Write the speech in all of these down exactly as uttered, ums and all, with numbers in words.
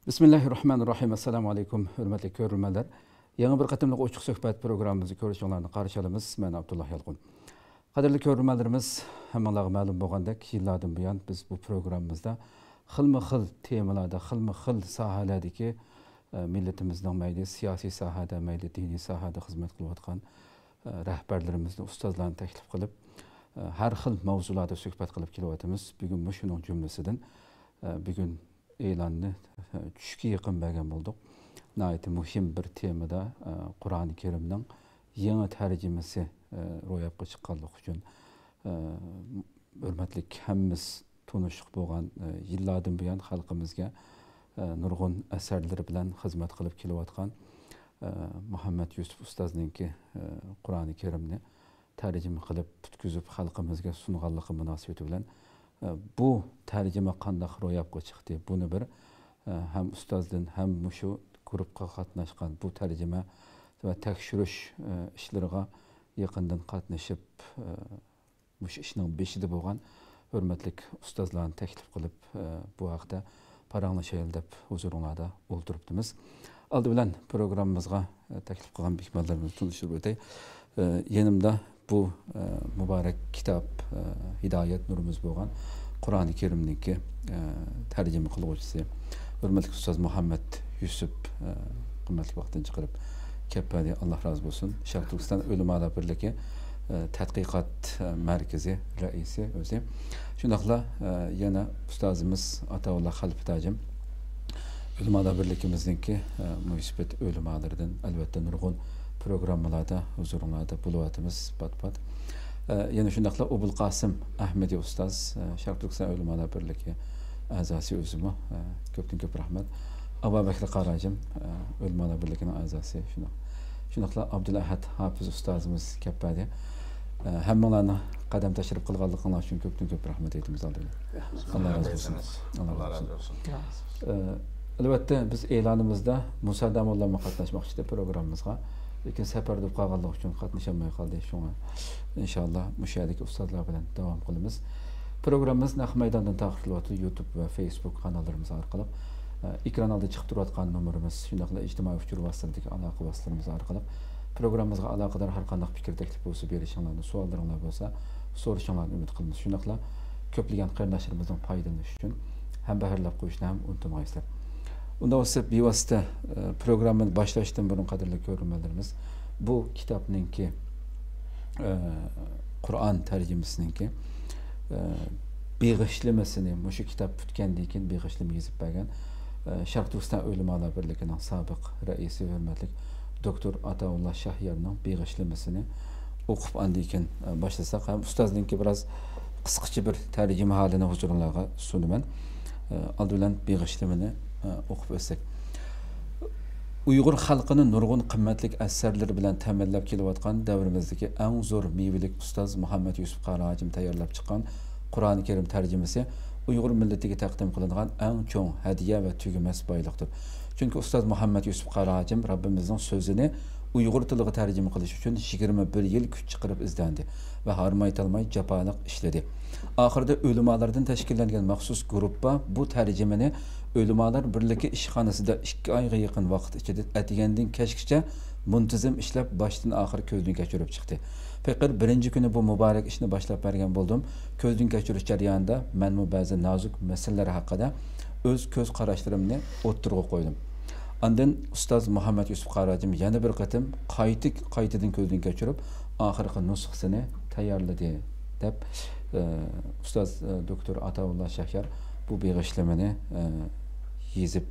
بىسمىللاھىررەھمانىررەھىم. ئەسسالامۇ ئەلەيكۇم، ھۆرمەتلىك كۆرۈرمەنلەر. يېڭى بىر قېتىملىق ئوچۇق سۆھبەت پروگراممىمىزدا كۆرۈشۈڭلارنى قارشى ئالىمىز. مەن ئابدۇللا يالقۇن. قەدىرلىك كۆرۈرمەنلىرىمىز، ھەممىڭلارغا مەلۇم بولغاندەك، يىللاردىن بۇيان بىز بۇ پروگراممىمىزدا خىلمۇ خىل تېمىلاردا، خىلمۇ خىل ساھەلەردىكى، ئە، مىللىتىمىزنىڭ مەيلى سىياسىي ساھەدە، مەيلى دىنىي ساھەدە خىزمەت قىلىۋاتقان، ئە، رەھبەرلىرىمىزنى، ئۇستازلارنى تەكلىپ قىلىپ، ئە، ھەر خىل ماۋزۇلاردا سۆھبەت قىلىپ كېلىۋاتىمىز. بۈگۈن مۇشۇنىڭ جۈملىسىدىن، ئە، بۈگۈن ئېلاننى، ئە، چۈشكە يېقىن بەرگەن بولدۇق. ناھايىتى مۇھىم بىر تېمىدا، ئە، قۇرئانى كەرىمنىڭ يېڭى تەرجىمىسى، ئە، روياپقا چىققانلىقى ئۈچۈن، ئە، ھۆرمەتلىك ھەممىمىز تونۇشلۇق بولغان، ئە، يىللاردىن بۇيان خەلقىمىزگە، ئە، نۇرغۇن ئەسەرلىرى بىلەن خىزمەت قىلىپ كېلىۋاتقان، ئە، مۇھەممەد يۈسۈپ ئۇستازنىڭكى، ئە، قۇرئانى كەرىمنى تەرجىمە قىلىپ پۈتكۈزۈپ خەلقىمىزگە سۇنغانلىقى مۇناسىۋىتى بىلەن، ئە، بۇ تەرجىمە قانداق روياپقا چىقتى؟ بۇنى بىر، ئە، ھەم ئۇستازدىن، ھەم مۇشۇ گۇرۇپقا قاتناشقان، بۇ تەرجىمە ۋە تەكشۈرۈش، ئە، ئىشلىرىغا يېقىندىن قاتنىشىپ، ئە، مۇشۇ ئىشنىڭ بېشىدا بولغان ھۆرمەتلىك ئۇستازلارنى تەكلىپ قىلىپ، ئە، بۇ ھەقتە پاراڭلىشايلى دەپ ھۇزۇرۇڭلاردا ئولتۇرۇپتىمىز. ئالدى بىلەن پروگراممىمىزغا، ئە، تەكلىپ قىلغان مېھمانلىرىمىزنى تونۇشتۇرۇپ ئۆتەي. ئە، يېنىمدا بۇ، ئە، مۇبارەك كىتاب، ئە، ھىدايەت نۇرىمىز بولغان قۇرئانى كەرىمنىڭكى، ئە، تەرجىمە قىلغۇچىسى، ھۆرمەتلىك ئۇستاز مۇھەممەد يۈسۈپ، ئە، قىممەتلىك ۋاقتىنى چىقىرىپ كەپ بەردى. ئاللا رازى بولسۇن. شەرق تۈركىستان ئۆلىمالار بىرلىكى، ئە، تەتقىقات، ئە، مەركىزى رەئىسى ئۆزى. شۇنداقلا، ئە، يەنە ئۇستازىمىز ئاتاۋۇللا خەلپىتاجىم ئۆلىمالار بىرلىكىمىزنىڭكى، ئە، مۇنىسىبەت ئۆلىمالىرىدىن، ئەلۋەتتە، نۇرغۇن پروگراممىلاردا ھۇزۇرۇڭلاردا بولۇۋاتىمىز پات-پات. ئە، يەنە شۇنداقلا ئوبۇلقاسىم ئەھمىدى ئۇستاز، ئە، شەرق تۈركىستان ئۆلىمالار بىرلىكى ئەزاسى ئۆزىمۇ، ئە، كۆپتىن كۆپ رەھمەت. ئابابەكرى قاراجىم، ئە، ئۆلىمالار بىرلىكىنىڭ ئەزاسى، شۇنداق. شۇنداقلا ئابدۇلئەھەد ھاپىز ئۇستازىمىز كەپ بەردى. ئە، ھەممىڭلارنىڭ قەدەم تەشرىپ قىلغانلىقىڭلار ئۈچۈن كۆپتىن كۆپ رەھمەت ئېيتىمىز ئالدى بىلەن. رەھمەت. ئاللا رازى بولسۇن. ئاللا رازى بولسۇن. ئە، ئەلۋەتتە، بىز ئېلانىمىزدا مۇسا داموللاممۇ قاتناشماقچى ئىدى پروگراممىمىزغا. لېكىن سەپەردە بولۇپ قالغانلىقى ئۈچۈن قاتنىشالماي قالدى. شۇڭا ئىنشاللا مۇشۇ يەردىكى ئۇستازلار بىلەن داۋام قىلىمىز. پروگراممىمىز نەق مەيداندىن تارقىتىلىۋاتىدۇ، يۇتۇب ۋە فېيسبۇك قاناللىرىمىز ئارقىلىق. ئە، ئېكران ئالدىدا چىقىپ تۇرۇۋاتقان نومۇرىمىز، شۇنداقلا ئىجتىمائىي ئۇچۇر ۋاسىتىلىرىدىكى ئالاقە ۋاسىتىلىرىمىز ئارقىلىق پروگراممىمىزغا ئالاقىدار ھەر قانداق پىكىر، تەكلىپ بولسا بېرىشىڭلارنى، سوئاللىرىڭلار بولسا سورىشىڭلارنى ئۈمىد قىلىمىز. شۇنداقلا كۆپلىگەن قېرىنداشلىرىمىزنىڭ پايدىلىنىشى ئۈچۈن ھەمبەھىرلەپ قويۇشنى ھەم ئۇنتۇمىغايسىلەر. ئۇنداق بولسا، بىۋاسىتە، ئە، پروگراممىنى باشلاشتىن بۇرۇن، قەدىرلىك كۆرۈرمەنلىرىمىز، بۇ كىتابنىڭكى، ئە، قۇرئان تەرجىمىسىنىڭكى، ئە، بېغىشلىمىسىنى، مۇشۇ كىتاب پۈتكەندىن كېيىن بېغىشلىما يېزىپ بەرگەن، ئە، شەرقىي تۈركىستان ئۆلىمالار بىرلىكىنىڭ سابىق رەئىسى، ھۆرمەتلىك دوكتور ئاتاۋۇللا شاھيارنىڭ بېغىشلىمىسىنى ئوقۇپ، ئاندىن كېيىن، ئە، باشلىساق ھەم ئۇستازنىڭكى بىراز قىسقىچە بىر تەرجىمىھالىنى ھۇزۇرۇڭلارغا سۇنىمەن. ئە، ئالدى بىلەن بېغىشلىمىنى، ئە، ئوقۇپ ئۆتسەك. ئۇيغۇر خەلقىنى نۇرغۇن قىممەتلىك ئەسەرلىرى بىلەن تەمىنلەپ كېلىۋاتقان دەۋرىمىزدىكى ئەڭ زور مېۋىلىك ئۇستاز مۇھەممەد يۈسۈپ قارا ھاجىم تەييارلاپ چىققان قۇرئانى كەرىم تەرجىمىسى ئۇيغۇر مىللىتىگە تەقدىم قىلىنغان ئەڭ چوڭ ھەدىيە ۋە تۈگىمەس بايلىقتۇر. چۈنكى ئۇستاز مۇھەممەد يۈسۈپ قارا ھاجىم رەببىمىزنىڭ سۆزىنى ئۇيغۇر تىلىغا تەرجىمە قىلىش ئۈچۈن يىگىرمە بىر يىل كۈچ چىقىرىپ ئىزدەندى ۋە ھارماي-تالماي جاپالىق ئىشلىدى. ئاخىرىدا ئۆلىمالاردىن تەشكىللەنگەن مەخسۇس گۇرۇپپا بۇ تەرجىمىنى ئۆلىمالار بىرلىكى ئىشخانىسىدا ئىككى ئايغا يېقىن ۋاقىت ئىچىدە ئەتىگەندىن كەچكىچە مۇنتىزىم ئىشلەپ، باشتىن ئاخىر كۆزدىن كەچۈرۈپ چىقتى. پېقىر بىرىنچى كۈنى بۇ مۇبارەك ئىشنى باشلاپ بەرگەن بولدۇم. كۆزدىن كەچۈرۈش جەريانىدا مەنمۇ بەزى نازۇك مەسىلىلەر ھەققىدە ئۆز كۆز قاراشلىرىمنى ئوتتۇرىغا قويدۇم. ئاندىن ئۇستاز مۇھەممەد يۈسۈپ قاراجىم يەنە بىر قېتىم قايتا، قايتىدىن كۆزدىن كەچۈرۈپ، ئاخىرقى نۇسخىسىنى تەييارلىدى، دەپ، ئە، ئۇستاز، ئە، دوكتور ئاتاۋۇللا شەھيار بۇ بېغىشلىمىنى، ئە، يېزىپ،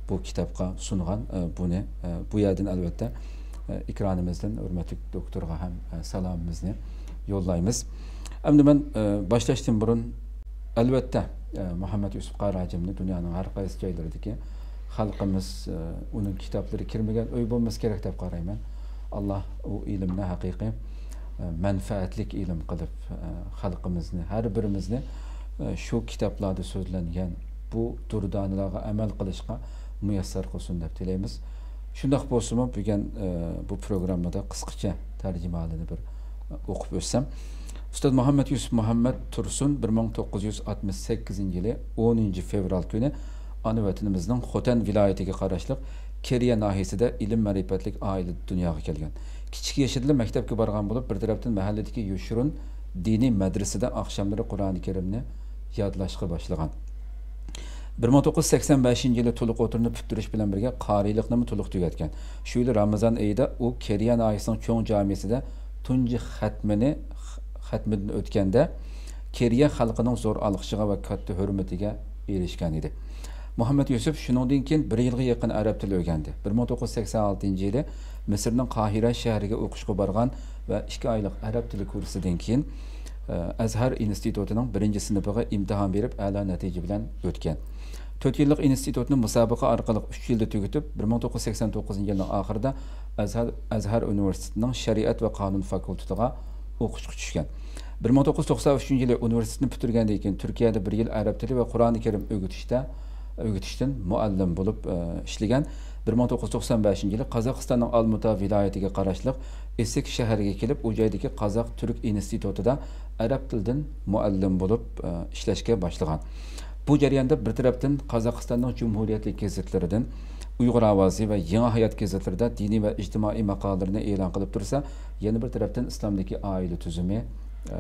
بۇ كىتابقا سۇنغان. ئە، بۇنى، ئە، بۇ يەردىن، ئەلۋەتتە، ئە، ئېكرانىمىزدىن ھۆرمەتلىك دوكتورغا ھەم، ئە، سالامىمىزنى يوللايمىز. ئەمدى مەن، ئە، باشلاشتىن بۇرۇن، ئەلۋەتتە، ئە، مۇھەممەد يۈسۈپ قارا ھاجىمنى دۇنيانىڭ ھەر قايسى جايلىرىدىكى خەلقىمىز، ئە، ئۇنىڭ كىتابلىرى كىرمىگەن ئۆي بولمىسا كېرەك دەپ قارايمەن. ئاللا ئۇ ئىلىمنى ھەقىقىي، ئە، مەنپەئەتلىك ئىلىم قىلىپ، ئە، خەلقىمىزنى، ھەر بىرىمىزنى، ئە، شۇ كىتابلاردا سۆزلەنگەن بۇ دۇردانىلارغا ئەمەل قىلىشقا مۇيەسسەر قىلسۇن دەپ تىلەيمىز. شۇنداق بولسىمۇ، بۈگۈن، ئە، بۇ پروگراممىدا قىسقىچە تەرجىمىھالىنى بىر، ئە، ئوقۇپ ئۆتسەم. ئۇستاز مۇھەممەد يۈسۈپ مۇھەممەد تۇرسۇن بىر مىڭ توققۇز يۈز ئاتمىش سەككىزىنچى يىلى ئونىنچى فېۋرال كۈنى ئانا ۋەتىنىمىزنىڭ خوتەن ۋىلايىتىگە قاراشلىق كېرىيە ناھىيەسىدە ئىلىم-مەرىپەتلىك ئائىلىدە دۇنياغا كەلگەن. كىچىك يېشىدىلا مەكتەپكە بارغان بولۇپ، بىر تەرەپتىن مەھەللىدىكى يوشۇرۇن دىنىي مەدرىسىدە ئاخشاملىرى قۇرئانى كەرىمنى يادلاشقا باشلىغان. بىر مىڭ توققۇز يۈز سەكسەن بەشىنچى يىلى تولۇق ئوتتۇرىنى پۈتتۈرۈش بىلەن بىرگە، قارىيلىقنىمۇ تولۇق تۈگەتكەن. شۇ يىلى رامىزان ئېيىدا ئۇ كېرىيە ناھىيەسىنىڭ چوڭ جامىسىدە تۇنجى خەتمىنى، خەتمىدىن ئۆتكەندە، كېرىيە خەلقىنىڭ زور ئالقىشىغا ۋە كاتتا ھۆرمىتىگە ئېرىشكەن ئىدى. مۇھەممەد يۈسۈپ شۇنىڭدىن كېيىن بىر يىلغا يېقىن ئەرەب تىلى ئۆگەندى. بىر مىڭ توققۇز يۈز سەكسەن ئالتىنچى يىلى مىسىرنىڭ قاھىرە شەھىرىگە ئوقۇشقا بارغان ۋە ئىككى ئايلىق ئەرەب تىلى كۇرسىدىن كېيىن، ئە، ئەزھەر ئىنستىتۇتىنىڭ بىرىنچى سىنىپىغا ئىمتىھان بېرىپ، ئەلا نەتىجە بىلەن ئۆتكەن. تۆت يىللىق ئىنستىتۇتنى مۇسابىقە ئارقىلىق ئۈچ يىلدا تۈگىتىپ، بىر مىڭ توققۇز يۈز سەكسەن توققۇزىنچى يىلنىڭ ئاخىرىدا ئەزھەر، ئەزھەر ئۇنىۋېرسىتېتىنىڭ شەرىئەت ۋە قانۇن فاكۇلتېتىغا ئوقۇشقا چۈشكەن. بىر مىڭ توققۇز يۈز توقسان ئۈچىنچى يىلى ئۇنىۋېرسىتېتنى پۈتتۈرگەندىن كېيىن، تۈركىيەدە بىر يىل ئەرەب تىلى ۋە قۇرئانى كەرىم ئۆگىتىشتە، ئۆگىتىشتىن مۇئەللىم بولۇپ، ئە، ئىشلىگەن. بىر مىڭ توققۇز يۈز توقسان بەشىنچى يىلى قازاقىستاننىڭ ئالمۇتا ۋىلايىتىگە قاراشلىق ئېسېك شەھىرىگە كېلىپ، ئۇ جايدىكى قازاق-تۈرك ئىنستىتۇتىدا ئەرەب تىلىدىن مۇئەللىم بولۇپ، ئە، ئىشلەشكە باشلىغان. بۇ جەرياندا بىر تەرەپتىن قازاقىستاننىڭ جۇمھۇرىيەتلىك گېزىتلىرىدىن ئۇيغۇر ئاۋازى ۋە يېڭى ھايات گېزىتلىرىدە دىنىي ۋە ئىجتىمائىي ماقالىلىرىنى ئېلان قىلىپ تۇرسا، يەنە بىر تەرەپتىن ئىسلامدىكى ئائىلە تۈزۈمى، ئە،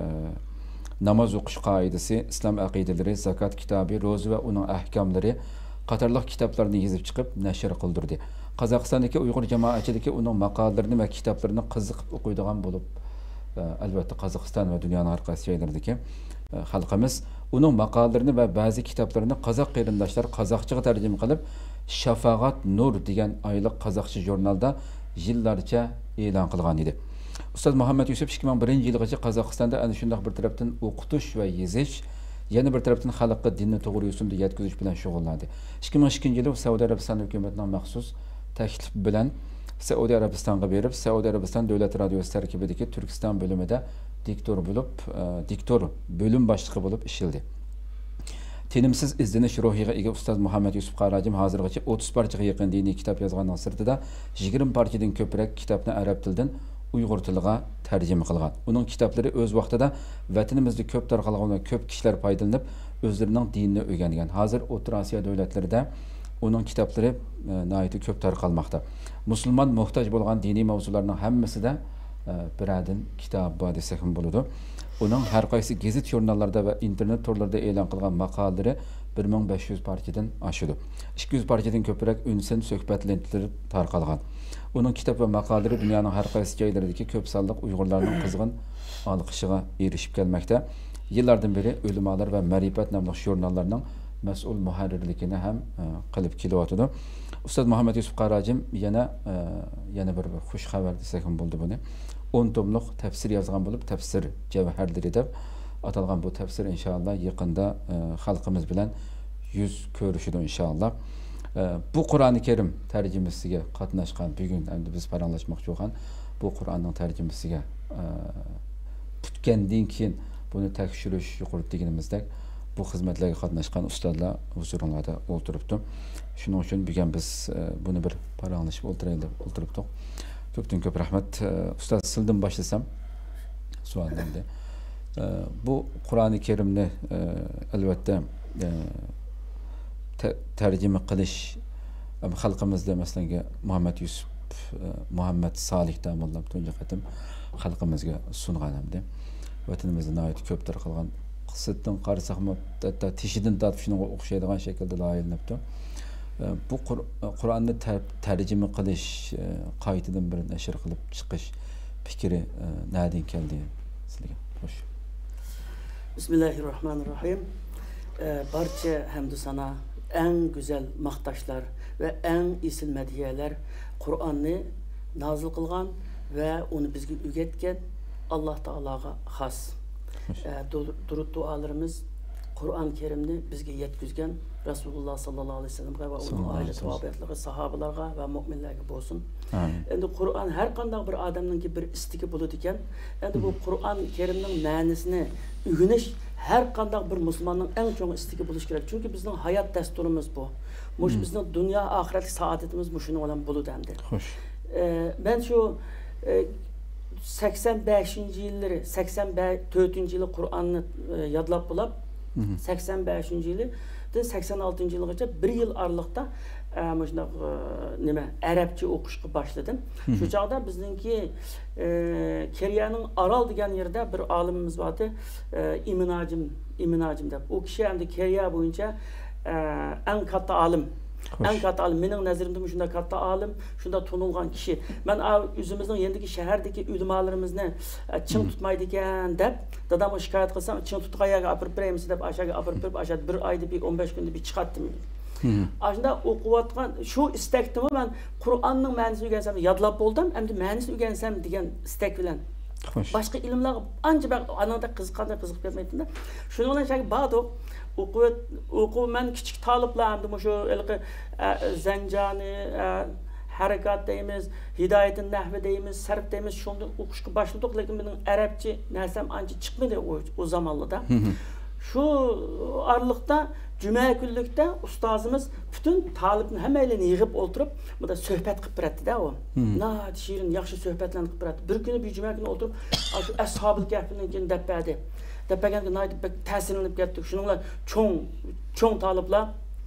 ناماز ئوقۇش قائىدىسى، ئىسلام ئەقىدىلىرى، زاكات كىتابى، روزا ۋە ئۇنىڭ ئەھكاملىرى قاتارلىق كىتابلارنى يېزىپ چىقىپ نەشر قىلدۇردى. قازاقىستاندىكى ئۇيغۇر جامائەتچىلىكى ئۇنىڭ ماقالىلىرىنى ۋە كىتابلىرىنى قىزىقىپ ئوقۇيدىغان بولۇپ، ئە، ئەلۋەتتە قازاقىستان ۋە دۇنيانىڭ ھەر قايسى جايلىرىدىكى، ئە، خەلقىمىز ئۇنىڭ ماقالىلىرىنى ۋە بەزى كىتابلىرىنى قازاق قېرىنداشلار قازاقچىغا تەرجىمە قىلىپ، شافاغات نۇر دېگەن ئايلىق قازاقچە ژۇرنالدا يىللارچە ئېلان قىلغان ئىدى. ئۇستاز مۇھەممەد يۈسۈپ ئىككى مىڭ بىرىنچى يىلغىچە قازاقىستاندا ئەنە شۇنداق بىر تەرەپتىن ئوقۇتۇش ۋە يېزىش، يەنە بىر تەرەپتىن خەلققە دىننى توغرا يوسۇندا يەتكۈزۈش بىلەن شۇغۇللاندى. ئىككى مىڭ ئىككىنچى يىلى ئۇ سەئۇدى ئەرەبىستان ھۆكۈمىتىنىڭ مەخسۇس تەكلىپى بىلەن سەئۇدى ئەرەبىستانغا بېرىپ، سەئۇدى ئەرەبىستان دۆلەت رادىيوسى تەركىبىدىكى تۈركىستان بۆلۈمىدە دىكتور بولۇپ، ئە، دىكتور، بۆلۈم باشلىقى بولۇپ ئىشلىدى. تىنىمسىز ئىزدىنىش روھىغا ئىگە ئۇستاز مۇھەممەد يۈسۈپ قاراجىم ھازىرغىچە ئوتتۇز پارچىغا يېقىن دىنىي كىتاب يازغاننىڭ سىرتىدا، يىگىرمە پارچىدىن كۆپرەك كىتابنى ئەرەب تىلىدىن ئۇيغۇر تىلىغا تەرجىمە قىلغان. ئۇنىڭ كىتابلىرى ئۆز ۋاقتىدا ۋەتىنىمىزدە كۆپ تارقالغان ۋە كۆپ كىشىلەر پايدىلىنىپ، ئۆزلىرىنىڭ دىنىنى ئۆگەنگەن. ھازىر ئوتتۇرا ئاسىيا دۆلەتلىرىدە ئۇنىڭ كىتابلىرى، ئە، ناھايىتى كۆپ تارقالماقتا. مۇسۇلمان موھتاج بولغان دىنىي ماۋزۇلارنىڭ ھەممىسىدە، ئە، بىرەردىن كىتابى بار دېسەكمۇ بولىدۇ. ئۇنىڭ ھەر قايسى گېزىت ژۇرناللاردا ۋە ئىنتېرنېت تورلىرىدا ئېلان قىلغان ماقالىلىرى بىر مىڭ بەش يۈز پارچىدىن ئاشىدۇ. ئىككى يۈز پارچىدىن كۆپرەك ئۈنسىن سۆھبەت لېنتىلىرى تارقالغان. ئۇنىڭ كىتاب ۋە ماقالىلىرى دۇنيانىڭ ھەر قايسى جايلىرىدىكى كۆپ سانلىق ئۇيغۇرلارنىڭ قىزغىن ئالقىشىغا ئېرىشىپ كەلمەكتە. يىللاردىن بېرى ئۆلىمالار ۋە مەرىپەت ناملىق ژۇرناللارنىڭ مەسئۇل مۇھەررىرلىكىنى ھەم، ئە، قىلىپ كېلىۋاتىدۇ. ئۇستاز مۇھەممەد يۈسۈپ قاراجىم يەنە، ئە، يەنە بىر خۇش خەۋەر دېسەكمۇ بولىدۇ بۇنى. ئون توملۇق تەپسىر يازغان بولۇپ، تەپسىر جەۋھەرلىرى دەپ ئاتالغان بۇ تەپسىر ئىنشائاللا يېقىندا، ئە، خەلقىمىز بىلەن يۈز كۆرۈشىدۇ ئىنشائاللا. ئە، بۇ قۇرئانى كەرىم تەرجىمىسىگە قاتناشقان، بۈگۈن ئەمدى بىز پاراڭلاشماقچى بولغان بۇ قۇرئاننىڭ تەرجىمىسىگە، ئە، پۈتكەندىن كېيىن بۇنى تەكشۈرۈش، يۇقىرىدا دېگىنىمىزدەك، بۇ خىزمەتلەرگە قاتناشقان ئۇستازلار ھۇزۇرۇڭلاردا ئولتۇرۇپتۇ. شۇنىڭ ئۈچۈن بۈگۈن بىز، ئە، بۇنى بىر پاراڭلىشىپ ئولتۇرايلى دەپ ئولتۇرۇپتۇق. كۆپتىن كۆپ رەھمەت. ئە، ئۇستاز، سىلدىن باشلىسام، سوئال ئەمدى. ئە، بۇ قۇرئانى كەرىمنى، ئە، ئەلۋەتتە، ئە، تە-، تەرجىمە قىلىش، ئەم، خەلقىمىزدە، مەسىلەن، مۇھەممەد يۈسۈپ، ئە، مۇھەممەد سالىھ داموللام تۇنجى قېتىم خەلقىمىزگە سۇنغان ئەمدى. ۋەتىنىمىزدە ناھايىتى كۆپ تارقالغان، سىرتتىن قارىساقمۇ، ھەتتا تېشىدىن تارتىپ شۇنىڭغا ئوخشايدىغان شەكىلدە لايىھەلىنىپتۇ. ئە، بۇ قۇر-، قۇرئاننى تەر-، تەرجىمە قىلىش، ئە، قايتىدىن بىر نەشر قىلىپ چىقىش پىكرى، ئە، نەدىن كەلدى سىلىگە؟ خوش. بىسمىللاھىررەھمانىررەھىم. ئە، بارچە ھەمدۇ سانا، ئەڭ گۈزەل ماختاشلار ۋە ئەڭ ئېسىل مەدھىيەلەر قۇرئاننى نازىل قىلغان ۋە ئۇنى بىزگە ئۆگەتكەن ئاللاھ تائالاغا خاس. خوش. ئە، دۇ-، دۇرۇت دۇئالىرىمىز قۇرئان كەرىمنى بىزگە يەتكۈزگەن رەسۇلۇللا ساللاللاھۇ ئەلەيھى ۋەسەللەمگە ۋە ئۇنىڭ ئائىلە تاۋابىئاتلىرىغا، ساھابىلارغا ۋە مۆمىنلەرگە بولسۇن. ئەمدى قۇرئان ھەر قانداق بىر ئادەمنىڭكى بىر ئىستىكى بولىدىكەن. ئەمدى بۇ قۇرئان كەرىمنىڭ مەنىسىنى ئۆگىنىش ھەر قانداق بىر مۇسۇلماننىڭ ئەڭ چوڭ ئىستىكى بولۇشى كېرەك. چۈنكى بىزنىڭ ھايات دەستۇرىمىز بۇ. مۇشۇ بىزنىڭ دۇنيا ئاخىرەتلىك سائادىتىمىز مۇشۇنىڭ بىلەن بولىدۇ ئەمدى. خوش. ئە، مەن شۇ، ئە، سەكسەن بەشىنچى يىللىرى، سەكسەن تۆتىنچى يىلى قۇرئاننى، ئە، يادلاپ بولاپ، سەكسەن بەشىنچى يىلىدىن سەكسەن ئالتىنچى يىلغىچە بىر يىل ئارىلىقتا، ئە، مۇشۇنداق، ئە، نېمە، ئەرەبچە ئوقۇشقا باشلىدىم. شۇ چاغدا بىزنىڭكى، ئە، كېرىيەنىڭ ئارال دېگەن يېرىدە بىر ئالىمىمىز بارتى، ئە، ئىمىن ھاجىم، ئىمىن ھاجىم دەپ. ئۇ كىشى ئەمدى كېرىيە بويىچە، ئە، ئەڭ كاتتا ئالىم. خوش. ئەڭ كاتتا ئالىم، مېنىڭ نەزىرىمدە مۇشۇنداق كاتتا ئالىم، شۇنداق تونۇلغان كىشى. مەن ئا-، ئۆزىمىزنىڭ يېنىدىكى شەھەردىكى ئۆلىمالىرىمىزنى، ئە، چىڭ تۇتمايدىكەن دەپ، دادامغا شىكايەت قىلسام، چىڭ تۇتقان يەرگە ئاپىرىپ بېرەيمىز دەپ، ئاشۇ يەرگە ئاپىرىپ بېرىپ، ئاشۇ يەردە بىر ئايدا بىر ئون بەش كۈندە بىر چىقاتتىم. ئاشۇنداق ئوقۇۋاتقان شۇ ئىستەكتىمۇ مەن قۇرئاننىڭ مەنىسىنى ئۆگەنسەم، يادلاپ بولدۇم، ئەمدى مەنىسىنى ئۆگەنسەم دېگەن ئىستەك بىلەن. خوش. باشقا ئىلىملارغا ئانچە بەك ئانىڭدەك قىزىققاندەك قىزىقىپ كەتمەيتتىم-دە. شۇنىڭ بىلەن شەكىل باردۇق. ئوقۇۋەت-، ئوقۇ-، مەن كىچىك تالىپلار ئەمدى مۇشۇ ھېلىقى، ئە، زەنجانى، ئە، ھەرىكات دەيمىز، ھىدايەتۇن نەھۋى دەيمىز، سەرپ دەيمىز، شۇندىن ئوقۇشقا باشلىدۇق، لېكىن مېنىڭ ئەرەبچە نەرسەم ئانچە چىقمىدى ئۇ، ئۇ زامانلىدا. شۇ ئارىلىقتا جۈمە كۈنلۈكتە ئۇستازىمىز پۈتۈن تالىپنى ھەممەيلەننى يىغىپ ئولتۇرۇپ، بۇنداق سۆھبەت قىلىپ بېرەتتى-دە ئۇ. ناھايىتى شېرىن، ياخشى سۆھبەتلەرنى قىلىپ بېرەتتى. بىر كۈنى بىر جۈمە كۈنى ئولتۇرۇپ، ئاشۇ ئەسھابىل كەھپىنىڭكىنى دەپ بەردى. دەپ بەرگەندىكىن ناھايىتى بەك تەسىرلىنىپ كەتتۇق. شۇنىڭ بىلەن چوڭ، چوڭ تالىپلار،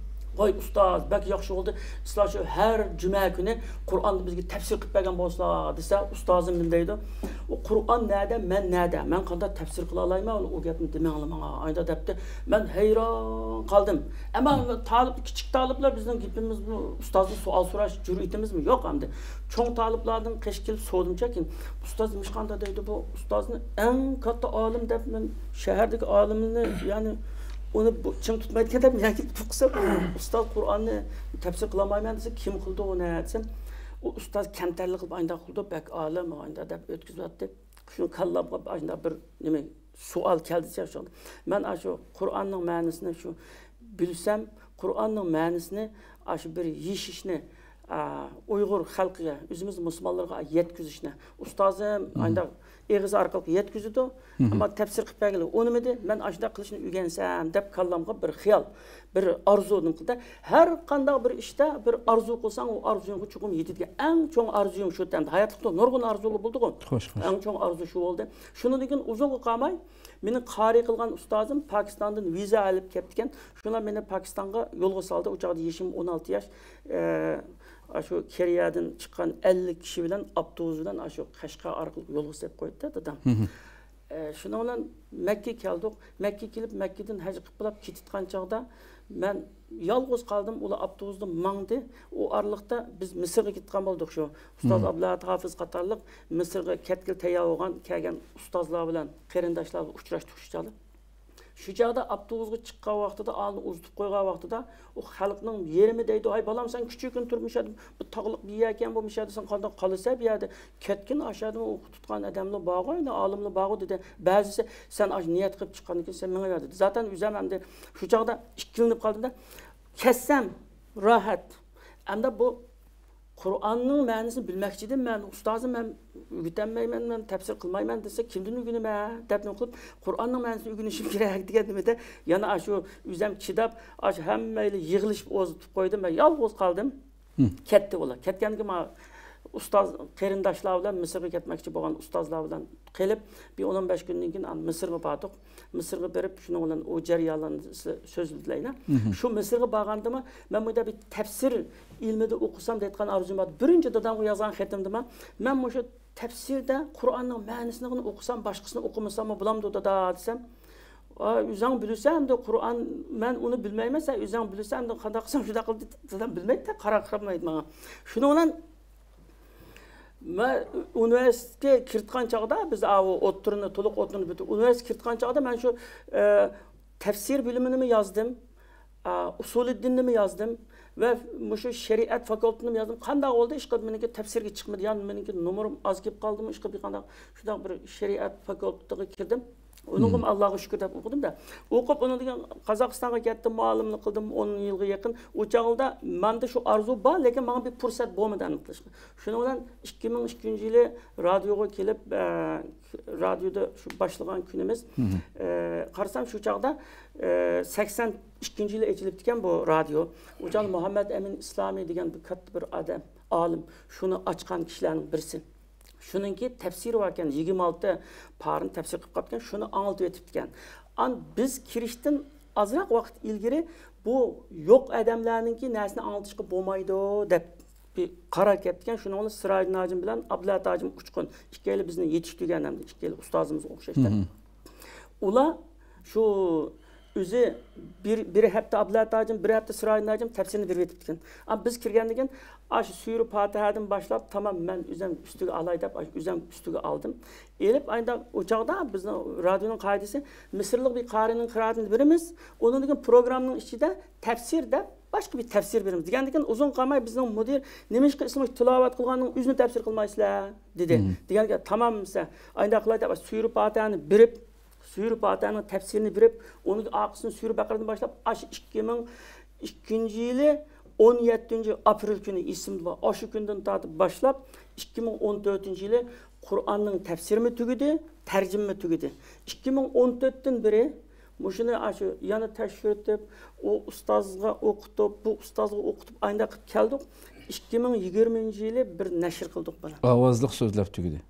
ۋاي ئۇستاز، بەك ياخشى بولدى. سىلەر شۇ ھەر جۈمە كۈنى قۇرئاننى بىزگە تەپسىر قىلىپ بەرگەن بولسىلا، دېسە، ئۇستازىم نېمە دەيدۇ؟ ئۇ قۇرئان نەدە، مەن نەدە؟ مەن قانداق تەپسىر قىلالايمەن؟ ئۇ گەپنى دېمەڭلار ماڭا. ئايدا دەپتۇ، مەن ھەيران قالدىم. ئەمما تالىپ، كىچىك تالىپلار بىزنىڭ گېپىمىزمۇ، ئۇستازدىن سوئال سوراش جۈرئىتىمىزمۇ يوق ئەمدى. چوڭ تالىپلاردىن قېشىپ كېلىپ سورىدىمچۇ كېيىن، ئۇستاز نېمىشقانداق دەيدۇ بۇ ئۇستازنى؟ ئەڭ كاتتا ئالىم دەپ مەن شەھەردىكى ئالىمنى، يەنى ئۇنى بۇ چىڭ تۇتمايدىكەن دەپ يەنە كېلىپ توقۇسام، ئۇستاز قۇرئاننى تەپسىر قىلالمايمەن دېسە، كىم قىلىدۇ ئۇنى دېسەم، ئۇ ئۇستاز كەمتەرلىك قىلىپ ئاينداق قىلىدۇ، بەك ئالىم ئاينداق دەپ ئۆتكۈزۈۋەتتى. شۇ كاللامغا ئاشۇنداق بىر نېمە سوئال كەلدى شۇ. مەن ئاشۇ قۇرئاننىڭ مەنىسىنى شۇ بىلسەم، قۇرئاننىڭ مەنىسىنى ئاشۇ بىر يېشىشنى، ئا، ئۇيغۇر خەلقىگە، ئۆزىمىز مۇسۇلمانلارغا يەتكۈزۈشنى. ئۇستازىم ئانداق ئېغىز ئارقىلىق يەتكۈزىدۇ، ئەمما تەپسىر قىلىپ بەرگىلى ئۇنىمىدى. مەن ئاشۇنداق قىلىشنى ئۆگەنسەم دەپ كاللامغا بىر خىيال، بىر ئارزۇ نېمە قىلدى. ھەر قانداق بىر ئىشتا بىر ئارزۇ قىلساڭ، ئۇ ئارزۇيۇڭغا چوقۇم يېتىدىكەن. ئەڭ چوڭ ئارزۇيۇم شۇ. ئەمدى ھاياتلىقتا نۇرغۇن ئارزۇلار بولىدىغۇ. خوش، خوش. ئەڭ چوڭ ئارزۇ شۇ بولدى. شۇنىڭدىن كېيىن ئۇزۇنغا قالماي، مېنى قارى قىلغان ئۇستازىم پاكىستاندىن ۋىزا ئېلىپ كەپتىكەن. شۇلار مېنى پاكىستانغا يولغا سالدى. ئۇ چاغدا يېشىم ئون ئالتە ياش. ئە، ئاشۇ كېرىيەدىن چىققان ئەللىك كىشى بىلەن ئاپتوبۇس بىلەن ئاشۇ قەشقەر ئارقىلىق يولغا سېلىپ قويدى دادام. ئە، شۇنىڭ بىلەن مەككە كەلدۇق. مەككە كېلىپ، مەككىدىن ھەج قىلىپ بولاپ كېتىدىغان چاغدا مەن يالغۇز قالدىم. ئۇلار ئاپتوبۇستا ماڭدى. ئۇ ئارىلىقتا بىز مىسىرغا كېتىدىغان بولدۇق. شۇ ئۇستاز ئابدۇلئەھەت ھافىز قاتارلىق مىسىرغا كەتكىلى تەييار بولغان، كەلگەن ئۇستازلار بىلەن، قېرىنداشلار بىلەن ئۇچراشتۇق شۇ چاغدا. شۇ چاغدا ئاپتوبۇسقا چىققان ۋاقتىدا، ئالدىن ئۇزىتىپ قويغان ۋاقتىدا، ئۇ خەلقنىڭ يېرىمى دەيدۇ، «ھاي بالام، سەن كىچىككىنە تۇرۇپ مۇشۇ يەردە بۇ تاغلىق بىر يەركەن، بۇ مۇشۇ يەردە سەن قانداق قالىسەن بۇ يەردە؟ كەتكىن، ئاشۇ يەردىمۇ ئوقۇپ تۇتقان ئادەملەر بارغۇ، ئەنە ئالىملار بارغۇ» دېدى. بەزىسى، «سەن ئاشۇ نىيەت قىلىپ چىققاندىن كېيىن سەن مېڭىۋەر» دېدى. زاتەن ئۆزۈم ئەمدى شۇ چاغدا ئىككىلىنىپ قالدىم-دە، كەتسەم راھەت. ئەمدى بۇ قۇرئاننىڭ مەنىسىنى بىلمەكچىدىم مەن، ئۇستازىم، مەن ئۆگىتەلمەيمەن، مەن تەپسىر قىلمايمەن دېسە، كىمدىن ئۆگىنىمەن دەپ نېمە قىلىپ، قۇرئاننىڭ مەنىسىنى ئۆگىنىشىم كېرەك دېگەن نېمىدە، يەنە ئاشۇ ئۆزۈم چىداپ، ئاشۇ ھەممەيلەن يىغىلىشىپ ئۇزىتىپ قويدۇم، مەن يالغۇز قالدىم. كەتتى ئۇلار. كەتكەندىن كېيىن مانا ئۇستاز قېرىنداشلار بىلەن، مىسىرغا كەتمەكچى بولغان ئۇستازلار بىلەن قېلىپ، بىر ئون ئون بەش كۈندىن كېيىن مىسىرغا باردۇق. مىسىرغا بېرىپ، شۇنىڭ بىلەن ئۇ جەريانلارنى سۆزلەيلى. شۇ مىسىرغا بارغاندىمۇ، مەن بۇ يەردە بىر تەپسىر ئىلمىدا ئوقۇسام دەيدىغان ئارزۇم بار. بىرىنچى دادامغا يازغان خېتىمدىمۇ، مەن مۇشۇ تەپسىردە قۇرئاننىڭ مەنىسىنى ئوقۇسام، باشقىسىنى ئوقۇمىساممۇ بولامدۇ، دادا، دېسەم، «ئا، ئۆزۈڭ بىلىسەن ئەمدى قۇرئان، مەن ئۇنى بىلمەيمەن، سەن ئۆزۈڭ بىلىسەن ئەمدى قانداق قىلساڭ شۇنداق قىل» دېدى. دادام بىلمەيدۇ، قارا قارىمايدۇ ماڭا. شۇنىڭ بىلەن مەن ئۇنىۋېرسىتېتكە كىرىدىغان چاغدا، بىز ئاۋۇ ئوتتۇرىنى، تولۇق ئوتتۇرىنى پۈتتۈرۈپ، ئۇنىۋېرسىتېتكە كىرىدىغان چاغدا مەن شۇ، ئە، تەپسىر بۆلۈمىنىمۇ يازدىم، ئە، ئۇسۇلىددىننىمۇ يازدىم ۋە مۇشۇ شەرىئەت فاكۇلتېتىنىمۇ يازدىم. قانداق بولدى؟ ئىشقىلىپ مېنىڭكى تەپسىرگە چىقمىدى. يا مېنىڭكى نومۇرۇم ئاز كېلىپ قالدىمۇ؟ ئىشقىلىپ بىر قانداق شۇنداق بىر شەرىئەت فاكۇلتېتىغا كىردىم. ئۇنىڭغىمۇ ئاللاغا شۈكۈر دەپ ئوقۇدۇم-دە. ئوقۇپ، ئۇنىڭدىن كېيىن قازاقىستانغا كەتتىم، مۇئەللىملىك قىلدىم ئون يىلغا يېقىن. ئۇ چاغدا مەندە شۇ ئارزۇ بار، لېكىن ماڭا بىر پۇرسەت بولمىدى ئېنىق قىلىشقا. شۇنىڭ بىلەن ئىككى مىڭ ئىككىنچى يىلى رادىيوغا كېلىپ، ئە، رادىيودا شۇ باشلىغان كۈنىمىز، ئە، قارىسام شۇ چاغدا، ئە، سەكسەن ئىككىنچى يىلى ئېچىلىپتىكەن بۇ رادىيو. ئۇ چاغدا مۇھەممەد ئەمىن ئىسلامى دېگەن بىر كاتتا بىر ئادەم، ئالىم، شۇنى ئاچقان كىشىلەرنىڭ بىرسى. شۇنىڭكى تەپسىرى باركەن، يىگىرمە ئالتە پارىنى تەپسىر قىلىپ قاپتىكەن، شۇنى ئاڭلىتىۋېتىپتىكەن. ئان بىز كىرىشتىن ئازراق ۋاقىت ئىلگىرى بۇ يوق ئادەملەرنىڭكى نەرسىنى ئاڭلىتىشقا بولمايدۇ دەپ بىر قارار كەپتىكەن. شۇنىڭ بىلەن سىراجىدىن ھاجىم بىلەن ئابدۇللا ھاجىم ئۇچقۇن، ئىككىيلى بىزنى يېتىشتۈرگەن ھەمدە ئىككىيلى ئۇستازىمىزغا ئوخشاشتى. ئۇلار شۇ ئۆزى بىر، بىر ھەپتە ئابدۇللا ھاجىم، بىر ھەپتە سىراجىدىن ھاجىم تەپسىرنى بېرىۋېتىپتىكەن. ئا، بىز كىرگەندىن كېيىن ئاشۇ سۈرە پاتىھەدىن باشلاپ تامام مەن ئۆزۈم ئۈستىگە ئالاي دەپ، ئاشۇ ئۆزۈم ئۈستىگە ئالدىم. ئېلىپ ئايدا ئۇ چاغدا بىزنىڭ رادىيونىڭ قائىدىسى، مىسىرلىق بىر قارىنىڭ قىرائىتىنى بېرىمىز، ئۇنىڭدىن كېيىن پروگراممىنىڭ ئىچىدە تەپسىر دەپ باشقا بىر تەپسىر بېرىمىز دېگەندىن كېيىن، ئۇزۇن قالماي بىزنىڭ مۇدىر، نېمىشقا ئىسمى تىلاۋەت قىلغاننىڭ ئۆزىنى تەپسىر قىلمايسىلەر؟ دېدى. دېگەندىن كېيىن، تامام دېسە، ئاينداق قىلاي دەپ، سۈرە پاتىھەنى بېرىپ، سۈرە پاتىھەنىڭ تەپسىرىنى بېرىپ، ئۇنىڭ ئارقىسىدىن سۈرە بەقەرىدىن باشلاپ، ئاشۇ ئىككى مىڭ ئىككىنچى يىلى ئون يەتتىنچى ئاپرېل كۈنى ئېسىمدە بار. ئاشۇ كۈندىن تارتىپ باشلاپ، ئىككى مىڭ ئون تۆتىنچى يىلى قۇرئاننىڭ تەپسىرىمۇ تۈگىدى، تەرجىمىمۇ تۈگىدى. ئىككى مىڭ ئون تۆتتىن بېرى مۇشۇنى ئاشۇ يەنە تەكشۈرتۈپ، ئۇ ئۇستازغا ئوقۇتۇپ، بۇ ئۇستازغا ئوقۇتۇپ، ئاينداق قىلىپ كەلدۇق. ئىككى مىڭ يىگىرمىنچى يىلى بىر نەشر قىلدۇق بۇنى. ئاۋازلىق سۆزلەپ تۈگىدى.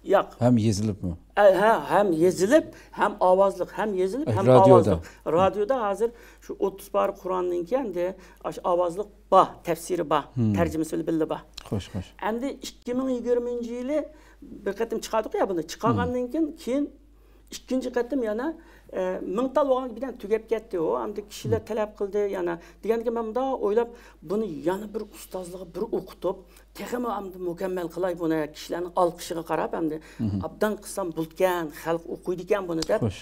ياق. ھەم يېزىلىپمۇ؟ ئە، ھە، ھەم يېزىلىپ، ھەم ئاۋازلىق، ھەم يېزىلىپ، ئە، ھەم رادىيودا. ئاۋازلىق. رادىيودا ھازىر شۇ ئوتتۇز پارە قۇرئاندىن كېيىن ئەمدى ئاشۇ ئاۋازلىق بار، تەپسىرى بار، تەرجىمىسى بىلەن بىللە بار. خوش، خوش. ئەمدى ئىككى مىڭ يىگىرمىنچى يىلى بىر قېتىم چىقاردۇق يا بۇنى. چىقارغاندىن كېيىن، كېيىن ئىككىنچى قېتىم يەنە، ئە، مىڭ تال بولغان بىردەم تۈگەپ كەتتى ئۇ. ئەمدى كىشىلەر تەلەپ قىلدى يەنە. دېگەندىكىن مەن مۇنداق ئويلاپ، بۇنى يەنە بىر ئۇستازلىققا بىر ئوقۇتۇپ، تېخىمۇ ئەمدى مۇكەممەل قىلاي بۇنى، كىشىلەرنىڭ ئالقىشىغا قاراپ ئەمدى ئابدان قىلسام بولىدىكەن، خەلق ئوقۇيدىكەن بۇنى دەپ. خوش.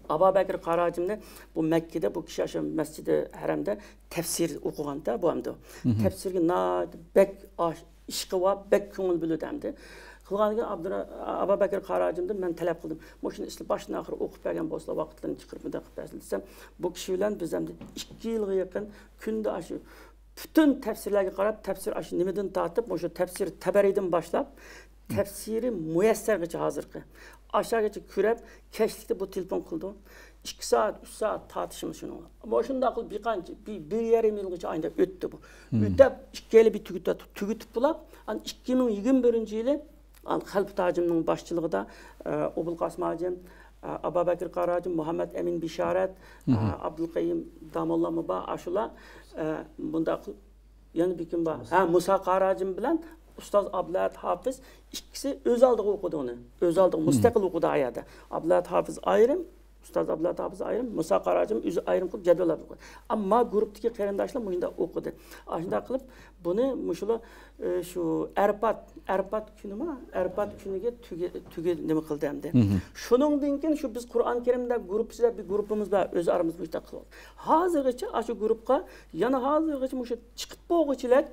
ئابابەكىر قارا ھاجىمنى بۇ مەككىدە بۇ كىشى ئاشۇ مەسچىدى ھەرەمدە تەپسىر ئوقۇغاندا بۇ ئەمدى. تەپسىرگە ناھايىتى بەك ئاش-، ئىشقى بار، بەك كۆڭۈل بۆلىدۇ ئەمدى. قىلغاندىن كېيىن ئابدۇرا-، ئابابەكىر قارا ھاجىمدىن مەن تەلەپ قىلدىم. مۇشۇنى ئىشلىتىپ باشتىن ئاخىر ئوقۇپ بەرگەن بولسىلا، ۋاقىتلىرىنى چىقىرىپ مۇنداق قىلىپ بەرسىلە دېسەم، بۇ كىشى بىلەن بىز ئەمدى ئىككى يىلغا يېقىن كۈندە ئاشۇ پۈتۈن تەپسىرلەرگە قاراپ، تەپسىر ئاشۇ نېمىدىن تارتىپ، مۇشۇ تەپسىر تەبەرىدىن باشلاپ، تەپسىرى مۇيەسسەرگىچە ھازىرقى. ئاشۇغىچە كۆرۈپ، كەچلىكتە بۇ تېلېفون قىلىدۇ. ئىككى سائەت، ئۈچ سائەت تارتىشىمىز شۇنىڭغا. مۇشۇنداق قىلىپ بىر قانچە، بىر، بىر يېرىم يىلغىچە ئايدا ئۆتتى بۇ. ئۆتۈپ، ئىككىيلەن بىر تۈگىتىپ، تۈگىتىپ بولاپ، ئاندىن ئىككى مىڭ يىگىرمە بىرىنچى يىلى، ئان خەلپەت ھاجىمنىڭ باشچىلىقىدا، ئە، ئوبۇلقاسىم ھاجىم، ئە، ئابابەكىر قارا ھاجىم، مۇھەممەد ئەمىن بىشارەت، ئە، ئابدۇلقەييۇم داموللامۇ بار، ئاشۇلار، ئە، مۇنداق قىلىپ، يەنە بىر كىم بار؟ ھە، مۇسا قارا ھاجىم بىلەن ئۇستاز ئابلەت ھاپىز ئىككىسى ئۆز ئالدىغا ئوقۇدى ئۇنى. ئۆز ئالدىغا مۇستەقىل ئوقۇدى ئايەردە. ئابلەت ھاپىز ئايرىم، ئۇستاز ئابلەت ھاپىز ئايرىم، مۇسا قارا ھاجىم ئۆزى ئايرىم قىلىپ جەدۋەللەپ ئوقۇدى. ئەمما گۇرۇپپىدىكى قېرىنداشلار مۇشۇنداق ئوقۇدى. ئاشۇنداق قىلىپ بۇنى مۇشۇلار، ئى، شۇ ئەرپات، ئەرپات كۈنىما، ئەرپات كۈنىگە تۈگە-، تۈگە نېمە قىلدى ئەمدى. شۇنىڭدىن كېيىن شۇ بىز قۇرئان كەرىمدە گۇرۇپپىسىدا بىر گۇرۇپپىمىز بار، ئۆز ئارىمىزدا مۇشۇنداق قىلىۋاتىدۇ. ھازىرغىچە ئاشۇ گۇرۇپپا، يەنە ھازىرغىچە مۇشۇ چىقىپ بولغۇچىلەك،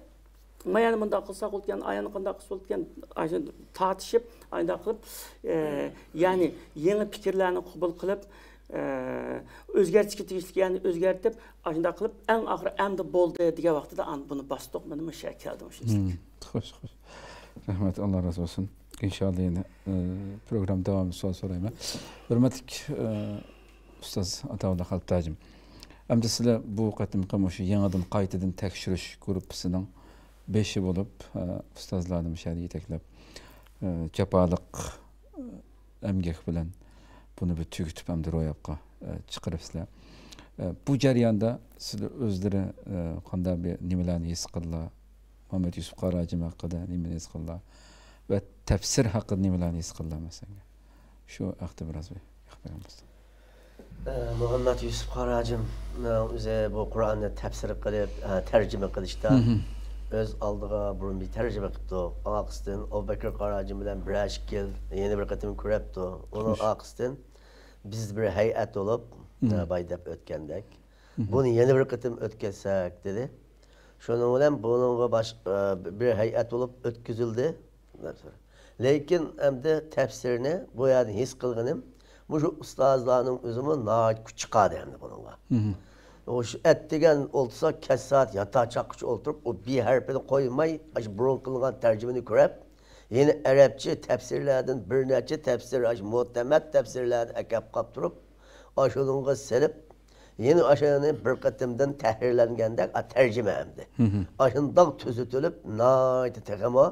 مايانى مۇنداق قىلساق بولىدىكەن، ئايانى قانداق قىلسا بولىدىكەن، ئاشۇ تارتىشىپ، ئاينداق قىلىپ، ئە، يەنى يېڭى پىكىرلەرنى قوبۇل قىلىپ، ئە، ئۆزگەرتىشكە تېگىشلىك يەرنى ئۆزگەرتىپ، ئاشۇنداق قىلىپ، ئەڭ ئاخىرى ئەمدى بولدى دېگەن ۋاقتىدا ئاندىن بۇنى باستۇق، مانا مۇشۇ يەرگە كەلدى مۇشۇنداق. خوش، خوش. رەھمەت، ئاللا رازى بولسۇن. ئىنشاللا يەنە، ئە، پروگرامما داۋامىدا سوئال سورايمەن. ھۆرمەتلىك، ئە، ئۇستاز ئاتاۋۇللا خەلپەت ھاجىم. ئەمدى سىلەر بۇ قېتىمقى مۇشۇ يېڭىدىن قايتىدىن تەكشۈرۈش گۇرۇپپىسىنىڭ بېشى بولۇپ، ئە، ئۇستازلارنى مۇشۇ يەردە يېتەكلەپ، ئە، جاپالىق، ئە، ئەمگەك بىلەن بۇنى بىر تۈگىتىپ، ئەمدى روياپقا، ئە، چىقىرىپسىلەر. ئە، بۇ جەرياندا سىلەر ئۆزلىرى، ئە، قانداق بىر نېمىلەرنى ھېس قىلدىلار؟ مۇھەممەد يۈسۈپ قارا ھاجىم ھەققىدە نېمىنى ھېس قىلدىلار؟ ۋە تەپسىر ھەققىدە نېمىلەرنى ھېس قىلدىلار مەسىلەن؟ شۇ ھەقتە بىراز بىر گەپ قىلغان بولسا. ئە، مۇھەممەد يۈسۈپ قارا ھاجىمنىڭ ئۆزى بۇ قۇرئاننى تەپسىر قىلىپ، ئە، تەرجىمە قىلىشتا ئۆز ئالدىغا بۇرۇن بىر تەرجىمە قىپتۇ. ئارقىسىدىن ئابۇبەكىر قارا ھاجىم بىلەن بىرەر ئىككى يىل يەنە بىر قېتىم كۆرۈپتۇ. ئۇنىڭ ئارقىسىدىن بىز بىر ھەيئەت بولۇپ، ئە، بايا دەپ ئۆتكەندەك، بۇنى يەنە بىر قېتىم ئۆتكۈزسەك دېدى. شۇنىڭ بىلەن بۇنىڭغا باش-، ئە، بىر ھەيئەت بولۇپ ئۆتكۈزۈلدى. لېكىن ئەمدى تەپسىرنى بۇ يەردە ھېس قىلغىنىم، مۇشۇ ئۇستازلارنىڭ ئۆزىمۇ ناھايىتى كۈچ چىقاردى ئەمدى بۇنىڭغا. مۇشۇ ئەتىگەن ئولتۇرسا، كەچ سائەت ياتاق چاققىچە ئولتۇرۇپ، ئۇ بى ھەرپىنى قويماي، ئاشۇ بۇرۇن قىلىنغان تەرجىمىنى كۆرۈپ، يەنە ئەرەبچە تەپسىرلەردىن بىر نەچچە تەپسىر، ئاشۇ مۇئتەمەد تەپسىرلەرنى ئەكەپ قاپتۇرۇپ، ئاشۇنىڭغا سېلىپ، يەنە ئاشۇنى بىر قېتىمدىن تەھرىرلەنگەندەك، ئا، تەرجىمە ئەمدى. ئاشۇنداق تۈزىتىلىپ، ناھايىتى تېخىمۇ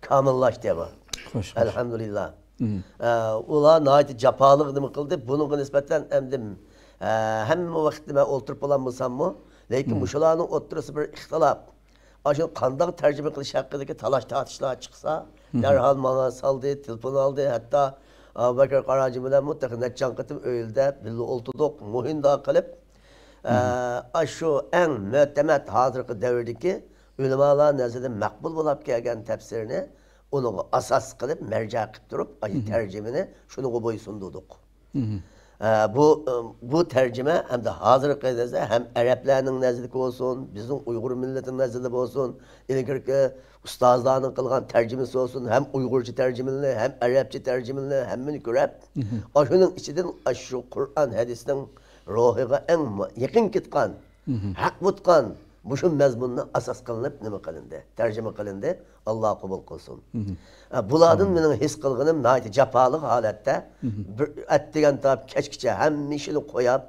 كامىللاشتى بۇ. خوش، خوش. ئەلھەمدۇلىللا. ئە، ئۇلار ناھايىتى جاپالىق نېمە قىلدى. بۇنىڭغا نىسبەتەن ئەمدى، ئە، ھەممە ۋاقىتتا مەن ئولتۇرۇپ بولالمىساممۇ، لېكىن مۇشۇلارنىڭ ئوتتۇرىسىدا بىر ئىختىلاپ. ئاشۇنى قانداق تەرجىمە قىلىش ھەققىدىكى تالاش-تارتىشلار چىقسا، دەرھال ماڭا سالدى، تېلېفون ئالدى. ھەتتا ئابۇبەكىر قاراجىم بىلەنمۇ تېخى نەچچە قېتىم ئۆيىدە بىللە ئولتۇردۇق. مۇھىنداق قىلىپ، ئە، ئاشۇ ئەڭ مۆتەمەت ھازىرقى دەۋردىكى ئۆلىمالار نەزىرىدە مەقبۇل بولاپ كەلگەن تەپسىرنى ئۇنىڭغا ئاساس قىلىپ، مەرجە قىلىپ تۇرۇپ، ئاشۇ تەرجىمىنى شۇنىڭغا بويسۇندۇردۇق. ئە، بۇ، بۇ تەرجىمە ئەمدى ھازىرقى نەزەردە ھەم ئەرەبلەرنىڭ نەزىرىدىكى بولسۇن، بىزنىڭ ئۇيغۇر مىللىتىنىڭ نەزىرىدە بولسۇن، ئىلگىرىكى ئۇستازلارنىڭ قىلغان تەرجىمىسى بولسۇن، ھەم ئۇيغۇرچە تەرجىمىلىرى، ھەم ئەرەبچە تەرجىمىلىرى، ھەممىنى كۆرۈپ، ئاشۇنىڭ ئىچىدىن ئاشۇ قۇرئان ھەدىسنىڭ روھىغا ئەڭ يېقىن كېتقان، ھەق بۇتقان مۇشۇ مەزمۇننى ئاساس قىلىنىپ نېمە قىلىندى، تەرجىمە قىلىندى. ئاللا قوبۇل قىلسۇن. ئە، بۇلاردىن مېنىڭ ھېس قىلغىنىم ناھايىتى جاپالىق ھالەتتە، بىر ئەتىگەن تاپ كەچكىچە ھەممە ئىشىنى قوياپ،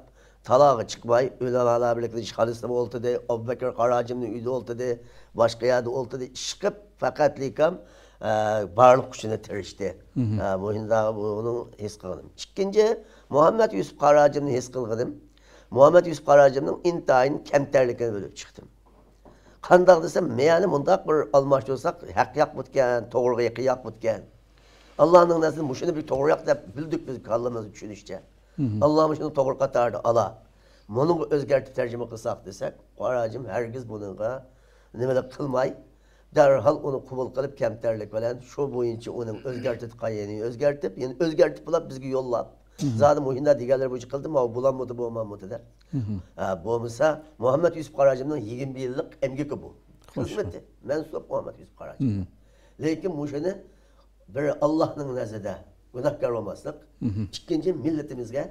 تالاغا چىقماي، ئۆلىمالار بىرلىكىنىڭ ئىشخانىسىدا ئولتۇردى، ئابۇبەكىر قاراجىمنىڭ ئۆيىدە ئولتۇردى، باشقا يەردە ئولتۇردى، ئىشقىپ پەقەتلىكام، ئە، بارلىق كۈچىنى تىرىشتى. ئە، مۇشۇنداق بۇنىڭ ھېس قىلغىنىم. ئىككىنچى، مۇھەممەد يۈسۈپ قاراجىمنى ھېس قىلغىنىم، مۇھەممەد يۈسۈپ قاراجىمنىڭ ئىنتايىن كەمتەرلىكىنى بىلىپ چىقتىم. قانداق دېسەم، مېيەنى مۇنداق بىر ئالماشتۇرساق، ھەق ياقمىدىكەن، توغرىغا يېقىن ياقمىدىكەن. ئاللانىڭ نەزىرىدە مۇشۇنى بىر توغرا ياق دەپ بىلدۇق بىز كاللىمىزدا چۈشىنىشچە. ئاللا مۇشۇنى توغرا قاتاردا ئالا. مۇنىڭغا ئۆزگەرتىپ تەرجىمە قىلساق دېسەك، قاراجىم ھەرگىز بۇنىڭغا نېمىلىك قىلماي، دەرھال ئۇنى قوبۇل قىلىپ، كەمتەرلىك بىلەن شۇ بويىچە ئۇنىڭ ئۆزگەرتىدىغان يېرىنى ئۆزگەرتىپ، يەنە ئۆزگەرتىپ بولۇپ بىزگە يوللاپ، زادى مۇشۇنداق دېگەنلىرى بويىچە قىلدى، ماۋۇ بولالمىدى، بولمامدۇ دەپ. ئە، بولمىسا، مۇھەممەد يۈسۈپ قاراجىمنىڭ يىگىرمە يىللىق ئەمگىكى بۇ. خىزمىتى. مەنسۇپ مۇھەممەد يۈسۈپ قاراجىم. لېكىن مۇشۇنى بىر ئاللاھنىڭ نەزىرىدە گۇناھكار بولماسلىق، ئىككىنچى، مىللىتىمىزگە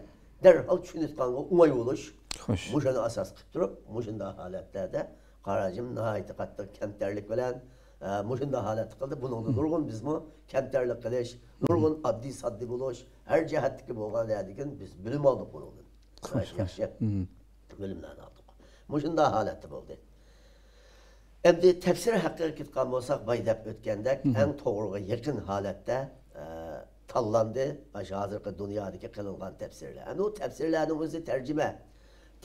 دەرھال چۈشىنىۋېتىدىغانغا ئوڭاي بولۇش. خوش. مۇشۇنى ئاساس قىلىپ تۇرۇپ، مۇشۇنداق ھالەتلەردە قاراجىم ناھايىتى قاتتىق كەمتەرلىك بىلەن، ئە، مۇشۇنداق ھالەتتە قىلدى. بۇنىڭدا نۇرغۇن بىزمۇ كەمتەرلىك قىلىش، نۇرغۇن ئاددىي-ساددىي بولۇش، ھەر جەھەتتىكى بولغان يەردىكىن بىز بىلىم ئالدۇق بۇنىڭدىن. خوش، ناھايىتى خوش. ياخشى بىلىملەرنى ئالدۇق. مۇشۇنداق ھالەتتە بولدى. ئەمدى تەپسىر ھەققىگە كېتىدىغان بولساق، باي دەپ ئۆتكەندەك، ئەڭ توغرىغا يېقىن ھالەتتە، ئە، تاللاندى. ئاشۇ ھازىرقى دۇنيادىكى قىلىنغان تەپسىرلەر. ئەمدى ئۇ تەپسىرلەرنىڭ ئۆزى تەرجىمە.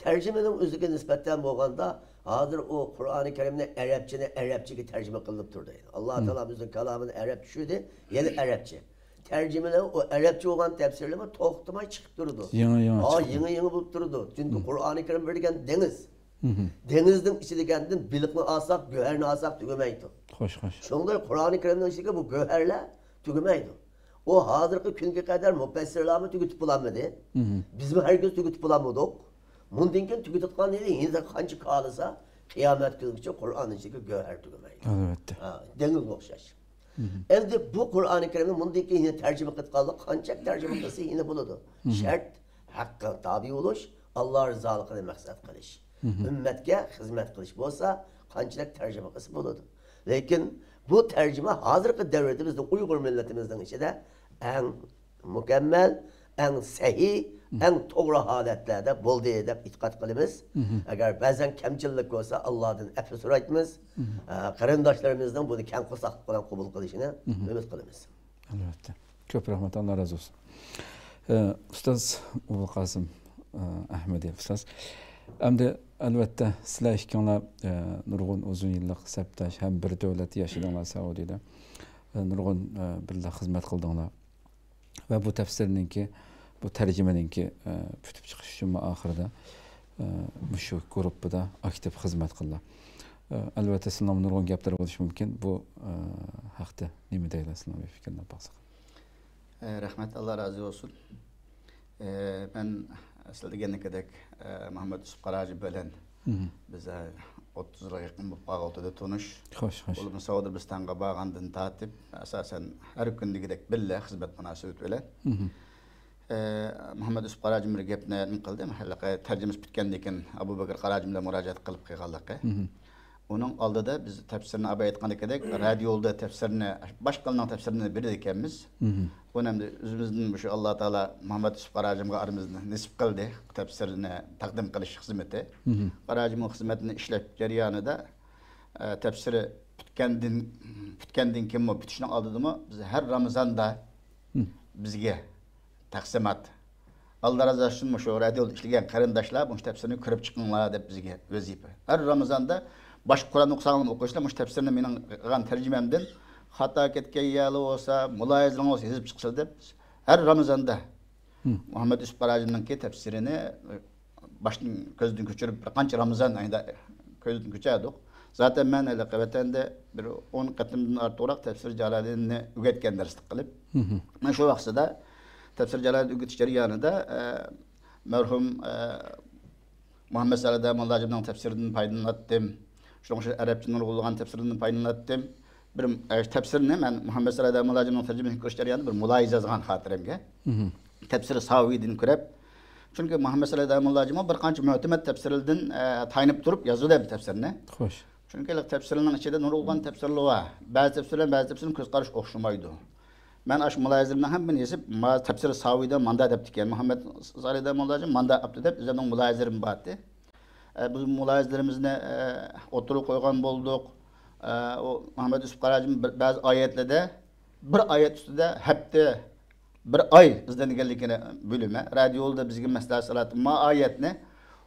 تەرجىمىنىڭ ئۆزىگە نىسبەتەن بولغاندا، ھازىر ئۇ قۇرئانى كەرىمنى ئەرەبچىنى ئەرەبچىگە تەرجىمە قىلىنىپ تۇرىدۇ. ئاللا تائالا ئۆزىنىڭ كالامىنى ئەرەبچە چۈشۈردى، يەنە ئەرەبچە. تەرجىمىلەر، ئۇ ئەرەبچە بولغان تەپسىرلەرمۇ توختىماي چىقىپ تۇرىدۇ. يېڭى، يېڭى ھا، چىقىدۇ. يېڭى، يېڭى بولۇپ تۇرىدۇ. چۈنكى قۇرئانى كەرىم بىر دېگەن دېڭىز. دېڭىزنىڭ ئىچىدىكەندىن بېلىقنى ئالساق، گۆھەرنى ئالساق تۈگىمەيدۇ. خوش، خوش. شۇنىڭدەك قۇرئانى كەرىمنىڭ ئىچىدىكى بۇ گۆھەرلەر تۈگىمەيدۇ. ئۇ ھازىرقى كۈنگە قەدەر مۇپەسسىرلارمۇ تۈگىتىپ بولالمىدى. بىزمۇ ھەرگىز تۈگىتىپ بولالمىدۇق. مۇندىن كېيىن تۈگىتىدىغان يىلى يەنە قانچە كالىسا، قىيامەت كۈنىگىچە قۇرئان ئىچىدىكى گۆھەر تۈگىمەيدۇ. ئەلۋەتتە. ھا، دېڭىزغا ئوخشاش. ئەمدى بۇ قۇرئانى كەرىمنى مۇندىن كېيىن يەنە تەرجىمە قىلىدىغانلار قانچە تەرجىمە قىلسا يەنە بولىدۇ. شەرت ھەققە تابىي بولۇش، ئاللا رىزالىقىنى مەقسەت قىلىش، ئۈممەتكە خىزمەت قىلىش بولسا، قانچىلىك تەرجىمە قىلسا بولىدۇ. لېكىن بۇ تەرجىمە ھازىرقى دەۋردە بىزنىڭ ئۇيغۇر مىللىتىمىزنىڭ ئىچىدە ئەڭ مۇكەممەل، ئەڭ سەھىھ، ئەڭ توغرا ھالەتلەردە بولدى دەپ ئېتىقاد قىلىمىز. ئەگەر بەزەن كەمچىللىك بولسا، ئاللادىن ئەپۇ سورايمىز. ئە، قېرىنداشلىرىمىزنىڭ بۇنى كەڭ قورساقلىق بىلەن قوبۇل قىلىشىنى ئۈمىد قىلىمىز. ئەلۋەتتە. كۆپ رەھمەت، ئاللا رازى بولسۇن. ئە، ئۇستاز ئوبۇلقاسىم، ئە، ئەھمىدى ئۇستاز. ئەمدى ئەلۋەتتە سىلەر ئىككىڭلار، ئە، نۇرغۇن ئۇزۇن يىللىق سەپداش ھەم بىر دۆلەتتە ياشىدىڭلار سەئۇدىدە. ئە، نۇرغۇن، ئە، بىللە خىزمەت قىلدىڭلار. ۋە بۇ تەپسىرنىڭكى، بۇ تەرجىمىنىڭكى، ئە، پۈتۈپ چىقىشى ئۈچۈنمۇ ئاخىرىدا، ئە، مۇشۇ گۇرۇپپىدا ئاكتىپ خىزمەت قىلدى. ئە، ئەلۋەتتە، سىلەرنىڭ نۇرغۇن گەپلىرى بولۇشى مۇمكىن. بۇ، ئە، ھەقتە نېمە دەيلا، سىلەرنىڭ بىر پىكىرلەپ باقساق. ئە، رەھمەت، ئاللا رازى بولسۇن. ئە، مەن سىز دېگەنكىدەك، ئە، مۇھەممەد يۈسۈپ قاراجى بىلەن بىز، ئە، ئوتتۇزغا يېقىن بولۇپ قالغۇلتىدى تونۇش. خوش، خوش. بولۇپمۇ سەئۇدىستانغا بارغاندىن تارتىپ، ئاساسەن، ھەر كۈندىكىدەك بىللە خىزمەت مۇناسىۋىتى بىلەن. ئە، مۇھەممەد يۈسۈپ قاراجىم بىر گەپنى نېمە قىلدى، ھېلىقى تەرجىمىسى پۈتكەندىن كېيىن ئابۇبەكىر قاراجىم بىلەن مۇراجىئەت قىلىپ قىلغانلىقى. مم. ئۇنىڭ ئالدىدا بىز تەپسىرنى، ئاباي ئېيتقاندىكىدەك، رادىيولدا تەپسىرنى، باشقىلارنىڭ تەپسىرىنى بېرىدىكەنمىز. مم. ئۇنى ئەمدى ئۆزىمىزدىن مۇشۇ ئاللا تائالا مۇھەممەد يۈسۈپ قاراجىمغا ئارىمىزدا نېسىپ قىلدى تەپسىرنى تەقدىم قىلىش خىزمىتى. مم. قاراجىمنىڭ خىزمىتىنى ئىشلەش جەريانىدا، ئە، تەپسىرى پۈتكەندىن، پۈتكەندىن كېيىنمۇ، پۈتۈشنىڭ ئالدىدىمۇ بىز ھەر رامىزاندا مم. بىزگە تەقسىمات. ئاللا رازى بولسۇن، مۇشۇ رادىيودا ئىشلىگەن قېرىنداشلار، مۇشۇ تەپسىرنى كۆرۈپ چىقىڭلار دەپ بىزگە ۋەزىپە. ھەر رامىزاندا باشقا قۇرئان ئوقۇساڭلارمۇ ئوقۇيسىلەر، مۇشۇ تەپسىرنى مېنىڭ قىلغان تەرجىمەمدىن خاتا كەتكەن يەرلەر بولسا، مۇلاھىزىلىرىڭ بولسا يېزىپ چىقىسىلەر دەپ، ھەر رامىزاندا مم. مۇھەممەد يۈسۈپ قاراجىمنىڭكى تەپسىرىنى باشتىن كۆزدىن كۆچۈرۈپ، بىر قانچە رامىزان ئايدا كۆزدىن كۆچۈردۇق. زاتەن مەن ھېلىقى ۋەتەندە بىر ئون قېتىمدىن ئارتۇقراق تەپسىر جالالىننى ئۆگەتكەن دەرسلىك قىلىپ. مم. مەن شۇ ۋاقتىدا تەپسىر جالالىننى ئۆگىتىش جەريانىدا، ئە، مەرھۇم، ئە، مۇھەممەد سالىھ داموللاجىمنىڭ تەپسىرىدىن پايدىلىناتتىم. شۇنىڭ ئۈچۈن ئەرەبچە نۇرغۇنلىغان تەپسىرلىرىدىن پايدىلىناتتىم. بىر، ئە، تەپسىرنى مەن مۇھەممەد سالىھ داموللاجىمنىڭ تەرجىمىسىنى كۆرۈش جەريانىدا بىر مۇلاھىزە يازغان خاتىرەمگە. مم. تەپسىرى ساۋىدىن كۆرۈپ. چۈنكى مۇھەممەد سالىھ داموللاجىممۇ بىر قانچە مۆتىمەت تەپسىرلىرىدىن، ئە، تايىنىپ تۇرۇپ يازدى بۇ تەپسىرنى. خوش. چۈنكى تەپسىرلەرنىڭ ئىچىدە نۇرغۇنلىغان تەپسىرلەر بار. بەزى تەپسىرلەر، بەزى تەپسىرنىڭ كۆز قارىشى ئوخشىمايدۇ. مەن ئاشۇ مۇلاھىزىلىرىمنىڭ ھەممىنى يېزىپ، ما-، تەپسىرى ساۋىدا ماندا دەپتىكەن، مۇھەممەد سالىھ داموللاجىم ماندا ئاپتۇ دەپ، ئۆزۈمنىڭ مۇلاھىزىلىرىم بارتى. ئە، بىز مۇلاھىزىلىرىمىزنى، ئە، ئوتتۇرىغا قويغان بولدۇق. ئە، ئۇ مۇھەممەد يۈسۈپ قاراجىم بىر، بەزى ئايەتلەردە بىر ئايەت ئۈستىدە ھەپتە، بىر ئاي ئىزدەنگەنلىكىنى بۆلۈمى رادىيودا بىزگە مەسلىھەت سالاتتى. ما ئايەتنى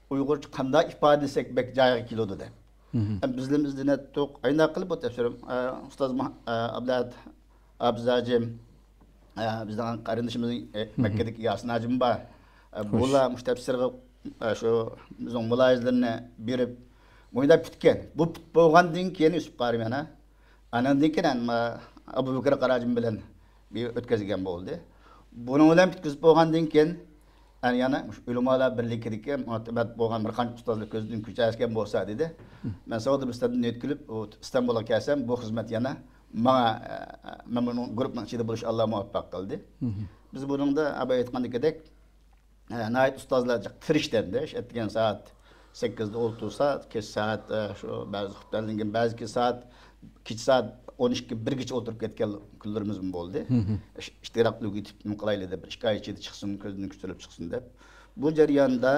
ئۇيغۇرچە قانداق ئىپادىلىسەك بەك جايىغا كېلىدۇ دەپ. مم. ئەم، بىزلىرىمىز ئىزدىنەتتۇق. ئاينداق قىلىپ بۇ تەپسىرىم، ئە، ئۇستاز مۇھ-، ئە، ئابلەت ئابزاجىم، ئە، بىزنىڭ قېرىندىشىمىز، ئە، مم. مەككىدىكى ياسىن ھاجىم بار. ئە، خوش. بۇلار مۇشۇ تەپسىرگە، ئە، شۇ بىزنىڭ مۇلاھىزىلىرىنى بېرىپ، مۇيدا پۈتكەن. بۇ پۈت بولغاندىن كېيىن يۈسۈپ قارىي مانا. ئاندىن كېيىن، ئەمما ئابۇبەكىر قاراجىم بىلەن بىر ئۆتكۈزگەن بولدى. بۇنىڭ بىلەن پۈتكۈزۈپ بولغاندىن كېيىن، ئەنە يەنە مۇشۇ ئۆلىمالار بىرلىكىدىكى مۇناسىۋەت بولغان بىر قانچە ئۇستازلار كۆزدىن كۆچۈرگەن بولسا دېدى. مم. مەن ساۋۇدى بىستاندىن يۆتكىلىپ، ئۇ ئىستانبۇلغا كەلسەم، بۇ خىزمەت يەنە ماڭا، ئە، مەن بۇنىڭ گۇرۇپپىنىڭ ئىچىدە بولۇش ئاللا مۇۋەپپەق قىلدى. مم. بىز بۇنىڭدا ئاباي ئېيتقاندىكىدەك، ئە، ناھايىتى ئۇستازلار جىق تىرىشتى ئەمدى. ئىش ئەتىگەن سائەت سەككىزدە ئولتۇرسا، كەچ سائەت، ئە، شۇ بەزى خۇتبىلەردىن كېيىن بەزى سائەت، كېچە سائەت ئون ئىككى، بىرگىچە ئولتۇرۇپ كەتكەن كۈنلىرىمىزمۇ بولدى. مم. ئىش-، ئىشتىراكلىق يېتىپ نېمە قىلايلى دەپ، بىر ئىككى ئاي ئىچىدە چىقسۇن، كۆزدىن كۆچۈرۈپ چىقسۇن دەپ. بۇ جەرياندا،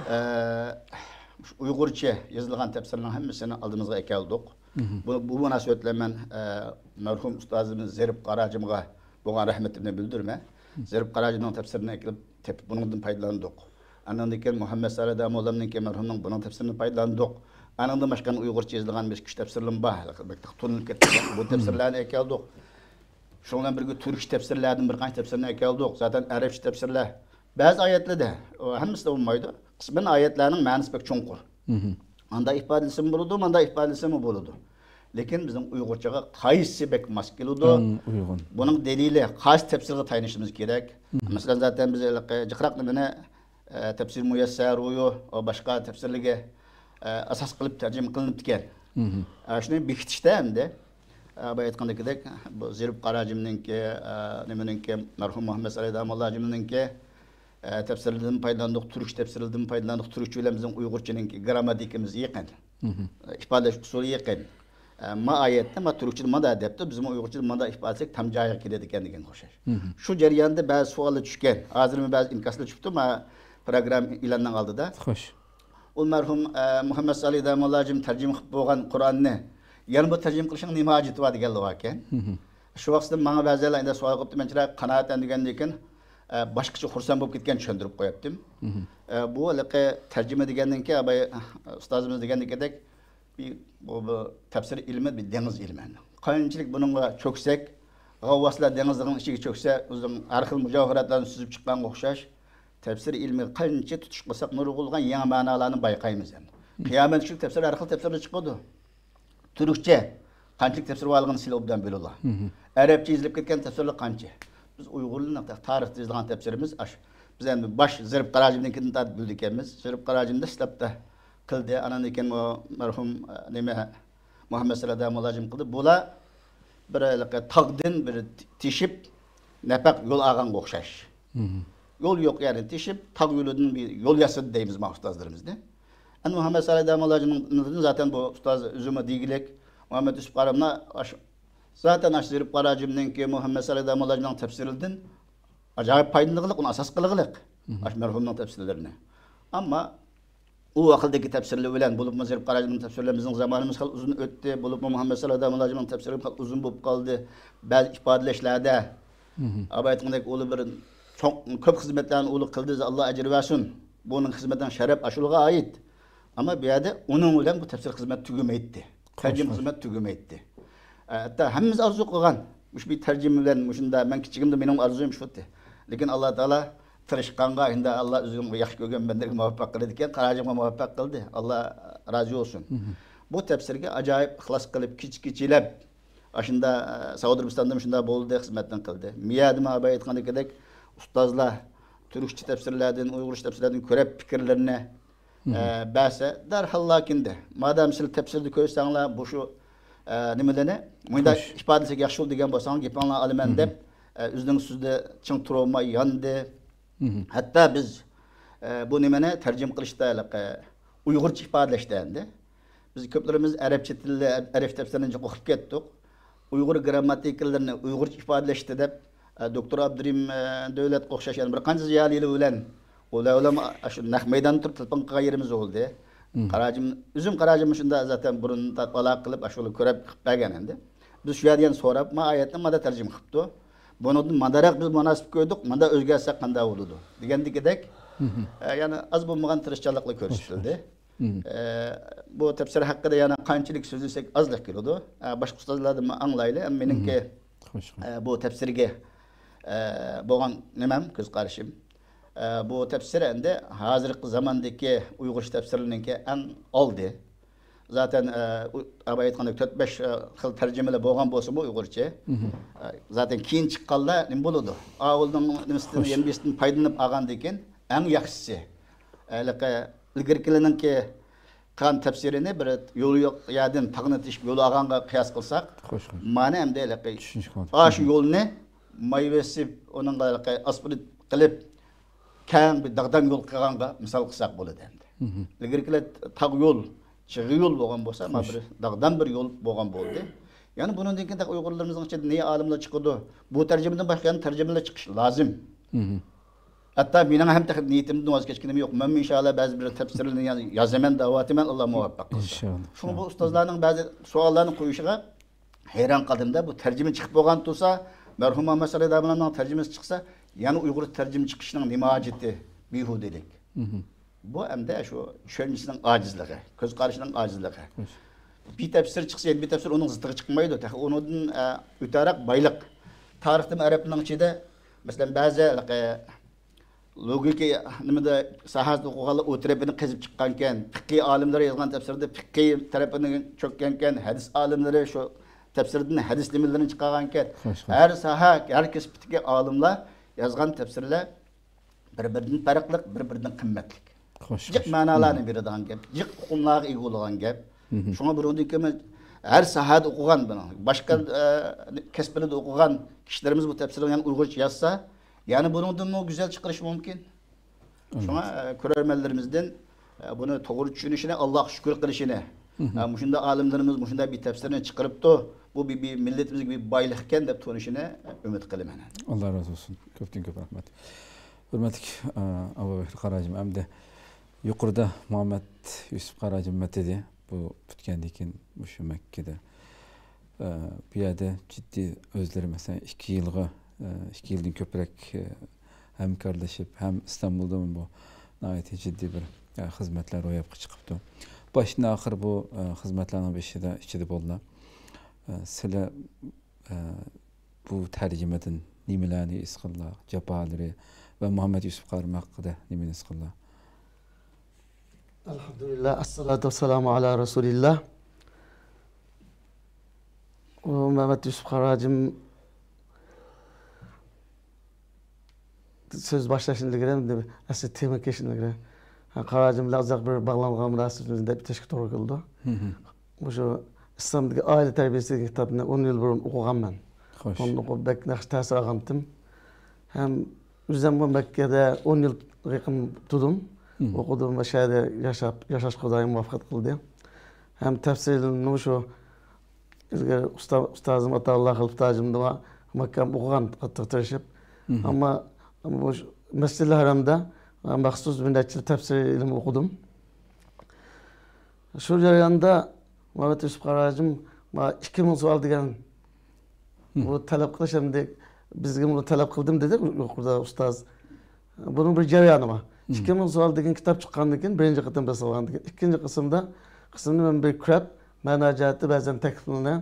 ئە، ئۇيغۇرچە يېزىلغان تەپسىرنىڭ ھەممىسىنى ئالدىمىزغا ئەكەلدۇق. مم. بۇ، بۇ مۇناسىۋەت بىلەن مەن، ئە، مەرھۇم ئۇستازىمىز زېرىپ قاراجىمغا بولغان رەھمىتىمنى بىلدۈرىمەن. مم. زېرىپ قاراجىمنىڭ تەپسىرىنى ئەكېلىپ تېپىپ، بۇنىڭدىن پايدىلاندۇق. ئاندىن كېيىن مۇھەممەد سالىھ داموللامنىڭكى، مەرھۇمنىڭ بۇنىڭ تەپسىرىنى پايدىلاندۇق. ئانىڭدىن باشقا ئۇيغۇرچە يېزىلغان بىر ئىككى ئۈچ تەپسىرلىرىم بار، ھېلىقى بەك تونۇلۇپ كەتكەن بۇ تەپسىرلەرنى ئەكەلدۇق. شۇنىڭ بىلەن بىرگە تۈركچە تەپسىرلەردىن بىر قانچە تەپسىرنى ئەكەلدۇق. زاتەن ئەرەبچە تەپسىرلەر بەزى ئايەتلەردە، ئۇ ھەممىسىدە بولمايدۇ. قىسمەن ئايەتلەرنىڭ مەنىسى بەك چوڭقۇر. مم. ئاندا ئىپادىلىسىمۇ بولىدۇ، ماندا ئىپادىلىسىمۇ بولىدۇ. لېكىن بىزنىڭ ئۇيغۇرچىغا قايسى بەك ماس كېلىدۇ؟ ئەڭ ئۇيغۇن. بۇنىڭ دەلىلى قايسى تەپسىرگە تايىنىشىمىز كېرەك؟ مم. مەسىلەن، زاتەن بىز ھېلىقى جىقراق نېمىنى، ئە، تەپسىر مۇيەسسەرۇيۇ، ئۇ باشقا تەپسىرلەرگە، ئە، ئاساس قىلىپ تەرجىمە قىلىنىپتىكەن. مم. ئە، شۇنى بېكىتىشتە ئەمدى، ئە، بايا ئېيتقاندىكىدەك، بۇ زېرىپ قاراجىمنىڭكى، ئە، نېمىنىڭكى، مەرھۇم مۇھەممەد سالىھ داموللاجىمنىڭكى، ئە، تەپسىرلىرىدىن پايدىلاندۇق، تۈركچە تەپسىرلىرىدىن پايدىلاندۇق، تۈركچە بىلەن بىزنىڭ ئۇيغۇرچىنىڭكى گىرامماتىكىمىز يېقىن. مم. ئىپادىلەش ئۇسۇلى يېقىن. ئە، ما ئايەتنى، ما تۈركچىدە ماندا دەپتۇ، بىزمۇ ئۇيغۇرچىدە ماندا ئىپادىلىسەك تام جايىغا كېلىدىكەن دېگەن ئوخشاش. مم. شۇ جەرياندا بەزى سوئاللار چۈشكەن. ھازىرمۇ بەزى ئىنكاسلار چۈشۈپتۇ، ما پروگرامما ئېلاننىڭ ئالدىدا. خوش. ئۇ مەرھۇم، ئە، مۇھەممەد سالىھ داموللاجىم تەرجىمە قىلىپ بولغان قۇرئاننى يەنە بۇ تەرجىمە قىلىشنىڭ نېمە ھاجىتى بار دېگەنلەر باركەن. مم. شۇ ۋاقىتتا ماڭا بەزىلەر ئەندى سوئال قىلىپتۇ، مەن چىرايلىق قانائەتلەندۈرگەندىن كېيىن، ئە، باشقىچە خۇرسەن بولۇپ كەتكەن چۈشەندۈرۈپ قوياتتىم. مم. ئە، بۇ ھېلىقى تەرجىمە دېگەندىن كېيىن، ئاباي، ئۇستازىمىز دېگەندىكىدەك، بىر، بۇ، بۇ تەپسىر ئىلمى بىر دېڭىز ئىلمى. قانچىلىك بۇنىڭغا چۆكسەك، غەۋۋاسلار دېڭىزنىڭ ئىچىگە چۆكسە، ئۆزىنىڭ ھەر خىل مۇجەۋھىراتلارنى سۈزۈپ چىققانغا ئوخشاش، تەپسىر ئىلمىگە قانچە تۇتۇش قىلساق، نۇرغۇنلىغان يېڭى مەنالارنى بايقايمىز ئەمدى. مم. قىيامەت كۈنى تەپسىر، ھەر خىل تەپسىرلەر چىقىدۇ. تۈركچە قانچىلىك تەپسىر بارلىقىنى سىلى ئوبدان بىلىدۇ. مم. ئەرەبچە يېزىلىپ كەتكەن تەپسىرلەر قانچە؟ بىز ئۇيغۇرلارنىڭ تارىختا يېزىلغان تەپسىرىمىز ئاش. بىز ئەمدى باش زېرىپ قاراجىمنىڭكىدىن تارتىپ بىلىدىكەنمىز. زېرىپ قاراجىم دەسلەپتە قىلدى. ئانان كېيىن ئۇ مەرھۇم، ئە، نېمە، مۇھەممەد سالىھ داموللاجىم قىلدى. بۇلار بىر ھېلىقى تاغدىن بىر تېشىپ نەپەق يول ئالغانغا ئوخشاش. يول يوق يەرنى تېشىپ، تاغ يولىدىن بىر يول ياسىدى دەيمىز ما ئۇستازلىرىمىزنى. ئەنە مۇھەممەد سالىھ داموللاجىنىڭ زاتەن بۇ ئۇستاز ئۆزىمۇ دېگۈلۈك، مۇھەممەد يۈسۈپ قارىملا ئاشۇ، زاتەن ئاشۇ زېرىپ قاراجىمنىڭكى، مۇھەممەد سالىھ داموللاجىنىڭ تەپسىرىدىن ئاجايىپ پايدىلىنىغلىق، ئۇنى ئاساس قىلغلىق، ئاشۇ مەرھۇمنىڭ تەپسىرلىرىنى. ئەمما ئۇ ۋاقىتتىكى تەپسىرلىرى بىلەن، بولۇپمۇ زېرىپ قاراجىمنىڭ تەپسىرلىرى، بىزنىڭ زامانىمىز خېلى ئۇزۇن ئۆتتى، بولۇپمۇ مۇھەممەد سالىھ داموللاجىنىڭ تەپسىرى خېلى ئۇزۇن بولۇپ قالدى. بەزى ئىپادىلەشلەردە، ئاباي ئېيتقاندەك، ئۇلار بىر چوڭ، كۆپ خىزمەتلەرنى ئۇلار قىلدى، ئاللا ئەجىر بەرسۇن. بۇنىڭ خىزمىتىنىڭ شەرەپ ئاشۇلىغا ئائىت. ئەمما بۇ يەردە ئۇنىڭ بىلەن بۇ تەپسىر خىزمەت تۈگىمەيتتى. تەرجىمە خىزمەت تۈگىمەيتتى. ئە، ھەتتا ھەممىمىز ئارزۇ قىلغان، مۇشۇ بىر تەرجىمە بىلەن، مۇشۇنداق، مەن كىچىكىمدە مېنىڭ ئارزۇيۇم شۇ ئىدى. لېكىن ئاللا تائالا تىرىشقانغا، ئەمدى ئاللا ئۆزىنىڭ ياخشى كۆرگەن بەندىلىرىگە مۇۋەپپەق قىلىدىكەن، قاراجىمغا مۇۋەپپەق قىلدى. ئاللا رازى بولسۇن. بۇ تەپسىرگە ئاجايىپ ئىخلاس قىلىپ، كېچە كېچىلەپ، ئاشۇندا، ئە، سەئۇدى ئەرەبىستاندا مۇشۇنداق بولدى، خىزمەتنى قىلدى. مىيادىمۇ ئاباي ئېيتقاندىكىدەك، ئۇستازلار تۈركچە تەپسىرلەردىن، ئۇيغۇرچە تەپسىرلەردىن كۆرۈپ پىكىرلىرىنى، ئە، بەرسە، دەرھاللا كىندى. مادام سىلەر تەپسىردە كۆرسەڭلار، بۇ شۇ، ئە، نېمىلەرنى، مۇنداق ئىپادىلىسەك ياخشى بولىدۇ دېگەن بولساڭ، گېپىڭلارنى ئالىمەن دەپ، ئە، ئۆزىنىڭ سۆزىدە چىڭ تۇرۇلماي ياندى. ھەتتا بىز، ئە، بۇ نېمىنى تەرجىمە قىلىشتا ھېلىقى ئۇيغۇرچە ئىپادىلەشتە ئەمدى. بىز كۆپلىرىمىز ئەرەبچە تىلدا، ئەرەب تەپسىرىنى جىق ئوقۇپ كەتتۇق. ئۇيغۇر گىرامماتىكىلىرىنى ئۇيغۇرچە ئىپادىلەشتە دەپ، ئە، دوكتور ئابدۇرېھىم، ئە، دۆلەتكە ئوخشاش يەنە بىر قانچە زىيالىيلار بىلەن ئۇلار بىلەن ئاشۇ نەق مەيداندا تۇرۇپ تېلېفون قىلغان يېرىمىز بولدى. قاراجىم، ئۆزۈم قاراجىم شۇنداق زاتەن بۇرۇن ئالاقە قىلىپ، ئاشۇلار كۆرۈپ قىلىپ بەرگەن ئەمدى. بىز شۇ يەردە يەنە سوراپ، ما ئايەتنى مادا تەرجىمە قىپتۇ. بۇنىڭدىن ماداراق بىز مۇناسىپ كۆردۇق، ماندا ئۆزگەرتسەك قانداق بولىدۇ؟ دېگەندىكىدەك، ئە، يەنە ئاز بولمىغان تىرىشچانلىقلار كۆرسىتىلدى. ئە، بۇ تەپسىر ھەققىدە يەنە قانچىلىك سۆزلىسەك ئازلىق كېلىدۇ. ئە، باشقا ئۇستازلاردىن ئاڭلايلى. ئەمما مېنىڭكى، ئە، بۇ تەپسىرگە، ئە، بولغان نېمەم، كۆز قارىشىم. ئە، بۇ تەپسىر ئەمدى ھازىرقى زاماندىكى ئۇيغۇرچە تەپسىرلەرنىڭكى ئەڭ ئالدى. زاتەن، ئە، ئۇ، ئاباي ئېيتقاندەك تۆت بەش، ئە، خىل تەرجىمىلەر بولغان بولسىمۇ ئۇيغۇرچە. ئە، زاتەن كېيىن چىققانلار نېمە بولىدۇ؟ ئاۋۇلنىڭ نېمىسىدىن، يەنبىسىدىن پايدىلىنىپ ئالغاندىن كېيىن ئەڭ ياخشىسى. ھېلىقى ئىلگىرىكىلەرنىڭكى قىلغان تەپسىرىنى بىر يولى يوق يەردىن تاغنى تېشىپ يول ئالغانغا قىياس قىلساق، مانا ئەمدى ھېلىقى ئاشۇ يولنى مايۋېسىپ، ئۇنىڭغا ھېلىقى ئاسفالت قىلىپ، كەڭ بىر داغدام يول قىلغانغا مىسال قىلساق بولىدۇ ئەمدى. ئىلگىرىكىلەر تاغ يول، چىغىر يول بولغان بولسا، مانا بىر داغدام بىر يول بولغان بولدى. يەنە بۇنىڭدىن كېيىن تېخى ئۇيغۇرلىرىمىزنىڭ ئىچىدە نى ئالىملار چىقىدۇ. بۇ تەرجىمىدىن باشقا يەنە تەرجىمىلەر چىقىشى لازىم. ھەتتا مېنىڭ ھەم تېخى نىيىتىمدىن ۋاز كەچكىنىم يوق. مەنمۇ ئىنشائاللا بەزى بىر تەپسىرلەرنى يەنە يازىمەن دەۋاتىمەن، ئاللا مۇۋەپپەق قىلسا. ئىنشائاللا. شۇڭا بۇ ئۇستازلارنىڭ بەزى سوئاللارنى قويۇشىغا ھەيران قالدىمدا، بۇ تەرجىمە چىقىپ بولغان تۇرسا، مەرھۇم مۇھەممەد سالىھ داموللانىڭ تەرجىمىسى چىقسا، يەنە ئۇيغۇرچە تەرجىمە چىقىشنىڭ نېمە ھاجىتى، بىھۇدىلىك. بۇ ئەمدى شۇ چۈشەنچىسىنىڭ ئاجىزلىقى، كۆز قارىشىنىڭ ئاجىزلىقى. بىر تەپسىر چىقسا، يەنە بىر تەپسىر ئۇنىڭ زىتىغا چىقمايدۇ. تېخى ئۇنىڭدىن، ئە، ئۆتەرەك بايلىق. تارىختىمۇ ئەرەبنىڭ ئىچىدە، مەسىلەن، بەزى، ئە، لوگىكا نېمىدە ساھەسىدە ئوقۇغانلار ئۇ تەرىپىنى قېزىپ چىققانكەن، پىقھىي ئالىملىرى يازغان تەپسىردە پىقھىي تەرىپىنى چۆككەنكەن، ھەدىس ئالىملىرى شۇ تەپسىردىن ھەدىس نېمىلىرىنى چىقارغانكەن. خوش، خوش. ھەر ساھە، ھەر كەسىپتىكى ئالىملار يازغان تەپسىرلەر بىر-بىرىدىن پەرقلىق، بىر-بىرىدىن قىممەتلىك. خوش، جىق خوش. مەنالارنى بېرىدىغان گەپ، جىق ئۇقۇملارغا ئىگە بولىدىغان گەپ. شۇڭا بۇنىڭدىن كېيىن ھەر ساھەدە ئوقۇغان بۇنىڭ. باشقا، ئە، كەسىپلەردە ئوقۇغان كىشىلىرىمىز بۇ تەپسىرنى يەنە ئۇيغۇرچە يازسا، يەنە بۇنىڭدىنمۇ گۈزەل چىقىرىشى مۇمكىن. شۇڭا، ئە، كۆرەرمەنلىرىمىزدىن، ئە، بۇنى توغرا چۈشىنىشىنى، ئاللاغا شۈكۈر قىلىشىنى، ئە، مۇشۇنداق ئالىملىرىمىز مۇشۇنداق بىر تەپسىرنى چىقىرىپتۇ، بۇ بىر، بىر مىللىتىمىزگە بىر بايلىقكەن دەپ تونۇشىنى ئۈمىد قىلىمەن. ئاللا رازى بولسۇن. كۆپتىن كۆپ رەھمەت. ھۆرمەتلىك، ئە، ئابۇبەكىر قاراجىم، ئەمدى يۇقىرىدا مۇھەممەد يۈسۈپ قاراجىم مەتىدى بۇ پۈتكەندىن كېيىن مۇشۇ مەككىدە، ئە، بۇ يەردە جىددىي ئۆزلىرى، مەسىلەن، ئىككى يىلغا، ئە، ئىككى يىلدىن كۆپرەك، ئە، ھەمكارلىشىپ، ھەم ئىستانبۇلدىمۇ بۇ ناھايىتى جىددىي بىر، ئە، خىزمەتلەر روياپقا چىقىپتۇ. باشتىن ئاخىر بۇ، ئە، خىزمەتلەرنىڭ بېشىدا، ئىچىدە بولدى. ئە، سىلەر، ئە، بۇ تەرجىمىدىن نېمىلەرنى ھېس قىلدىڭلار؟ جاپالىرى ۋە مۇھەممەد يۈسۈپ قارىم ھەققىدە نېمىنى ھېس قىلدىڭلار؟ ئەلھەمدۇلىللا، ئەسسالاتۇ ۋەسسالامۇ ئالا رەسۇلىللا. ئۇ مەمەت يۈسۈپ قاراجىم سۆز باشلاشتىن ئىلگىرى، ئەسلى تېما كىرىشتىن ئىلگىرى، ھە، قاراجىم بىلەن ئۇزاق بىر باغلانغان مۇناسىۋىتىمىزنى دەپ ئۆتۈشكە توغرا كېلىدۇ. مۇشۇ ئىسلامدىكى ئائىلە تەربىيەسى دېگەن كىتابنى ئون يىل بۇرۇن ئوقۇغانمەن. خوش. ئۇنى ئوقۇپ بەك ناخشا تەسىر ئالغانتىم. ھەم ئۆزۈممۇ مەككىدە ئون يىل يېقىن تۇردۇم. ئوقۇدۇم ۋە شۇ يەردە ياشاپ، ياشاش خۇدايىم مۇۋەپپەق قىلدى. ھەم تەپسىرنىمۇ شۇ ئىلگىرى ئۇستا-، ئۇستازىم ئاتائۇللا خەلپىتاجىمدىن ماكام ئوقۇغان، قاتتىق تىرىشىپ. ئەمما بۇ مەسجىدىل ھەرەمدە مەخسۇس بىر نەچچە يىل تەپسىر ئىلمى ئوقۇدۇم. شۇ جەرياندا مۇھەممەد يۈسۈپ قاراجىم ماڭا ئىككى مىڭ سوئال دېگەن بۇ تەلەپ قىلىش ئەمدى بىزگە بۇنى تەلەپ قىلدىم دېدى يۇقىرىدا ئۇستاز. بۇنىڭ بىر جەريانى بار. ئىككى مىڭ سوئال دېگەن كىتاب چىققاندىن كېيىن، بىرىنچى قېتىم بېسىلغاندىن كېيىن، ئىككىنچى قىسىمدا، قىسمىنى مەن بىر كۆرۈپ، مەنا جەھەتتە بەزەن تەكلىپلىرىنى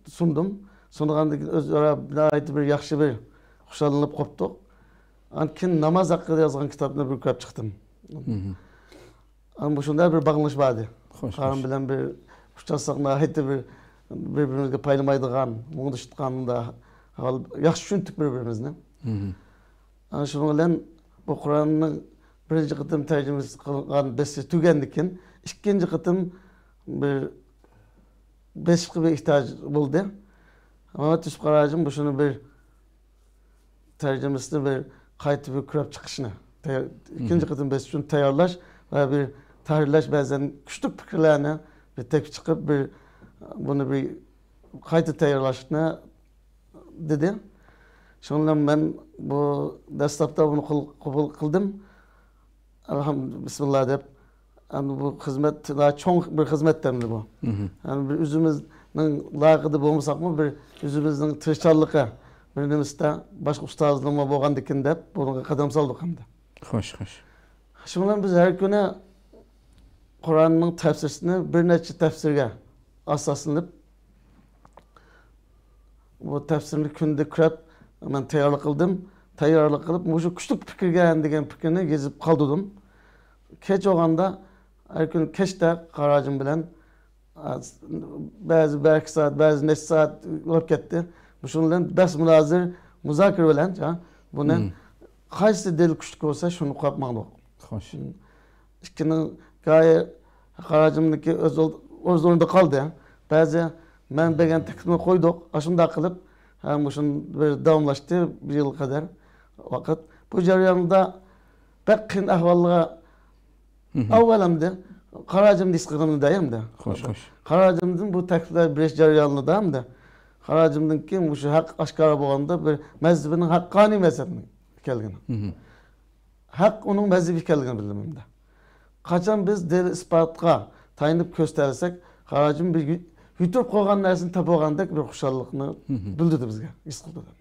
سۇندۇم. سۇنغاندىن كېيىن ئۆزئارا ناھايىتى بىر ياخشى بىر خۇشاللىنىپ قوپتۇق. ئاندىن كېيىن ناماز ھەققىدە يازغان كىتابنى بىر كۆرۈپ چىقتىم. ئەنە مۇشۇنداق بىر باغلىنىش بار ئىدى. خوش، قارام خوش. بىلەن بىر ئۇچراشساق ناھايىتى بىر بىر-بىرىمىزگە پايلىمايدىغان، مۇڭدىشىدىغان مۇنداق ھال، ياخشى چۈشەندۇق بىر-بىرىمىزنى. ئەنە شۇنىڭ بىلەن بۇ قۇرئاننىڭ بىرىنچى قېتىم تەرجىمىسى قىلغان بېسىشى تۈگىگەندىن كېيىن، ئىككىنچى قېتىم بىر بېسىشقا بىر ئېھتىياج بولدى. مۇھەممەد يۈسۈپ قاراجىم بۇ شۇنى بىر تەرجىمىسىنى بىر قايتا بىر كۆرۈپ چىقىشنى، تەييار-، ئىككىنچى قېتىم بېسىش ئۈچۈن تەييارلاش ۋە بىر تەھرىرلەش، بەزەن كۈچلۈك پىكىرلەرنى بىر تېپىپ چىقىپ، بىر بۇنى بىر قايتا تەييارلاشنى دېدى. شۇنىڭ بىلەن مەن بۇ دەسلەپتە بۇنى قول-، قوبۇل قىلدىم. ئەلھەم-، بىسمىللا دەپ، ئەمدى بۇ خىزمەت، چوڭ بىر خىزمەت ئەمدى بۇ. ئەمدى بىر ئۆزىمىزنىڭ لايىقىدا بولمىساقمۇ، بىر ئۆزىمىزنىڭ تىرىشچانلىقى، بىر نېمىسىدە باشقا ئۇستازلىرىمۇ بولغاندىكىن دەپ، بۇنىڭغا قەدەم سالدۇق ئەمدى. خوش، خوش. شۇنىڭ بىلەن بىز ھەر كۈنى قۇرئاننىڭ تەپسىرىنى بىر نەچچە تەپسىرگە ئاساسلىنىپ، بۇ تەپسىرنى كۈندە كۆرۈپ، مەن تەييارلىق قىلدىم. تەييارلىق قىلىپ، مۇشۇ كۈچلۈك پىكىرگە دېگەن پىكىرنى يېزىپ قالدۇردۇم. كەچ بولغاندا، ھەر كۈنى كەچتە قاراجىم بىلەن، ئا، بەزى بىر ئىككى سائەت، بەزى نەچچە سائەت بولۇپ كەتتى. مۇشۇنىڭ بىلەن بەس مۇنازىرە، مۇزاكىرە بىلەن، جا، بۇنى قايسى دەلىل كۈچلۈك بولسا، شۇنى قويۇپ ماڭدۇق. خوش. ئىككىنىڭ گاھى قاراجىمنىڭكى ئۆز ئول-، ئۆز ئورنىدا قالدى. بەزى مەن بەرگەن تەكلىپنى قويدۇق. ئاشۇنداق قىلىپ، ھە، مۇشۇ بىر داۋاملاشتى، بىر يىلغا قەدەر ۋاقىت. بۇ جەرياندا بەك قىيىن ئەھۋالغا ئاۋۋال ئەمدى قاراجىمنى ھېس قىلغىنىم دەي ئەمدى. خوش، خوش. قاراجىمدىن بۇ تەكلىپلەر بېرىش جەريانىدا ئەمدى قاراجىمدىن كېيىن مۇشۇ ھەق ئاشكارا بولغاندا بىر مەزھىپىنىڭ ھەققانىي مەزھەپ ئىكەنلىكىنى. ھەق ئۇنىڭ مەزھىپى ئىكەنلىكىنى بىلدىم ئەمدى. قاچان بىز دەلىل ئىسپاتقا تايىنىپ كۆرسىتەلىسەك، قاراجىم بىر يۇ-، يۈتۈپ قويغان نەرسىنى تاپىۋالغاندەك بىر خۇشاللىقنى بىلدۈردى بىزگە، ھېس قىلدۇردى.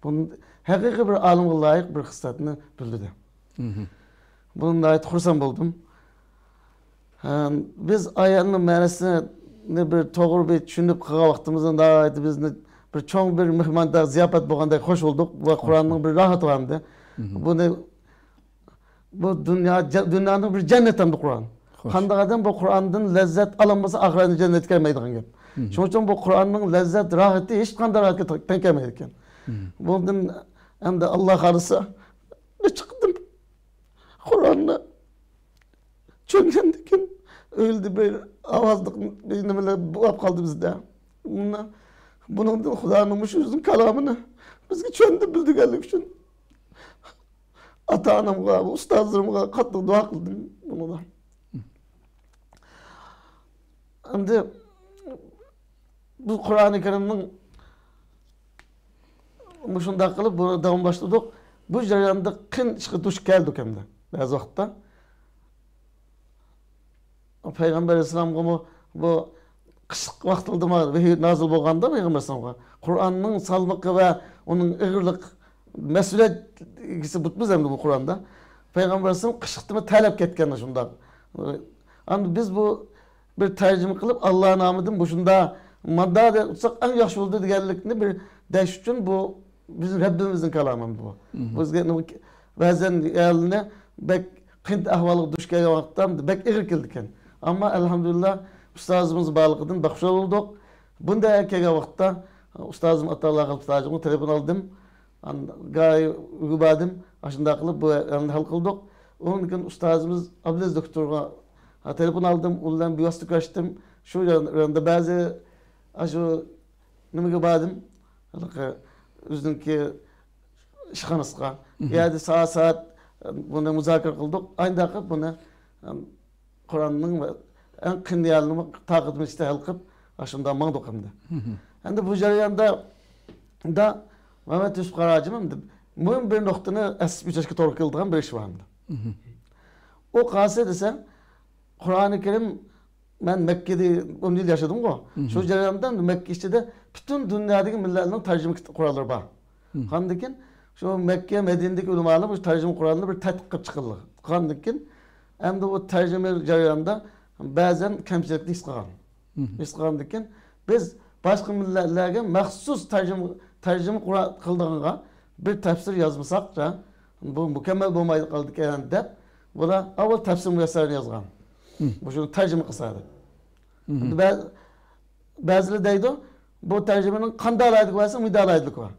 بۇنى ھەقىقىي بىر ئالىمغا لايىق بىر خىسلەتنى بىلدۈردى. بۇنى ناھايىتى خۇرسەن بولدۇم. ھە، بىز ئايەتنىڭ مەنىسىنى بىر توغرا بىر چۈشىنىپ قىلغان ۋاقتىمىزدا ناھايىتى بىزنى بىر چوڭ بىر مېھماندا زىياپەت بولغاندەك خوش بولدۇق ۋە قۇرئاننىڭ بىر راھىتى بار ئىدى. بۇنى، بۇ دۇنيا، جە-، دۇنيانىڭ بىر جەننىتى ئەمدى قۇرئان. خوش. قانداق ئادەم بۇ قۇرئاندىن لەززەت ئالالمىسا، ئاخىرەتتە جەننەتكە كىرەلمەيدىغان گەپ. شۇنىڭ ئۈچۈن بۇ قۇرئاننىڭ لەززەت، راھىتى ھېچقانداق راھەتكە تەڭ كەلمەيدىكەن. بۇندىن ئەمدى ئاللا خالىسا، نەچچە قېتىم قۇرئاننى چۈشەنگەندىن كېيىن ئۆيدە بىر ئاۋازلىق بىر نېمىلەر بولۇپ قالدى بىزدە. مۇنى، بۇنىڭدىن خۇدانىڭ مۇشۇ ئۆزىنىڭ كالامىنى بىزگە چۈشەندۈرۈپ بىلدۈرگەنلىكى ئۈچۈن ئاتا-ئانامغا، ئۇستازلىرىمغا قاتتىق دۇئا قىلدىم بۇنىڭدا. ئەمدى بۇ قۇرئانى كەرىمنىڭ مۇشۇنداق قىلىپ بۇنى داۋاملاشتۇردۇق. بۇ جەرياندا قىيىن ئىشقا دۇچ كەلدۇق ئەمدى بەزى ۋاقىتتا. پەيغەمبەر ئەلەيھىسسالامغىمۇ بۇ قىشلىق ۋاقتىدىمۇ ۋەھىي نازىل بولغاندا پەيغەمبەر ئەلەيھىسسالامغا قۇرئاننىڭ سالمىقى ۋە ئۇنىڭ ئېغىرلىق، مەسئۇلىيەت ئىگىسى بۇ بىز ئەمدى بۇ قۇرئاندا. پەيغەمبەر ئەلەيھىسسالام قىشلىقتىمۇ تەرلەپ كەتكەن شۇنداق. ئەمدى بىز بۇ بىر تەرجىمە قىلىپ، ئاللا نامىدىن مۇشۇنداق ماندا قىلساق ئەڭ ياخشى بولىدۇ دېگەنلىكنى بىر دەش ئۈچۈن بۇ بىزنىڭ رەببىمىزنىڭ كالامى بۇ. بىزگە بەزەن ئەھۋالنى بەك قىيىن ئەھۋالغا دۇچ كەلگەن ۋاقىتتا بەك ئېغىر كېلىدىكەن. ئەمما ئەلھەمدۇلىللا ئۇستازىمىز بارلىقىدىن بەك خۇشال بولدۇق. بۇنداق كەلگەن ۋاقىتتا ئۇستازىم ئاتاللا خەلپىتاجىمغا تېلېفون ئالدىم. ئان-، گاي ئۆيگە باردىم. ئاشۇنداق قىلىپ بۇ ئەھۋالنى ھەل قىلدۇق. ئۇنىڭدىن كېيىن ئۇستازىمىز ئابلىز دوكتورغا تېلېفون ئالدىم. ئۇ بىلەن بىۋاسىتە كۆرۈشتۈم. شۇ يان-، ياندا بەزى ئاشۇ نېمىگە باردىم. ھېلىقى ئۆزىنىڭكى ئىشخانىسىغا. ئۇ يەردە سائەت سائەت بۇنى مۇزاكىرە قىلدۇق. ئاينداقى بۇنى قۇرئاننىڭ ئەڭ قىيىن يەرلىرىنى تاقىتىمىز يېتىشىچە ھەل قىلىپ، ئاشۇنداق ماڭدۇق ئەمدى. ئەمدى بۇ جەرياندا دا مەمەت يۈسۈپ قاراجىم ئەمدى مۇھىم بىر نۇقتىنى ئەسلىپ ئۆتۈشكە توغرا كېلىدىغان بىر ئىش بار ئەمدى. ئۇ قايسى دېسە، قۇرئانى كەرىم، مەن مەككىدە ئون يىل ياشىدىمغۇ. شۇ جەرياندا مەككە ئىچىدە پۈتۈن دۇنيادىكى مىللەتلەرنىڭ تەرجىمە كىت-، قوراللىرى بار. ئاندىن كېيىن شۇ مەككە، مەدىنىدىكى ئۆلىمالار بۇ تەرجىمە قورالىنى بىر تەتقىق قىلىپ چىققانلىقى. ئاندىن كېيىن ئەمدى ئۇ تەرجىمە جەريانىدا بەزەن كەمچىلىكنى ھېس قىلغان. ھېس قىلغاندىن كېيىن بىز باشقا مىللەتلەرگە مەخسۇس تەرجىمە، تەرجىمە قورا-، قىلىدىغانغا بىر تەپسىر يازمىساق، بۇ مۇكەممەل بولماي قالىدىكەن دەپ، بۇلار ئاۋۋال تەپسىر مۇيەسسەرنى يازغان. مۇشۇنى تەرجىمە قىلسا دەپ. ئەمدى بە-، بەزىلەر دەيدۇ، بۇ تەرجىمىنىڭ قانداق ئالاھىدىلىكى بار دېسە، مۇنداق ئالاھىدىلىكى بار.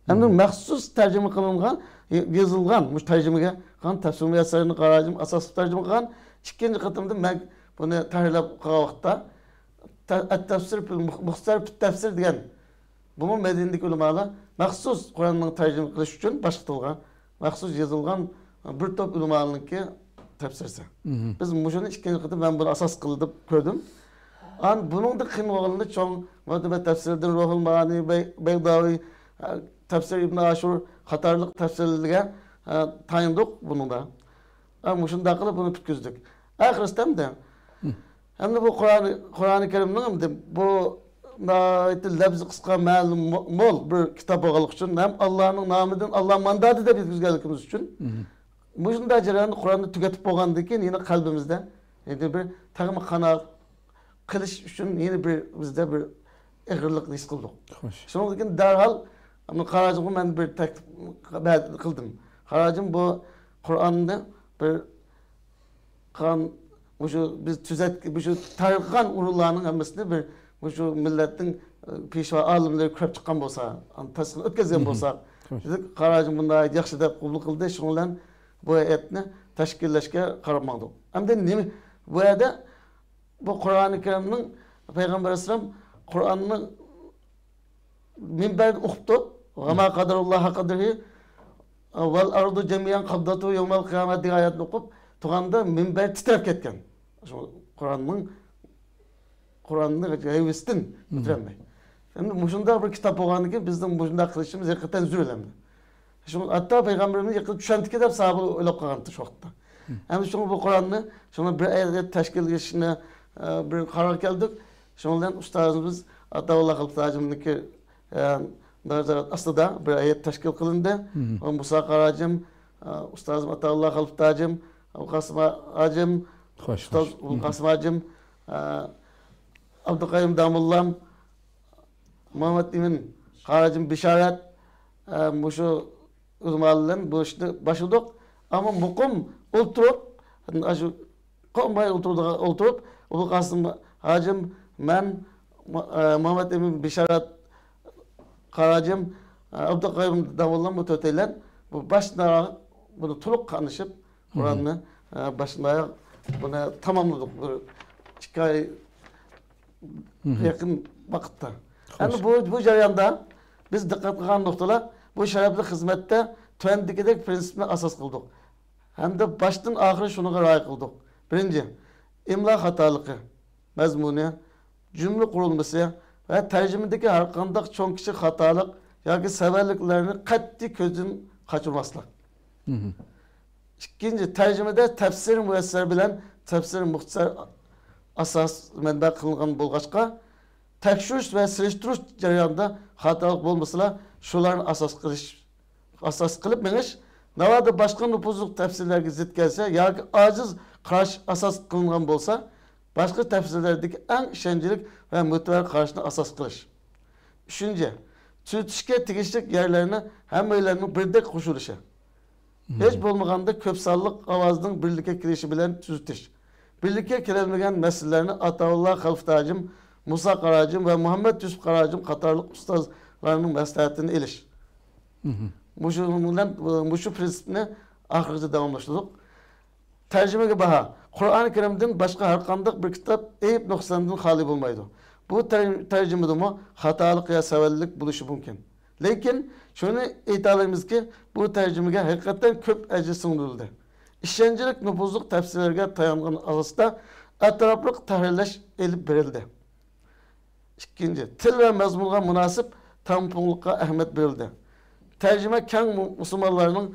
ئەمدى مەخسۇس تەرجىمە قىلىنغان، ي-، يېزىلغان مۇشۇ تەرجىمىگە قىلغان تەپسىر مۇيەسسەرنى قاراجىم ئاساسلىق تەرجىمە قىلغان. ئىككىنچى قېتىمدا مەن بۇنى تەھرىرلەپ قىلغان ۋاقىتتا، تە-، ئەت-تەفسىر فىل مۇخ-، مۇختەسەر فىت تەفسىر دېگەن، بۇمۇ مەدىنىدىكى ئۆلىمالار مەخسۇس قۇرئاننىڭ تەرجىمە قىلىش ئۈچۈن باشقا تىلغا مەخسۇس يېزىلغان بىر توپ ئۆلىمالارنىڭكى تەپسىرسى. بىز مۇشۇنى ئىككىنچى قېتىم مەن بۇنى ئاساس قىلدى دەپ كۆردۈم. ئان بۇنىڭدا قىيىن بولغىنى چوڭ مۇئتەبەر تەپسىردىن روھۇل مائانى، بەي-، بەيداۋى، ئە، تەپسىر ئىبن ئاشۇر قاتارلىق تەپسىرلەرگە، ئە، تايىندۇق بۇنىڭدا. ئە، مۇشۇنداق قىلىپ بۇنى پۈتكۈزدۇق. ئاخىرسىدا ئەمدى، ئەمدى بۇ قۇرئان، قۇرئانى كەرىمنىڭ ئەمدى بۇ ناھايىتى لەپزى قىسقا، مەنىسى مو-، مول بىر كىتاب بولغانلىقى ئۈچۈن ھەم ئاللانىڭ نامىدىن، ئاللا ماندادى دەپ يەتكۈزگەنلىكىمىز ئۈچۈن، مۇشۇنداق جەرياندا قۇرئاننى تۈگەتىپ بولغاندىن كېيىن يەنە قەلبىمىزدە يەنە بىر تېخىمۇ قانائەت قىلىش ئۈچۈن يەنە بىر بىزدە بىر ئېغىرلىقنى ھېس قىلدۇق. خوش. شۇنىڭدىن كېيىن دەرھال قاراجىمغا مەن بىر تەكلىپ بە-، قىلدىم. قاراجىم، بۇ قۇرئاننى بىر قىلغان، مۇشۇ بىز تۈزەت-، مۇشۇ تەرقىغان ئورۇنلارنىڭ ھەممىسىنى بىر مۇشۇ مىللەتنىڭ، ئە، پېشۋا ئالىملىرى كۆرۈپ چىققان بولسا، ئاندىن تەستىقلىق ئۆتكۈزگەن بولساق، دېدۇق. قاراجىم بۇنى ياخشى دەپ قوبۇل قىلدى. شۇنىڭ بىلەن بۇ ھەيئەتنى تەشكىللەشكە قاراپ ماڭدۇق. ئەمدى نېمە؟ بۇ يەردە بۇ قۇرئانى كەرىمنىڭ، پەيغەمبەر ئەلەيھىسسالام قۇرئاننى مىنبەردە ئوقۇپتۇ. ۋەما قەدەرۇللاھە قەدرىھى ۋەل ئەرزۇ جەمىئەن قەبزەتۇھۇ يەۋمەل قىيامەت دېگەن ئايەتنى ئوقۇپ تۇرغاندا مىنبەر تىترەپ كەتكەن. شۇ قۇرئاننىڭ، قۇرئاننىڭ ھەيۋىسىدىن كۆتۈرەلمەي. ئەمدى مۇشۇنداق بىر كىتاب بولغاندىن كېيىن بىزنىڭ مۇشۇنداق قىلىشىمىز ھەقىقەتەن زۆرۈر ئەمدى. شۇ ھەتتا پەيغەمبىرىمىز يېقىندا چۈشەمدىكى دەپ ساھابىلەر ئويلاپ قالغانتى شۇ ۋاقىتتا. ئەمدى شۇڭا بۇ قۇرئاننى شۇڭا بىر ئايەت تەشكىل قىلىشنى، ئە، بىر قارارغا كەلدۇق. شۇنىڭ بىلەن ئۇستازىمىز ئاتاۋۇللا خەلپەت ھاجىمنىڭكى، ئە، نازارەت ئاستىدا بىر ھەيئەت تەشكىل قىلىندى. ئۇ مۇسا قارى ھاجىم، ئە، ئۇستازىم ئاتاۋۇللا خەلپەت ھاجىم، ئابۇلقاسىم ھاجىم، خوش، ئۇستاز خوش. ئابۇلقاسىم ھاجىم، ئە، ئابدۇقەييۇم داموللام، مۇھەممەد ئىمىن، قارى ھاجىم بېشارەت، ئە، مۇشۇ ئۆلىمالار بىلەن بۇ ئىشنى باشلىدۇق. ئەمما مۇقىم ئولتۇرۇپ، ئاشۇ قوماي ئولتۇرىدىغان، ئولتۇرۇپ، ئوبۇلقاسىم ھاجىم، مەن، مۇ-، ئە، مۇھەممەد ئىمىن بېشارەت، قارى ھاجىم، ئە، ئابدۇقەييۇم داموللام، بۇ تۆتەيلەن بۇ باشتىن ئاياغ بۇنى تولۇق قاتنىشىپ، قۇرئاننى، ئە، باشتىن ئاياغ بۇنى تاماملىدۇق. بىر ئىككى ئاي يېقىن ۋاقىتتا. ئەمدى بۇ، بۇ جەرياندا بىز دىققەت قىلغان نۇقتىلار، بۇ شەرەپلىك خىزمەتتە تۆۋەندىكىدەك پىرىنسىپنى ئاساس قىلدۇق ھەمدە باشتىن ئاخىر شۇنىڭغا رىئايە قىلدۇق. بىرىنچى، ئىملا خاتالىقى، مەزمۇنى، جۈملە قۇرۇلمىسى ۋە تەرجىمىدىكى ھەرقانداق چوڭ-كىچىك خاتالىق ياكى سەۋەنلىكلەرنى قەتئىي كۆزدىن قاچۇرماسلىق. ئىككىنچى، تەرجىمىدە تەپسىر مۇيەسسەر بىلەن تەپسىر مۇختەسەر ئاساس مەنبە قىلىنغان بولغاچقا، تەكشۈرۈش ۋە سېلىشتۇرۇش جەريانىدا خاتالىق بولمىسىلا، شۇلارنى ئاساس قىلىش، ئاساس قىلىپ مېڭىش، ناۋادا باشقا نوپۇزلۇق تەپسىرلەرگە زىت كەلسە ياكى ئاجىز قاراش ئاساس قىلىنغان بولسا، باشقا تەپسىرلەردىكى ئەڭ ئىشەنچلىك ۋە مۆتىۋەر قاراشنى ئاساس قىلىش. ئۈچىنچى، تۈزىتىشكە تېگىشلىك يەرلەرنى ھەممەيلەننىڭ بىردەك قوشۇلۇشى. ھېچ بولمىغاندا كۆپ سانلىق ئاۋازنىڭ بىرلىككە كېلىشى بىلەن تۈزىتىش. بىرلىككە كېلەلمىگەن مەسىلىلەرنى ئاتاۋۇللا خەلپەت ھاجىم، مۇسا قارى ھاجىم ۋە مۇھەممەد يۈسۈپ قارى ھاجىم قاتارلىق ئۇستازلارنىڭ مەسلىھەتىنى ئېلىش. مۇشۇ بىلەن، مۇشۇ پىرىنسىپنى ئاخىرغىچە داۋاملاشتۇردۇق. تەرجىمىگە باھا. قۇرئانى كەرىمدىن باشقا ھەرقانداق بىر كىتاب ئەيىب نۇقساندىن خالىي بولمايدۇ. بۇ تەر-، تەرجىمىدىمۇ خاتالىق يا سەۋەنلىك بولۇشى مۇمكىن. لېكىن شۇنى ئېيتالايمىزكى، بۇ تەرجىمىگە ھەقىقەتەن كۆپ ئەجىر سىڭدۈرۈلدى. ئىشەنچلىك نوپۇزلۇق تەپسىرلەرگە تايانغان ئاساستا ئەتراپلىق تەھرىرلەش ئېلىپ بېرىلدى. ئىككىنچى، تىل ۋە مەزمۇنغا مۇناسىپ تەڭپۇڭلۇققا ئەھمىيەت بېرىلدى. تەرجىمە كەڭ مۇ-، مۇسۇلمانلارنىڭ،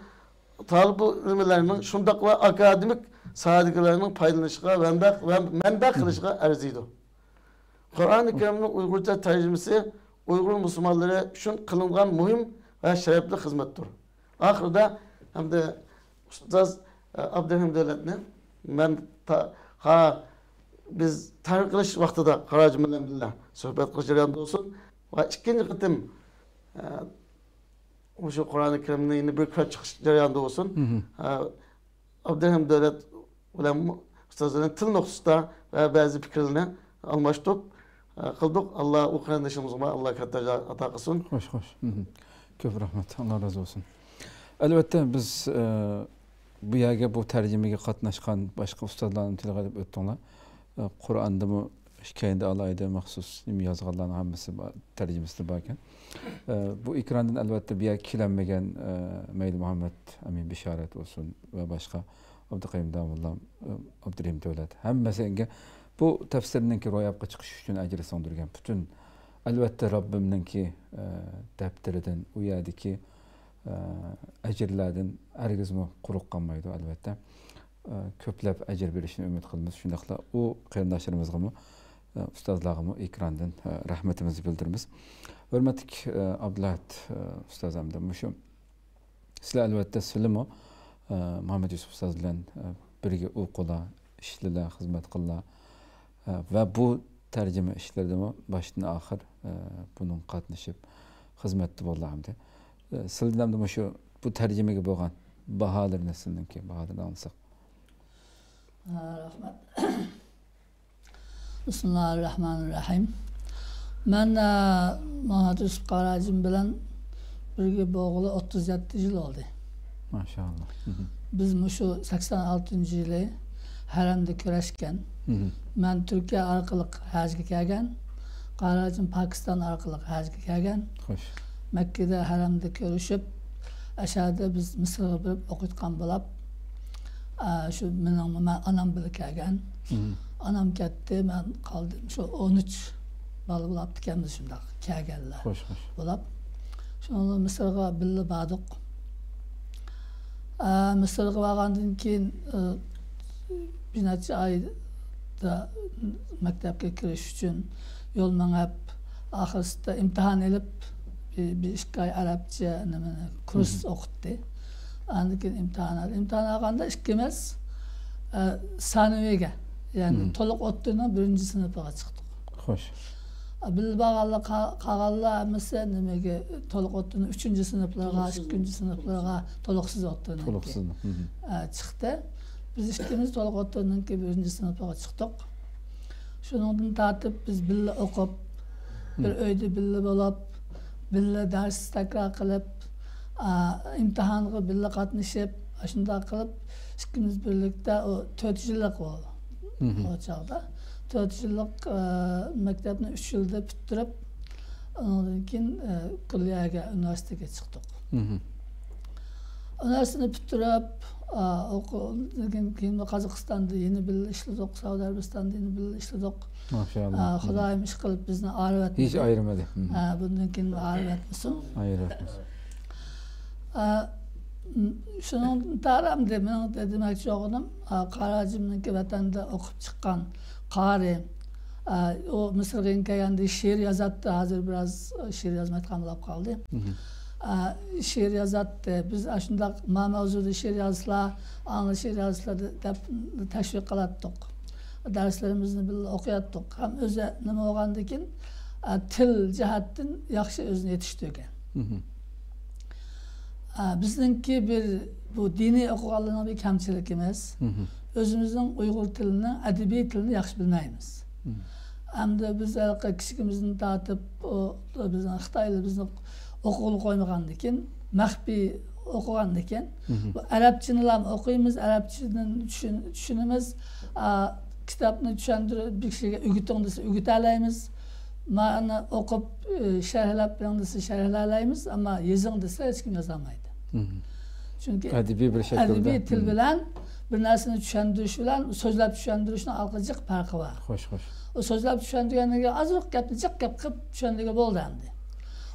تالىبۇ ئىلىملەرنىڭ، شۇنداقلا ئاكادېمىك ساھەدىكىلەرنىڭ پايدىلىنىشىغا مەنبە، ۋە مەنبە قىلىشىغا ئەرزىيدۇ. قۇرئانى كەرىمنىڭ ئۇيغۇرچە تەرجىمىسى ئۇيغۇر مۇسۇلمانلىرى ئۈچۈن قىلىنغان مۇھىم ۋە شەرەپلىك خىزمەتتۇر. ئاخىرىدا ھەمدە ئۇستاز، ئە، ئابدۇرېھىم دۆلەتنى مەن تا-، ھا، بىز تەھرىر قىلىش ۋاقتىدا قاراجىم بىلەن بىللە سۆھبەت قىلىش جەريانىدا بولسۇن ۋە ئىككىنچى قېتىم، ئە، مۇشۇ قۇرئانى كەرىمنى يەنە بىر كۆرۈپ چىقىش جەريانىدا بولسۇن، ئە، ئابدۇرېھىم دۆلەت بىلەن ئۇستاز بىلەن تىل نۇقتىسىدا ۋە بەزى پىكىرلەرنى ئالماشتۇرۇپ، ئە، قىلدۇق. ئاللا ئۇ قېرىندىشىمىزغا ئاللا كاتتا ئاجر ئاتا قىلسۇن. خوش، خوش. كۆپ رەھمەت. ئاللا رازى بولسۇن. ئەلۋەتتە، بىز، ئە، بۇ يەرگە بۇ تەرجىمىگە قاتناشقان باشقا ئۇستازلارنى تىلغا ئېلىپ ئۆتتۈڭلار. ئە، قۇرئاندىمۇ ھېكايىنى ئالايدۇ، مەخسۇس نېمە يازغانلارنىڭ ھەممىسى بار، تەرجىمىسى باركەن. ئە، بۇ ئېكراندىن ئەلۋەتتە بۇ يەرگە كېلەلمىگەن، ئە، مەيلى مۇھەممەد ئەمىن بېشارەت بولسۇن ۋە باشقا ئابدۇقەييۇم داموللام، ئە، ئابدۇرېھىم دۆلەت، ھەممىسىگە بۇ تەپسىرنىڭكى روياپقا چىقىشى ئۈچۈن ئەجىر سىڭدۈرگەن پۈتۈن، ئەلۋەتتە، رەببىمنىڭكى، ئە، دەپتىرىدىن، ئۇ يەردىكى، ئە، ئەجىرلەردىن ھەرگىزمۇ قۇرۇق قالمايدۇ، ئەلۋەتتە. ئە، كۆپلەپ ئەجىر بېرىشىنى ئۈمىد قىلىمىز. شۇنداقلا ئۇ قېرىنداشلىرىمىزغىمۇ، ئە، ئۇستازلارغىمۇ ئېكراندىن، ئە، رەھمىتىمىزنى بىلدۈرىمىز. ھۆرمەتلىك، ئە، ئابدۇلئەھەد، ئە، ئۇستاز ھەمدە مۇشۇ سىلەر ئەلۋەتتە سىلىمۇ، ئە، مۇھەممەد يۈسۈپ ئۇستاز بىلەن، ئە، بىرگە ئوقۇلا، ئىشلىلا، خىزمەت قىللا. ئە، ۋە بۇ تەرجىمە ئىشلىرىدىمۇ باشتىن ئاخىر، ئە، بۇنىڭغا قاتنىشىپ خىزمەتتە بوللا ئەمدى. ئە، سىلدىن ئەمدى مۇشۇ بۇ تەرجىمىگە بولغان باھالىرىنى، سىلنىڭكى باھالىرىنى ئاڭلىساق. ئە، رەھمەت. بىسمىللاھىررەھمانىررەھىم. مەن، ئە، مۇھەممەد يۈسۈپ قاراجىم بىلەن بىرگە بولغىلى ئوتتۇز يەتتە يىل بولدى. ماشائاللا. بىز مۇشۇ سەكسەن ئالتىنچى يىلى ھەرەمدە كۆرۈشكەن. مەن تۈركىيە ئارقىلىق ھەجگە كەلگەن، قاراجىم پاكىستان ئارقىلىق ھەجگە كەلگەن. خوش. مەككىدە ھەرەمدە كۆرۈشۈپ، ئەشەدە بىز مىسىرغا بېرىپ ئوقۇتقان بولاپ، ئا، شۇ مېنىڭ، مەن ئانام بىلەن كەلگەن. ئانام كەتتى، مەن قالدىم. شۇ ئون ئۈچ بالا بولاپتىكەنمىز شۇنداق كەلگەنلەر. خوش، خوش. بولاپ، شۇنىڭ بىلەن مىسىرغا بىللە باردۇق. ئا، مىسىرغا بارغاندىن كېيىن، ئا، بىر نەچچە ئايدا مەكتەپكە كىرىش ئۈچۈن يول مېڭىپ، ئاخىرسىدا ئىمتىھان ئېلىپ، بىر، بىر ئىككى ئاي ئەرەبچە نېمىنى، كۇرس ئوقۇتتى. ئاندىن كېيىن ئىمتىھان ئالدى. ئىمتىھان ئالغاندا ئىككىمىز، ئە، سانىۋىگە، يەنى تولۇق ئوتتۇرىنىڭ بىرىنچى سىنىپىغا چىقتۇق. خوش. ئە، بىللە بارغانلار، قا-، قالغانلار ھەممىسى نېمىگە، تولۇق ئوتتۇرىنىڭ ئۈچىنچى سىنىپلىرىغا، ئىككىنچى سىنىپلىرىغا، تولۇقسىز ئوتتۇرىنىڭكى، تولۇقسىز. ئە، چىقتى. بىز ئىككىمىز تولۇق ئوتتۇرىنىڭكى بىرىنچى سىنىپىغا چىقتۇق. شۇنىڭدىن تارتىپ بىز بىللە ئوقۇپ، بىر ئۆيدە بىللە بولۇپ، بىللە دەرس تەكرار قىلىپ، ئا، ئىمتىھانغا بىللە قاتنىشىپ، ئاشۇنداق قىلىپ ئىككىمىز بىرلىكتە ئۇ تۆت يىللىق ئۇ، ئۇ چاغدا. تۆت يىللىق، ئا، مەكتەپنى ئۈچ يىلدا پۈتتۈرۈپ، ئۇنىڭدىن كېيىن، ئا، كۇللىيەگە، ئۇنىۋېرسىتېتكە چىقتۇق. ئۇنىۋېرسىتېتنى پۈتتۈرۈپ، ئا، ئوقۇ-، كېيىن، كېيىن قازاقىستاندا يەنە بىللە ئىشلىدۇق، سەئۇدى ئەرەبىستاندا يەنە بىللە ئىشلىدۇق. ماشائاللا. ئا، خۇدايىم ئىشقىلىپ بىزنى ئايرىۋەتمىدى. ھېچ ئايرىمىدى. ئا، بۇندىن كېيىن ئايرىۋەتمىسۇن. ئايرىۋەتمىسۇن. ئا، شۇنىڭدىن تارامدى مېنىڭ دېمەكچى بولغىنىم، ئا، قاراجىمنىڭكى ۋەتەندە ئوقۇپ چىققان قارى، ئا، ئۇ مىسىرغا كەلگەندە شېئىر يازاتتى، ھازىر بىراز شېئىر يازمايدىغان بولۇپ قالدى. ئا، شېئىر يازاتتى. بىز ئاشۇنداق ما ماۋزۇدا شېئىر يازسىلا، ئاڭلا شېئىر يازسىلا دەپ تەشۋىق قىلاتتۇق. دەرسلىرىمىزنى بىللە ئوقۇياتتۇق. ھەم ئۆزى نېمە بولغاندىكىن، ئا، تىل جەھەتتىن ياخشى ئۆزىنى يېتىشتۈرگەن. ئا، بىزنىڭكى بىر بۇ دىنىي ئوقۇغانلارنىڭ بىر كەمچىلىكىمىز. ئۆزىمىزنىڭ ئۇيغۇر تىلىنىڭ ئەدەبىي تىلىنى ياخشى بىلمەيمىز. ئەمدى بىز ھېلىقى كىچىكىمىزدىن تارتىپ، ئۇ، بىزنىڭ خىتايلار بىزنى ئوقۇغىلى قويمىغاندىكىن، مەخپىي ئوقۇغاندىكىن، بۇ ئەرەبچىنىلا ئوقۇيمىز، ئەرەبچىدىن چۈشىن-، چۈشىنىمىز، ئا، كىتابنى چۈشەندۈرۈپ، بىر كىشىگە ئۆگىتىڭ دېسە، ئۆگىتەلەيمىز. مانا ئوقۇپ، ئى، شەرھلەپ بېرىڭ دېسە، شەرھلەيمىز، ئەمما يېزىڭ دېسە، ھېچكىم يازالمايدۇ. مم. چۈنكى ئەدەبىي بىر شەكىلدە. ئەدەبىي تىل مم. بىلەن بىر نەرسىنى چۈشەندۈرۈش بىلەن سۆزلەپ چۈشەندۈرۈشنىڭ ئارقىدا جىق پەرقى بار. خوش، خوش. ئۇ سۆزلەپ چۈشەندۈرگەندىن كېيىن ئازراق گەپنى جىق گەپ قىلىپ چۈشەندۈرگىلى بولىدۇ ئەمدى.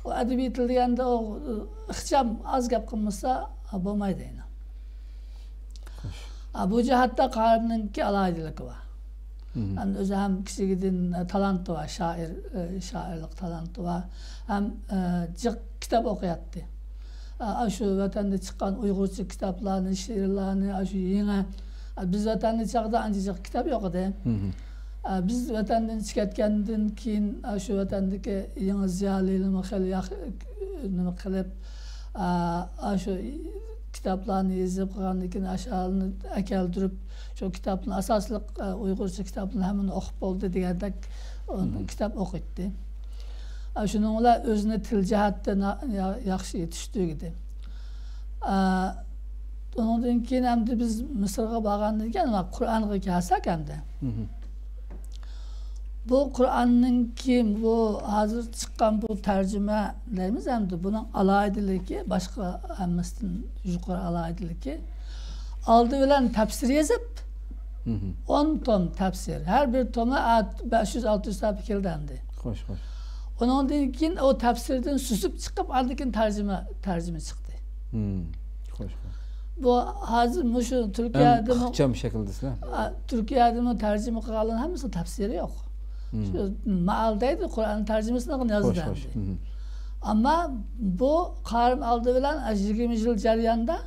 ئۇ ئەدەبىي تىل دېگەندە ئۇ، ئى، ئىخچام ئاز گەپ قىلمىسا، بولمايدۇ ئەينى. خوش. ئا، بۇ جەھەتتە قارىمنىڭكى ئالاھىدىلىكى بار. مم. ئەمدى ئۆزى ھەم كىچىكىدىن، ئە، تالانتى بار، شائىر، ئە، شائىرلىق تالانتى بار. ھەم، ئە، جىق كىتاب ئوقۇياتتى. ئا، ئاشۇ ۋەتەندە چىققان ئۇيغۇرچە كىتابلارنى، شېئىرلارنى، ئاشۇ يېڭى، ئا، بىز ۋەتەندە چاغدا ئانچە جىق كىتاب يوق ئىدى. مم. ئا، بىز ۋەتەندىن چىقىپ كەتكەندىن كېيىن، ئاشۇ ۋەتەندىكى يېڭى زىيالىيلارمۇ خېلى ياخ-، نېمە قىلىپ، ئا، ئاشۇ كىتابلارنى يېزىپ قىلغاندىن كېيىن، ئاشۇلارنى ئەكەلدۈرۈپ، شۇ كىتابنى ئاساسلىق، ئا، ئۇيغۇرچە كىتابنى ھەممىنى ئوقۇپ بولدى دېگەندەك، ئۇ مم. كىتاب ئوقۇيتتى. ئا، شۇنىڭ بىلەن ئۆزىنى تىل جەھەتتە نا-، يا-، ياخشى يېتىشتۈرگۈدى. ئا، ئۇنىڭدىن كېيىن ئەمدى بىز مىسىرغا بارغاندىن كېيىن، قۇرئانغا كەلسەك ئەمدى. مم. بۇ قۇرئاننىڭكى، بۇ ھازىر چىققان بۇ تەرجىمە دەيمىز ئەمدى، بۇنىڭ ئالاھىدىلىكى باشقا ھەممىسىدىن يۇقىرى ئالاھىدىلىكى، ئالدى بىلەن تەپسىر يېزىپ، مم. ئون توم تەپسىر، ھەر بىر تومى ئا-، بەش يۈز، ئالتە يۈز سەھىپە كېلىدۇ ئەمدى. خوش، خوش. ئۇنىڭدىن كېيىن ئۇ تەپسىردىن سۈزۈپ چىقىپ، ئاندىن كېيىن تەرجىمە، تەرجىمە چىقتى. مم. خوش، خوش. بۇ ھازىر مۇشۇ ئەڭ تۈركىيەدىمۇ، ئىخچام شەكىلدە سىلەر. ئا، تۈركىيەدىمۇ تەرجىمە قىلغانلارنىڭ ھەممىسىنىڭ تەپسىرى يوق. مم. شۇ مائال دەيدۇ، قۇرئان تەرجىمىسىنى يازدى خوش، خوش. ئەمدى. مم. ئەمما بۇ قارىم ئالدى بىلەن يىگىرمە يىل جەريانىدا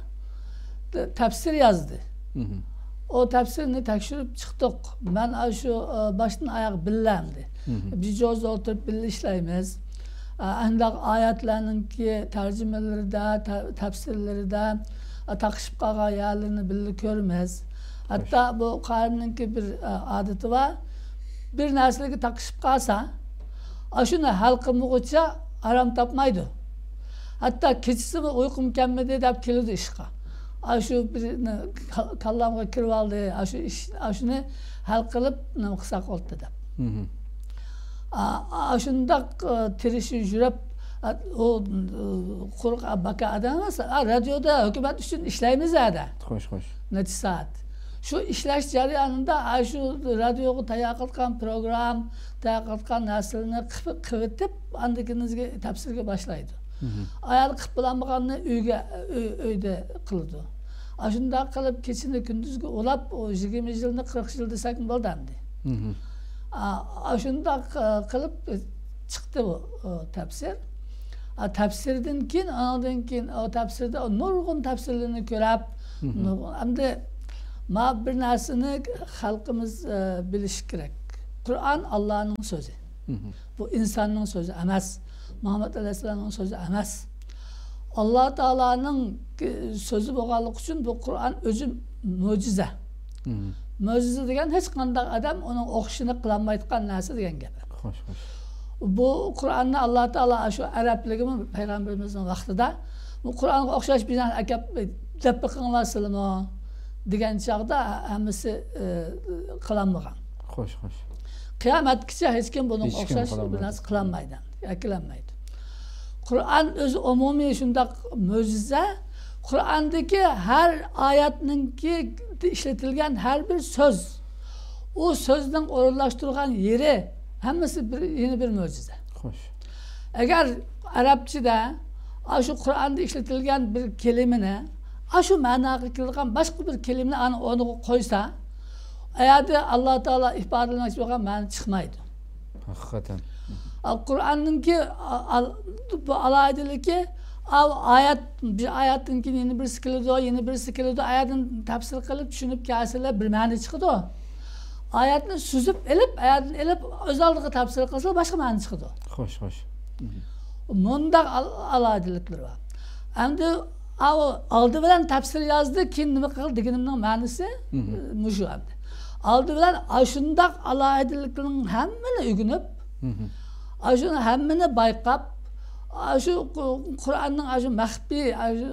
تەپسىر يازدى. مم. ئۇ تەپسىرنى تەكشۈرۈپ چىقتۇق. مەن ئاشۇ، ئا، باشتىن ئاياغ بىللە ئەمدى. مم. بىر جوزىدا ئولتۇرۇپ بىللە ئىشلەيمىز. ئا، ئانداق ئايەتلەرنىڭكى تەرجىمىلىرىدە، تە-، تەپسىرلىرىدە، ئا، تاقىشىپ قالغان يەرلىرىنى بىللە كۆرىمىز. ھەتتا بۇ قارىمنىڭكى بىر، ئا، ئادىتى بار. بىر نەرسىلەرگە تاقىشىپ قالسا، ئاشۇنى ھەل قىلمىغۇچە ئارام تاپمايدۇ. ھەتتا كېچىسىمۇ ئۇيقۇم كەلمىدى دەپ كېلىدۇ ئىشقا. ئاشۇ بىر نە-، كا-، كاللامغا كىرىۋالدى، ئاشۇ ئىش، ئاشۇنى ھەل قىلىپ نېمە قىلساق بولدى دەپ. مم. ئا-، ئاشۇنداق، ئا، تىرىشىپ يۈرۈپ، ئا، ئۇ، ئۇ، قۇرۇق باكا ئادەم ئەمەس، ئا، رادىيودا ھۆكۈمەت ئۈچۈن ئىشلەيمىز ھەدە. خوش، خوش. نەچچە سائەت. شۇ ئىشلەش جەريانىدا، ئاشۇ رادىيوغا تەييار قىلغان پروگرام، تەييار قىلغان نەرسىلەرنى قىپ-، قىۋىتىپ، ئاندىن كېيىن تەپسىرگە باشلايدۇ. مم. ئايال قىپ بولالمىغاننى ئۆيگە، ئۆي-، ئۆيدە قىلىدۇ. ئاشۇنداق قىلىپ، كېچىنى كۈندۈزگە ئۇلاپ، ئۇ يىگىرمە يىلنى، قىرىق يىل دېسەكمۇ بولىدۇ ئەمدى. مم. ئا-، ئاشۇنداق، ئا، قىلىپ، ئا، چىقتى بۇ، ئا، تەپسىر. ئا، تەپسىردىن كېيىن، ئاندىن كېيىن ئۇ تەپسىردە نۇرغۇن تەپسىرلەرنى كۆرۈپ، مم. نۇرغۇن، ئەمدى ما بىر نەرسىنى خەلقىمىز، ئا، بىلىشى كېرەك. قۇرئان ئاللانىڭ سۆزى. مم. بۇ ئىنساننىڭ سۆزى ئەمەس. مۇھەممەد ئەلەيھىسسالامنىڭ سۆزى ئەمەس. ئاللا تائالانىڭ سۆزى بولغانلىقى ئۈچۈن بۇ قۇرئان ئۆزى مۆجىزە. مم. مۆجىزە دېگەن ھېچقانداق ئادەم ئۇنىڭ ئوخشىشىنى قىلالمايدىغان نەرسە دېگەن گەپ. خوش، خوش. بۇ قۇرئاننى ئاللا تائالا شۇ ئەرەبلىرىگىمۇ پەيغەمبىرىمىزنىڭ ۋاقتىدا، بۇ قۇرئانغا ئوخشاش بىر نەرسە ئەكەپ دەپ بېقىڭلار سىلىمۇ دېگەن چاغدا ھەممىسى، ئى، قىلالمىغان. خوش، خوش. قىيامەتكىچە ھېچكىم بۇنىڭغا ھېچكىم ئوخشاش بىر قىلالمايدۇ. نەرسە قىلالمايدۇ، ئەكېلەلمەيدۇ. قۇرئان ئۆزى ئومۇمىي شۇنداق مۆجىزە. قۇرئاندىكى ھەر ئايەتنىڭكى ئىشلىتىلگەن ھەر بىر سۆز، ئۇ سۆزنىڭ ئورۇنلاشتۇرغان يېرى ھەممىسى بىر، يەنە بىر مۆجىزە. خوش. ئەگەر ئەرەبچىدە ئاشۇ قۇرئاندا ئىشلىتىلگەن بىر كەلىمىنى، ئاشۇ مەناغا كېلىدىغان باشقا بىر كەلىمىنى ئانا ئورنىغا قويسا، ئۇ يەردە ئاللا تائالا ئىپادىلىمەكچى بولغان مەنە چىقمايدۇ. ھەقىقەتەن. ئا، قۇرئاننىڭكى، ئا، ئال-، بۇ ئالاھىدىلىكى، ئا، ئايەت، بىر ئايەتتىن كېيىن يەنە بىرسى كېلىدۇ، يەنە بىرسى كېلىدۇ، ئايەتنى تەپسىر قىلىپ چۈشىنىپ كەلسىلەر بىر مەنە چىقىدۇ. ئايەتنى سۈزۈپ ئېلىپ، ئايەتنى ئېلىپ ئۆز ئالدىغا تەپسىر قىلسىلا باشقا مەنە چىقىدۇ. خوش، خوش. مۇنداق ئال-، ئالاھىدىلىكلىرى بار. ئەمدى ئاۋۇ ئالدى بىلەن تەپسىر يازدى، كېيىن نېمە قىلدى دېگىنىمنىڭ مەنىسى، مم، مۇشۇ ئەمدى. ئالدى بىلەن ئاشۇنداق ئالاھىدىلىكنىڭ ھەممىنى ئۆگىنىپ، مم، ئاشۇنى ھەممىنى بايقاپ، ئاشۇ قۇ-، قۇرئاننىڭ ئاشۇ مەخپىي، ئاشۇ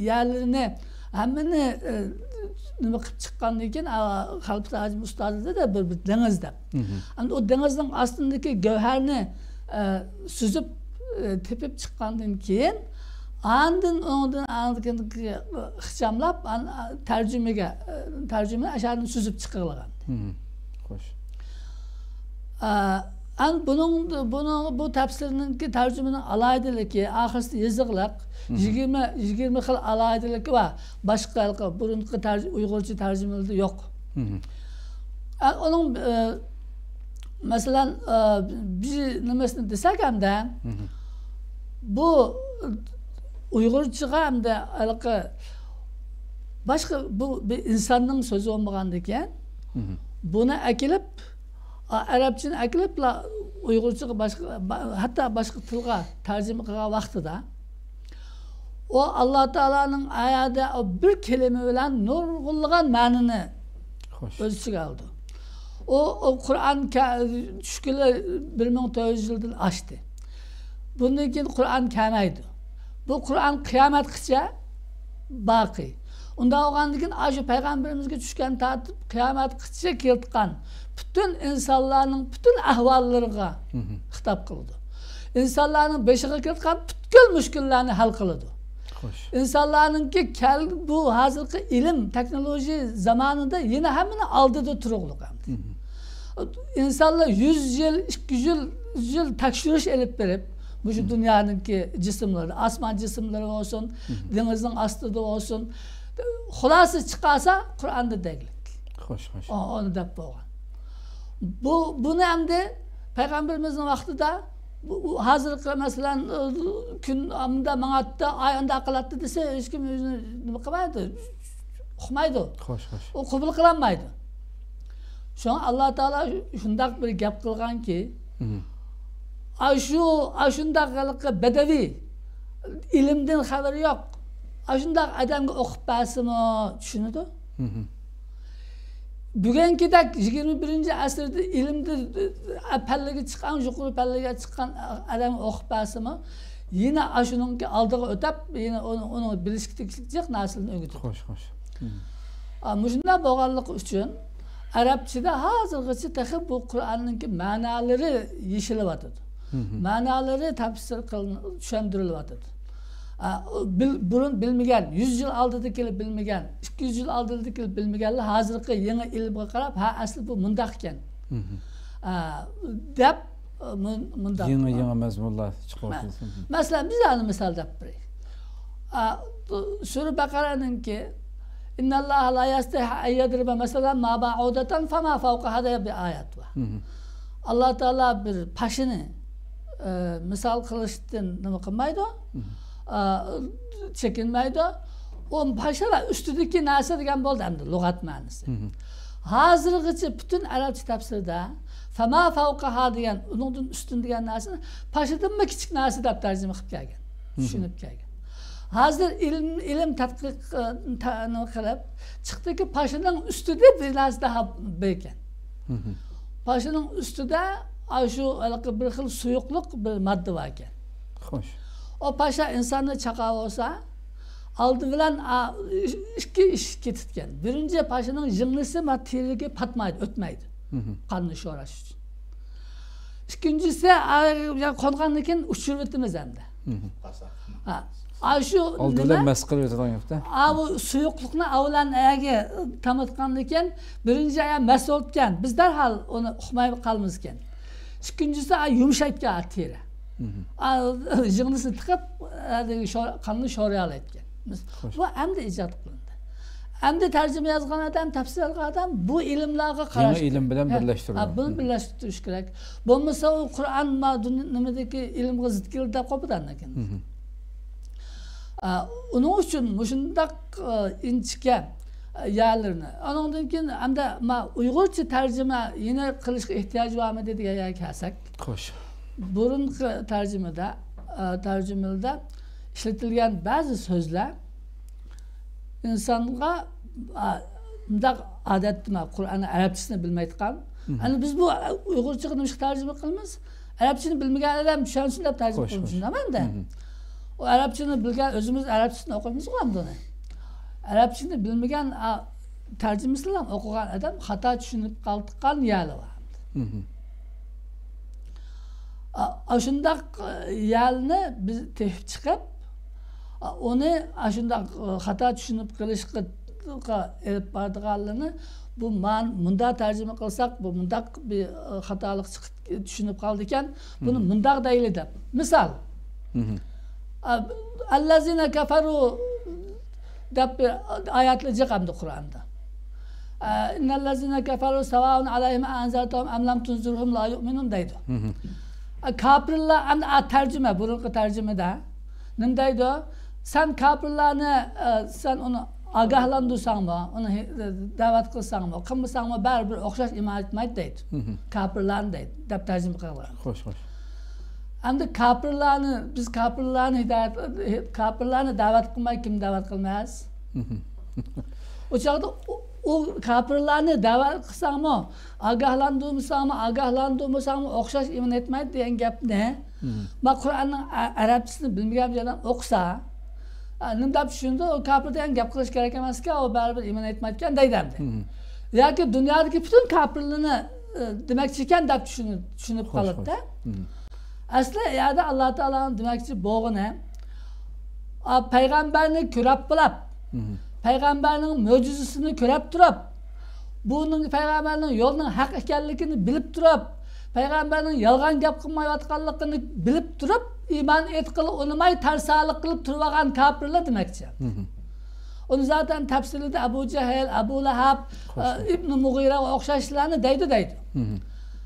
يەرلىرىنى ھەممىنى، ئە، نېمە قىلىپ چىققاندىن كېيىن، ئا، خەلپەت ھاجىم ئۇستازى دېدى، بىر، بىر دېڭىز دەپ. مم. ئەمدى ئۇ دېڭىزنىڭ ئاستىدىكى گەۋھەرنى ئە، سۈزۈپ، ئە، تېپىپ چىققاندىن كېيىن، ئاندىن ئۇنىڭدىن، ئاندىن ئىخچاملاپ، ئان-، تەرجىمىگە، ئە، تەرجىمىنى ئاشۇندىن سۈزۈپ چىقىرغان. مم. خوش. ئە، ئەن بۇنىڭ، بۇنىڭ، بۇ تەپسىرنىڭكى تەرجىمىنىڭ ئالاھىدىلىكى، ئاخىرسىدا يېزىقلىق، مم. يىگىرمە، يىگىرمە خىل ئالاھىدىلىكى بار. باشقا ھېلىقى بۇرۇنقى تەرج-، ئۇيغۇرچە تەرجىمىلەردە يوق. مم. ئە، ئۇنىڭ، ئە، مەسىلەن، ئە، بىر نېمىسىنى دېسەك ئەمدى، مم. بۇ ئۇيغۇرچىغا ئەمدى ھېلىقى باشقا بۇ بىر ئىنساننىڭ سۆزى بولمىغاندىكىن، مم. بۇنى ئەكېلىپ، ئە، ئەرەبچىنى ئەكېلىپلا ئۇيغۇرچىغا باشقا، با-، ھەتتا باشقا تىلغا تەرجىمە قىلغان ۋاقتىدا، ئۇ ئاللا تائالانىڭ ئايەتتە ئۇ بىر كەلىمە بىلەن نۇرغۇنلىغان مەنىنى خوش. ئۆز ئىچىگە ئالىدۇ. ئۇ، ئۇ قۇرئان كە-، چۈشكىلى بىر مىڭ تۆت يۈز يىلدىن ئاشتى. بۇندىن كېيىن قۇرئان كەلمەيدۇ. بۇ قۇرئان قىيامەتكىچە باقىي. ئۇنداق بولغاندىن كېيىن، ئاشۇ پەيغەمبىرىمىزگە چۈشكەن تارتىپ، قىيامەتكىچە كېلىدىغان پۈتۈن ئىنسانلارنىڭ پۈتۈن ئەھۋاللىرىغا مم. خىتاب قىلىدۇ. ئىنسانلارنىڭ بېشىغا كېلىدىغان پۈتكۈل مۈشكۈللەرنى ھەل قىلىدۇ. خوش. ئىنسانلارنىڭكى كەل-، بۇ ھازىرقى ئىلىم، تېخنولوگىيە زامانىدا يەنە ھەممىنىڭ ئالدىدا تۇرۇقلۇق ئەمدى. مم. ئىنسانلار يۈز يىل، ئىككى يۈز يىل، يىل تەكشۈرۈش ئېلىپ بېرىپ، مۇشۇ مم. دۇنيانىڭكى جىسىملىرى، ئاسمان جىسىملىرى بولسۇن، مم. دېڭىزنىڭ ئاستىدا بولسۇن، خۇلاسە چىقارسا، قۇرئاندا دەگلىك. خوش، خوش. ئۇ-، ئۇنى دەپ بولغان. بۇ، بۇنى ئەمدى پەيغەمبىرىمىزنىڭ ۋاقتىدا، بۇ، بۇ ھازىرقى، مەسىلەن، كۈن ئاندا ماڭاتتى، ئاي ئاندا قىلاتتى دېسە، ھېچكىم ئۆزىنى نېمە قىلمايدۇ، ئۇقمايدۇ. خوش، خوش. ئۇ قوبۇل قىلالمايدۇ. شۇڭا ئاللا تائالا شۇنداق بىر گەپ قىلغانكى، مم. ئاشۇ، ئاشۇنداق ھېلىقى بەدەۋىي، ئىلىمدىن خەۋىرى يوق، ئاشۇنداق ئادەمگە ئوقۇپ بەرسىمۇ چۈشىنىدۇ؟ مم. بۈگۈنكىدەك يىگىرمە بىرىنچى ئەسىردە ئىلىمدە، ئە، پەللىگە چىققان، يۇقىرى پەللىگە چىققان ئادەمگە ئوقۇپ بەرسىمۇ، يەنە ئاشۇنىڭكى ئالدىغا ئۆتەپ، يەنە ئۇنى، ئۇنىڭ بىلىشكە تېگىشلىك جىق نەرسىلەرنى ئۆگىتىدۇ. خوش، خوش. مم. ئا، مۇشۇنداق بولغانلىقى ئۈچۈن، ئەرەبچىدە ھازىرغىچە تېخى بۇ قۇرئاننىڭكى مەنالىرى يېشىلىۋاتىدۇ. مم. مەنالىرى تەپسىر قىلىن-، چۈشەندۈرۈلۈۋاتىدۇ. ئا، بىل-، بۇرۇن بىلمىگەن، يۈز يىل ئالدىدا كېلىپ بىلمىگەن، ئىككى يۈز يىل ئالدىدا كېلىپ بىلمىگەنلەر ھازىرقى يېڭى ئىلىمغا قاراپ، ھە، ئەسلى بۇ مۇنداق ئىكەن. مم. ئا، دەپ، مۇ-، مۇنداق. يېڭى، يېڭى مەزمۇنلار چىقىپ مە-، ئورتىسىدىن. مەسىلەن، بىر دانە مىسال دەپ بېرەي. ئا، سۈرە بەقەرەنىڭكى، «ئىنناللاھە لا يەستەھيى ئەن يەزرىبە مەسەلەن ما بەئۇدەتەن فەما فەۋقەھا» دېگەن بىر ئايەت بار. مم. ئاللا تائالا بىر پاشىنى، ئە، مىسال قىلىشتىن نېمە قىلمايدۇ، مم. ئە، چېكىنمەيدۇ. ئۇ پاشىلار ئۈستىدىكى نەرسە دېگەن بولدى ئەمدى لۇغەت مەنىسى. مم. ھازىرغىچە پۈتۈن ئەرەبچە تەپسىردە فەما فەۋقەھا دېگەن، ئۇنىڭدىن ئۈستۈن دېگەن نەرسىنى پاشىدىنمۇ كىچىك نەرسە دەپ تەرجىمە قىلىپ كەلگەن، مم. چۈشىنىپ كەلگەن. ھازىر ئىلىم، ئىلىم تەتقىق، ئە، تە-، نېمە قىلىپ چىقتىكى، پاشىنىڭ ئۈستىدە بىر نەرسە داھا بار ئىكەن. مم. پاشىنىڭ ئۈستىدە ئاشۇ ھېلىقى بىر خىل سۇيۇقلۇق، بىر ماددا بار ئىكەن. خوش. ئۇ پاشا ئىنساننى چاقا بولسا، ئالدى بىلەن، ئا، ئىككى ئىش كېتىدىكەن. بىرىنچى، پاشىنىڭ يىڭنىسى ما تېرىگە پاتمايدۇ، ئۆتمەيدۇ. مم. قاننى شوراش ئۈچۈن. ئىككىنچىسى، ئا، يا قونغاندىن كېيىن ئۇچۇرۇۋېتىمىز ئەمدى. مم. ھا، ئاشۇ ئالدى نېمە؟ بىلەن مەس قىلىۋېتىدىغان گەپتە. ئا، بۇ سۇيۇقلۇقنى ئاۋۇلان ئەگە تاماتقاندىن كېيىن، بىرىنچى ئايا مەس بولۇپكەن، بىز دەرھال ئۇنى ئۇقماي قالىمىزكەن. ئىككىنچىسى، ئا، يۇمشايدىكەن تېرە. مم. ئا، يىڭنىسىنى تىقىپ، ئا، شور-، قاننى شورىيالايدىكەن. خوش. بۇ ئەمدى ئىجاد قىلىندى. ئەمدى تەرجىمە يازغان ئادەم، تەپسىر يازغان ئادەم بۇ ئىلىملارغا قاراش كېرەك. يېڭى ئىلىم بىلەن ھە، بىرلەشتۈرۈلگەن. ھە، بۇنى مم. بىرلەشتۈرۈش كېرەك. بولمىسا ئۇ قۇرئان ما-، دۇنيا نېمىدىكى ئىلىمغا زىت كېلىدۇ دەپ قويىدۇ ئاندىن كېيىن. مم. ئا، ئۇنىڭ ئۈچۈن مۇشۇنداق، ئا، ئىنچىكە، ئا، يەرلىرىنى. ئانىڭدىن كېيىن ئەمدى ما ئۇيغۇرچە تەرجىمە يەنە قىلىشقا ئېھتىياج بارمۇ دېگەن يەرگە كەلسەك. خوش. بۇرۇنقى تەرجىمىدە، ئا، تەرجىمىلەردە ئىشلىتىلگەن بەزى سۆزلەر ئىنسانغا، ئا، مۇنداق ئادەتتە ما قۇرئاننىڭ ئەرەبچىسىنى بىلمەيدىغان. مم. ئەنە بىز بۇ ئۇيغۇرچىغا نېمىشقا تەرجىمە قىلىمىز؟ ئەرەبچىنى بىلمىگەن ئادەم چۈشەنسۇن دەپ تەرجىمە خوش، قىلىمىز خوش. شۇنداقمۇ ئەمدى؟ مم. ئۇ ئەرەبچىنى بىلگەن، ئۆزىمىز ئەرەبچىسىنى ئوقۇيمىزغۇ ئەمدى ئۇنى. ئەرەبچىنى بىلمىگەن، ئا، تەرجىمىسىنى ئوقۇغان ئادەم خاتا چۈشىنىپ قالىدىغان يەرلىرى بار. مم. ئا-، ئاشۇنداق، ئە، يەرنى بىز تېپىپ چىقىپ، ئا، ئۇنى ئاشۇنداق، ئە، خاتا چۈشىنىپ قېلىشقا ئېلىپ بارىدىغانلىرىنى، بۇ مان-، مۇنداق تەرجىمە قىلساق، بۇ مۇنداق بىر، ئە، خاتالىق چىقىپ چۈشىنىپ قالىدىكەن، بۇنى مۇنداق دەيلى دەپ. مىسال، ئە، ئەللەزىنە كەفەرۇ دەپ بىر ئايەتلەر جىق ئەمدى قۇرئاندا. ئە، ئىننەللەزىنە كەفەرۇ سەۋائۇن ئەلەيھىم ئەئەنزەرتەھۇم ئەم لەم تۇنزىرھۇم لا يۇئمىنۇن دەيدۇ. ئە، كاپىرلار ئەمدى، ئە، تەرجىمە، بۇرۇنقى تەرجىمىدە نېمە دەيدۇ؟ سەن كاپىرلارنى، ئە، سەن ئۇنى ئاگاھلاندۇرساڭمۇ، ئۇنى ھې-، دەۋەت قىلساڭمۇ، قىلمىساڭمۇ بەرىبىر ئوخشاش ئىمان ئېيتمايدۇ دەيدۇ. كاپىرلارنى دەيدۇ، دەپ تەرجىمە قىلغان. خوش، خوش. ئەمدى كاپىرلارنى، بىز كاپىرلارنى ھىدايەت، كاپىرلارنى دەۋەت قىلماي كىم دەۋەت قىلماس؟ ئۇ چاغدا ئۇ، ئۇ كاپىرلارنى دەۋەت قىلساڭمۇ، ئاگاھلاندۇرمىساڭمۇ، ئاگاھلاندۇرمىساڭمۇ ئوخشاش ئىمان ئېيتمايدۇ دېگەن گەپنى، ما قۇرئاننىڭ ئە-، ئەرەبچىسىنى بىلمىگەن بىر ئادەم ئوقۇسا، ئە، نېمە دەپ چۈشىنىدۇ؟ ئۇ كاپىر دېگەن گەپ قىلىش كېرەك ئەمەسكەن، ئۇ بەرىبىر ئىمان ئېيتمايدىكەن دەيدۇ ئەمدى. ياكى دۇنيادىكى پۈتۈن كاپىرلارنى، ئە، دېمەكچىكەن دەپ چۈشىنىپ، چۈشىنىپ قالىدۇ. ئەسلى يەردە ئاللا تائالانىڭ دېمەكچى بولغىنى، ئا، پەيغەمبەرنى كۆرۈپ بولاپ، پەيغەمبەرنىڭ مۆجىزىسىنى كۆرۈپ تۇرۇپ، بۇنىڭ پەيغەمبەرنىڭ يولىنىڭ ھەق ئىكەنلىكىنى بىلىپ تۇرۇپ، پەيغەمبەرنىڭ يالغان گەپ قىلمايۋاتقانلىقىنى بىلىپ تۇرۇپ، ئىمان ئېيتقىلى ئۇنىماي، تەرسالىق قىلىپ تۇرۇۋالغان كاپىرلار دېمەكچى. ئۇنى زاتەن تەپسىرىدە ئەبۇ جەھىل، ئەبۇ لەھەب، ئە، ئىبنى مۇغىرەگە ئوخشاشلارنى دەيدۇ، دەيدۇ.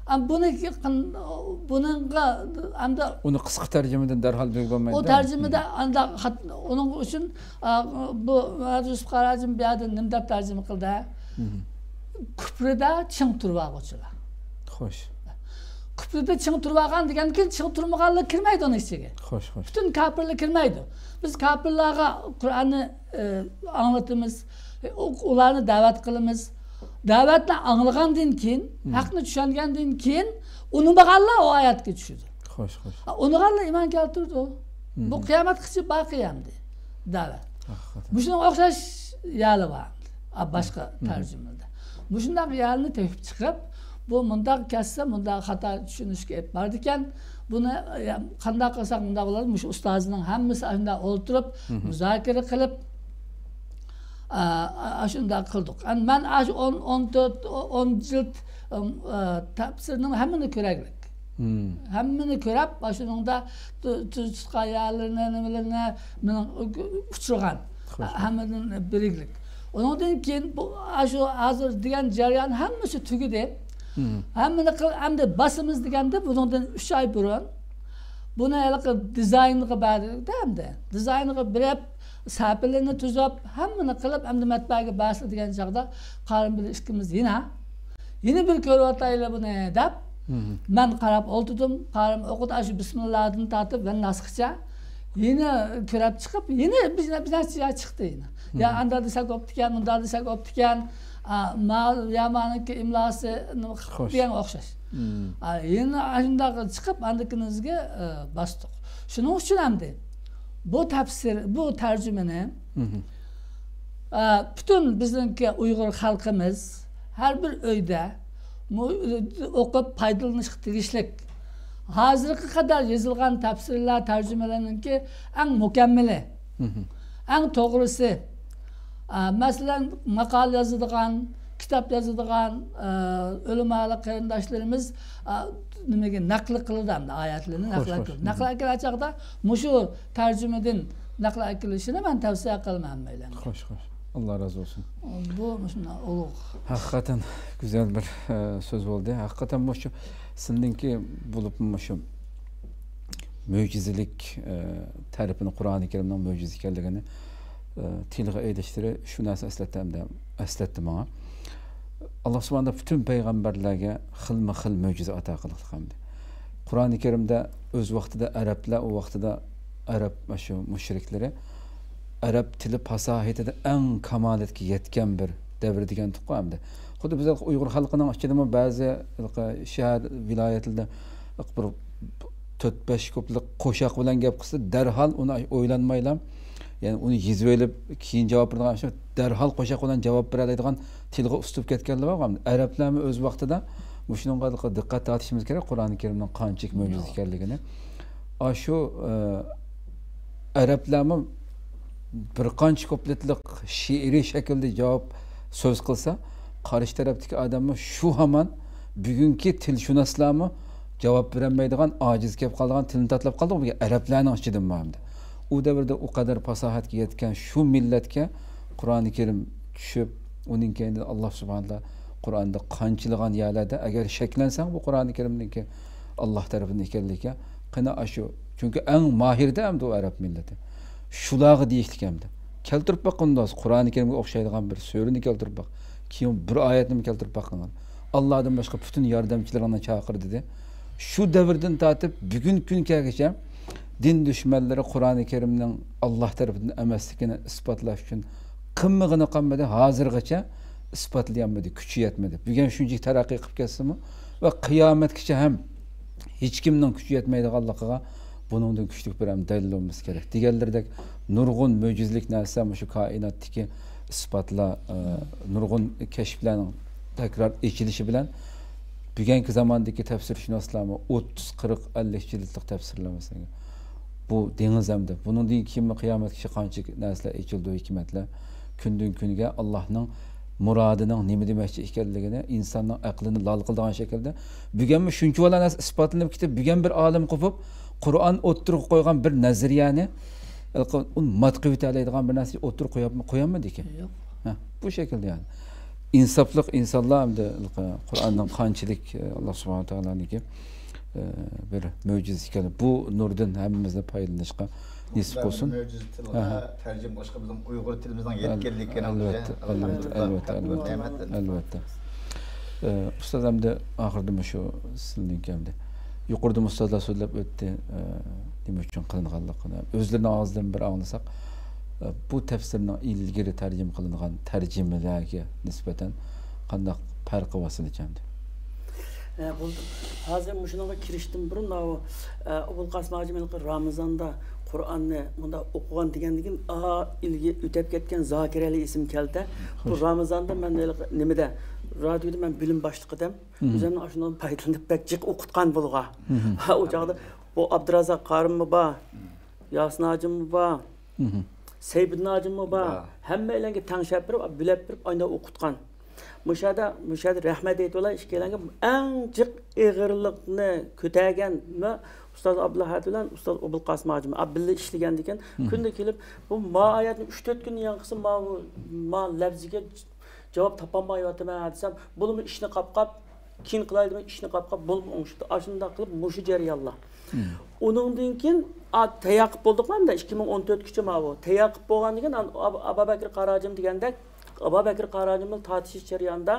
ئەم، بۇنى، بۇنىڭغا، ئەمدى ئۇنى قىسقا تەرجىمىدىن دەرھال بىلگىلى بولمايدۇ. ئۇ تەرجىمىدە ئانداق خات-، ئۇنىڭ ئۈچۈن، ئا، بۇ يۈسۈپ قاراجىم بۇ يەردە نېمە دەپ تەرجىمە قىلدى؟ كۇپرىدا چىڭ تۇرۇۋالغۇچىلار. خوش. كۇپرىدا چىڭ تۇرۇۋالغان دېگەندىن كېيىن چىڭ تۇرمىغانلار كىرمەيدۇ ئۇنىڭ ئىچىگە. خوش، خوش. پۈتۈن كاپىرلار كىرمەيدۇ. بىز كاپىرلارغا قۇرئاننى، ئە، ئاڭلىتىمىز، ئۇ-، ئۇلارنى دەۋەت قىلىمىز. دەۋەتنى ئاڭلىغاندىن كېيىن، ھەقنى چۈشەنگەندىن كېيىن، ئۇنىمىغانلار ئۇ ئايەتكە چۈشىدۇ. خوش، خوش. ئۇنىغانلار ئىمان كەلتۈردى. بۇ قىيامەتكىچە باقىي ئەمدى دەۋەت. مۇشۇنىڭغا ئوخشاش يەرلەر بار ئەمدى. ئا، باشقا تەرجىمىلەردە. مۇشۇنداق يەرنى تېپىپ چىقىپ، بۇ مۇنداق كەتسە، مۇنداق خاتا چۈشىنىشكە ئېلىپ بارىدىكەن. بۇنى، ئە، قانداق قىلساق مۇنداق بولىدۇ؟ مۇشۇ ئۇستازىنىڭ ھەممىسى ئاشۇنداق ئولتۇرۇپ، مۇزاكىرە قىلىپ، ئا، ئا، ئاشۇنداق قىلدۇق. ئەمدى مەن ئاشۇ ئون، ئون تۆت، ئون جىلد، ئا، تەپسىرنىڭ ھەممىنى كۆرەگلىك. ھەممىنى كۆرۈپ، ئاشۇنىڭدا تۇ-، تۇ-، تۇتقان يەرلىرىنى، نېمىلىرىنى، مېنىڭ ئۇچرىغان. ھەممىدىن بىرىكلىك. ئۇنىڭدىن كېيىن بۇ، ئاشۇ ھازىر دېگەن جەريان ھەممىسى تۈگىدى. ھەممىنى قىل-، ئەمدى باسىمىز دېگەندە، بۇنىڭدىن ئۈچ ئاي بۇرۇن بۇنى ھېلىقى دىزاينغا بەردۇق-دە ئەمدى. دىزاينغا بېرىپ، سەپىلىنى تۈزۈپ، ھەممىنى قىلىپ، ئەمدى مەتبەئەگە بەرسىلە دېگەن چاغدا، قارىم بىلەن ئىككىمىز يەنە، يەنە بىر كۆرۈۋاتايلى بۇنى دەپ، مەن قاراپ ئولتۇردۇم. قارىم ئوقۇدى، ئاشۇ بىسمىللادىن تارتىپ ۋەنناسقىچە يەنە كۆرۈپ چىقىپ، يەنە بىر، بىر نەچچە يەر چىقتى يەنە. يا ئاندا دېسەك بوپتىكەن، مۇندا دېسەك بوپتىكەن. ئا، ما-، يا مانىڭكى ئىملاسى نېمە قىلىپ دېگەن ئوخشاش. ئا، يەنە ئاشۇنداق چىقىپ، ئاندىكىنىڭىزگە، ئا، باستۇق. شۇنىڭ ئۈچۈن ئەمدى بۇ تەپسىر، بۇ تەرجىمىنى، ئا، پۈتۈن بىزنىڭكى ئۇيغۇر خەلقىمىز ھەر بىر ئۆيدە مۇ-، ئوقۇپ پايدىلىنىشقا تېگىشلىك. ھازىرغا قەدەر يېزىلغان تەپسىرلەر، تەرجىمىلەرنىڭكى ئەڭ مۇكەممىلى، ئەڭ توغرىسى. ئا، مەسىلەن، ماقالە يازىدىغان، كىتاب يازىدىغان، ئا، ئۆلىمالىق قېرىنداشلىرىمىز، ئا، نېمىگە نەقىل قىلىدۇ ئەمدى، ئايەتلىرىنى نەقىل ئەكىلىدۇ. نەقىل ئەكېلىدىغان چاغدا مۇشۇ تەرجىمىدىن نەقىل ئەكېلىشىنى مەن تەۋسىيە قىلىمەن ھەممەيلەنگە. خوش، خوش. ئاللا رازى بولسۇن. بۇ مۇشۇنداق ئۇلۇغ. ھەقىقەتەن گۈزەل بىر، ئە، سۆز بولدى. ھەقىقەتەن مۇشۇ سىزنىڭكى بولۇپمۇ مۇشۇ مۆجىزىلىك، ئە، تەرىپىنى، قۇرئانى كەرىمنىڭ مۆجىزە ئىكەنلىكىنى، ئە، تىلغا ئېلىشلىرى شۇ نەرسە ئەسلەتتى ھەمدە ئەسلەتتى ماڭا. ئاللا سۇبھانە پۈتۈن پەيغەمبەرلەرگە خىلمۇ خىل مۆجىزە ئاتا قىلغان ئەمدى. قۇرئانى كەرىمدە ئۆز ۋاقتىدا ئەرەبلەر، ئۇ ۋاقتىدا ئەرەب، شۇ مۇشرىكلىرى ئەرەب تىلى پاساھىتىدە ئەڭ كامالەتكە يەتكەن بىر دەۋر دېگەنتۇققۇ ئەمدى. خۇددى بىز ئۇيغۇر خەلقىنىڭ ئىچىدىمۇ بەزى شەھەر، ۋىلايەتلەردە بىر تۆت، بەش كۇپلېت قوشاق بىلەن گەپ قىلسا، دەرھال ئۇنى ئويلانمايلا، يەنى ئۇنى يېزىۋېلىپ، كېيىن جاۋاب بېرىدىغان، شۇ دەرھال قوشاق بىلەن جاۋاب بېرەلەيدىغان تىلغا ئۇسلۇب كەتكەنلەر بار. ئەرەبلەرمۇ ئۆز ۋاقتىدا مۇشۇنىڭغا دىققەت تارتىشىمىز كېرەك، قۇرئانى كەرىمنىڭ قانچىلىك مۆجىزە ئىكەنلىكىنى. ئاشۇ، ئە، ئەرەبلەرمۇ بىر قانچە كۇپلېتلىق شېئىرىي شەكىلدە جاۋاب سۆز قىلسا، قارشى تەرەپتىكى ئادەممۇ شۇ ھامان بۈگۈنكى تىلشۇناسلارمۇ جاۋاب بېرەلمەيدىغان، ئاجىز كېلىپ قالىدىغان تىلنى تاتلاپ قالدىغۇ بۇ ئەرەبلەرنىڭ ئىچىدىنمۇ ھەمدە. ئۇ دەۋردە ئۇ قەدەر پاساھەتكە يەتكەن شۇ مىللەتكە قۇرئانى كەرىم چۈشۈپ، ئۇنىڭ كەينىدىن ئاللا سۇبھانەتائالا قۇرئاندا قانچىلىغان يەرلەردە، ئەگەر شەكلەنسەڭ بۇ قۇرئانى كەرىمنىڭكى ئاللا تەرىپىدىن ئىكەنلىكى، قېنى ئاشۇ، چۈنكى ئەڭ ماھىردا ئەمدى ئۇ ئەرەب مىللىتى. شۇلارغا دېيىشلىك ئەمدى. كەلتۈرۈپ باققىن دوست، قۇرئانى كەرىمگە ئوخشايدىغان بىر سۈرىنى كەلتۈرۈپ باق. كېيىن بىر ئايەتنىمۇ كەلتۈرۈپ باققىن. ئاللادىن باشقا پۈتۈن ياردەمچىلىرىڭنى چاقىر دېدى. شۇ دەۋردىن تارتىپ بۈگۈنكى كۈنگە كەلگۈچە دىن دۈشمەنلىرى قۇرئانى كەرىمنىڭ ئاللا تەرىپىدىن ئەمەسلىكىنى ئىسپاتلاش ئۈچۈن قىلمىغىنى قالمىدى، ھازىرغىچە ئىسپاتلىيالمىدى، كۈچى يەتمىدى. بۈگۈن شۇنچىلىك تەرەققىي قىلىپ كەتسىمۇ ۋە قىيامەتكىچە ھەم ھېچكىمنىڭ كۈچى يەتمەيدىغانلىقىغا بۇنىڭدىن كۈچلۈك بىر ھەم دەلىل بولمىسى كېرەك. دېگەنلىرىدەك نۇرغۇن مۆجىزىلىك نەرسە مۇشۇ كائىناتتىكى ئىسپاتلار، ئە، نۇرغۇن كەشىپلەرنىڭ تەكرار ئېچىلىشى بىلەن بۈگۈنكى زاماندىكى تەپسىرشۇناسلارمۇ ئوتتۇز، قىرىق، ئەللىك جىلدلىق تەپسىرلەر مەسىلەن. بۇ دېڭىز ئەمدى. بۇنىڭدىن كېيىنمۇ قىيامەتكىچە قانچە نەرسىلەر ئېچىلىدۇ، ھېكمەتلەر. كۈندىن كۈنگە ئاللانىڭ مۇرادىنىڭ نېمە دېمەكچى ئىكەنلىكىنى ئىنساننىڭ ئەقلىنى لال قىلىدىغان شەكىلدە بۈگۈنمۇ شۇنچىۋالا نەرسە ئىسپاتلىنىپ كېتىپ، بۈگۈن بىر ئالىم قوپۇپ، قۇرئان ئوتتۇرىغا قويغان بىر نەزەرىيەنى ھېلىقى ئۇنى مات قىلىۋېتەلەيدىغان بىر نەرسە ئوتتۇرىغا قويۇپ، قويالمىدىكى. يوق. ھە، بۇ شەكىلدە يەنى. ئىنساپلىق ئىنسانلار ئەمدى ھېلىقى قۇرئاننىڭ قانچىلىك، ئە، ئاللا سۇبھانەھۇ ۋە تائالانىڭكى، ئە، بىر مۆجىزە ئىكەن. بۇ نۇردىن ھەممىمىزنى پايدىلىنىشقا نېسىپ قىلسۇن. مۆجىزە تىلغا ھە، ھە. تەرجىمە قىلىشقا بىزنىڭ ئۇيغۇر تىلىمىزنىڭ ئەل-، يەتكەنلىكىنىڭ ئۆزى ئەلۋەتتە، ئەلۋەتتە، ئەلۋەتتە، ئەلۋەتتە. ئەلۋەتتە. ئە، ئۇستاز، ئەمدى ئاخىرىدا مۇشۇ سىلىنىڭكى ئەمدى يۇقىرىدا ئۇستازلار سۆزلەپ ئۆتتى، ئە، نېمە ئۈچۈن قىلىنغانلىقىنى ئۆزلىرىنىڭ ئاغزىدىن بىر ئاڭلىساق، ئە، بۇ تەپسىرنىڭ ئىلگىرى تەرجىمە قىلىنغان تەرجىمىلەرگە نىسبەتەن قانداق پەرقى بار سىلىچە ئەمدى؟ ئە، بولدى. ھازىر مۇشۇنىڭغا كىرىشتىن بۇرۇن، ماۋۇ، ئە، ئوبۇلقاسىم ھاجىم ھېلىقى رامىزاندا قۇرئاننى مۇنداق ئوقۇغان دېگەندىن كېيىن، ئا، ئىلگە ئۆتەپ كەتكەن زاكىر ئەلى ئېسىمگە كەلدى. بۇ خوش. رامىزاندا مەن ھېلىقى نېمىدە، رادىيودا مەن بۆلۈم باشلىقى ئىدىم. مم. ئۆزۈمنىڭ ئاشۇنىڭدىن پايدىلىنىپ بەك جىق ئوقۇتقان بۇلارغا. مم. ھە، ئۇ چاغدا بۇ ئابدۇرازاق قارىممۇ بار، ياسىن ھاجىممۇ بار، مم. سەيپىدىن ھاجىممۇ بار. بار. ھەممەيلەنگە تەڭشەپ بېرىپ، بۆلەپ بېرىپ، ئاينا ئوقۇتقان. مۇشۇ يەردە، مۇشۇ يەردە رەھمەت ئېيتىۋالاي ئىككىيلەنگە، ئەڭ جىق ئېغىرلىقنى كۆتەرگەن ئۇستاز ئابدۇلئەھەد بىلەن ئۇستاز ئوبۇلقاسىم ھاجىم، ئا، بىللە ئىشلىگەندىكىن، مم. كۈندە كېلىپ، بۇ ما ئايەتنى ئۈچ تۆت كۈن ياڭقىسى ما، ما لەپزىگە جاۋاب تاپالمايۋاتىمەن دېسەم، بولىمۇ ئىشنى قاپقاپ، كېيىن قىلاي دېمەي، ئىشنى قاپقاپ، بولىمۇ ئوڭشىتىپ، ئاشۇنداق قىلىپ مۇشۇ جەريانلار. مم. ئۇنىڭدىن كېيىن، ئا، تەييار قىلىپ بولدۇقمۇ ئەمدى، ئىككى مىڭ ئون تۆتكىچە ماۋۇ. تەييار قىلىپ بولغاندىن كېيىن، ئا-، ئابابەكرى قاراجىم دېگەندەك، ئابابەكرى قاراجىم بىلەن تارتىشىش جەريانىدا،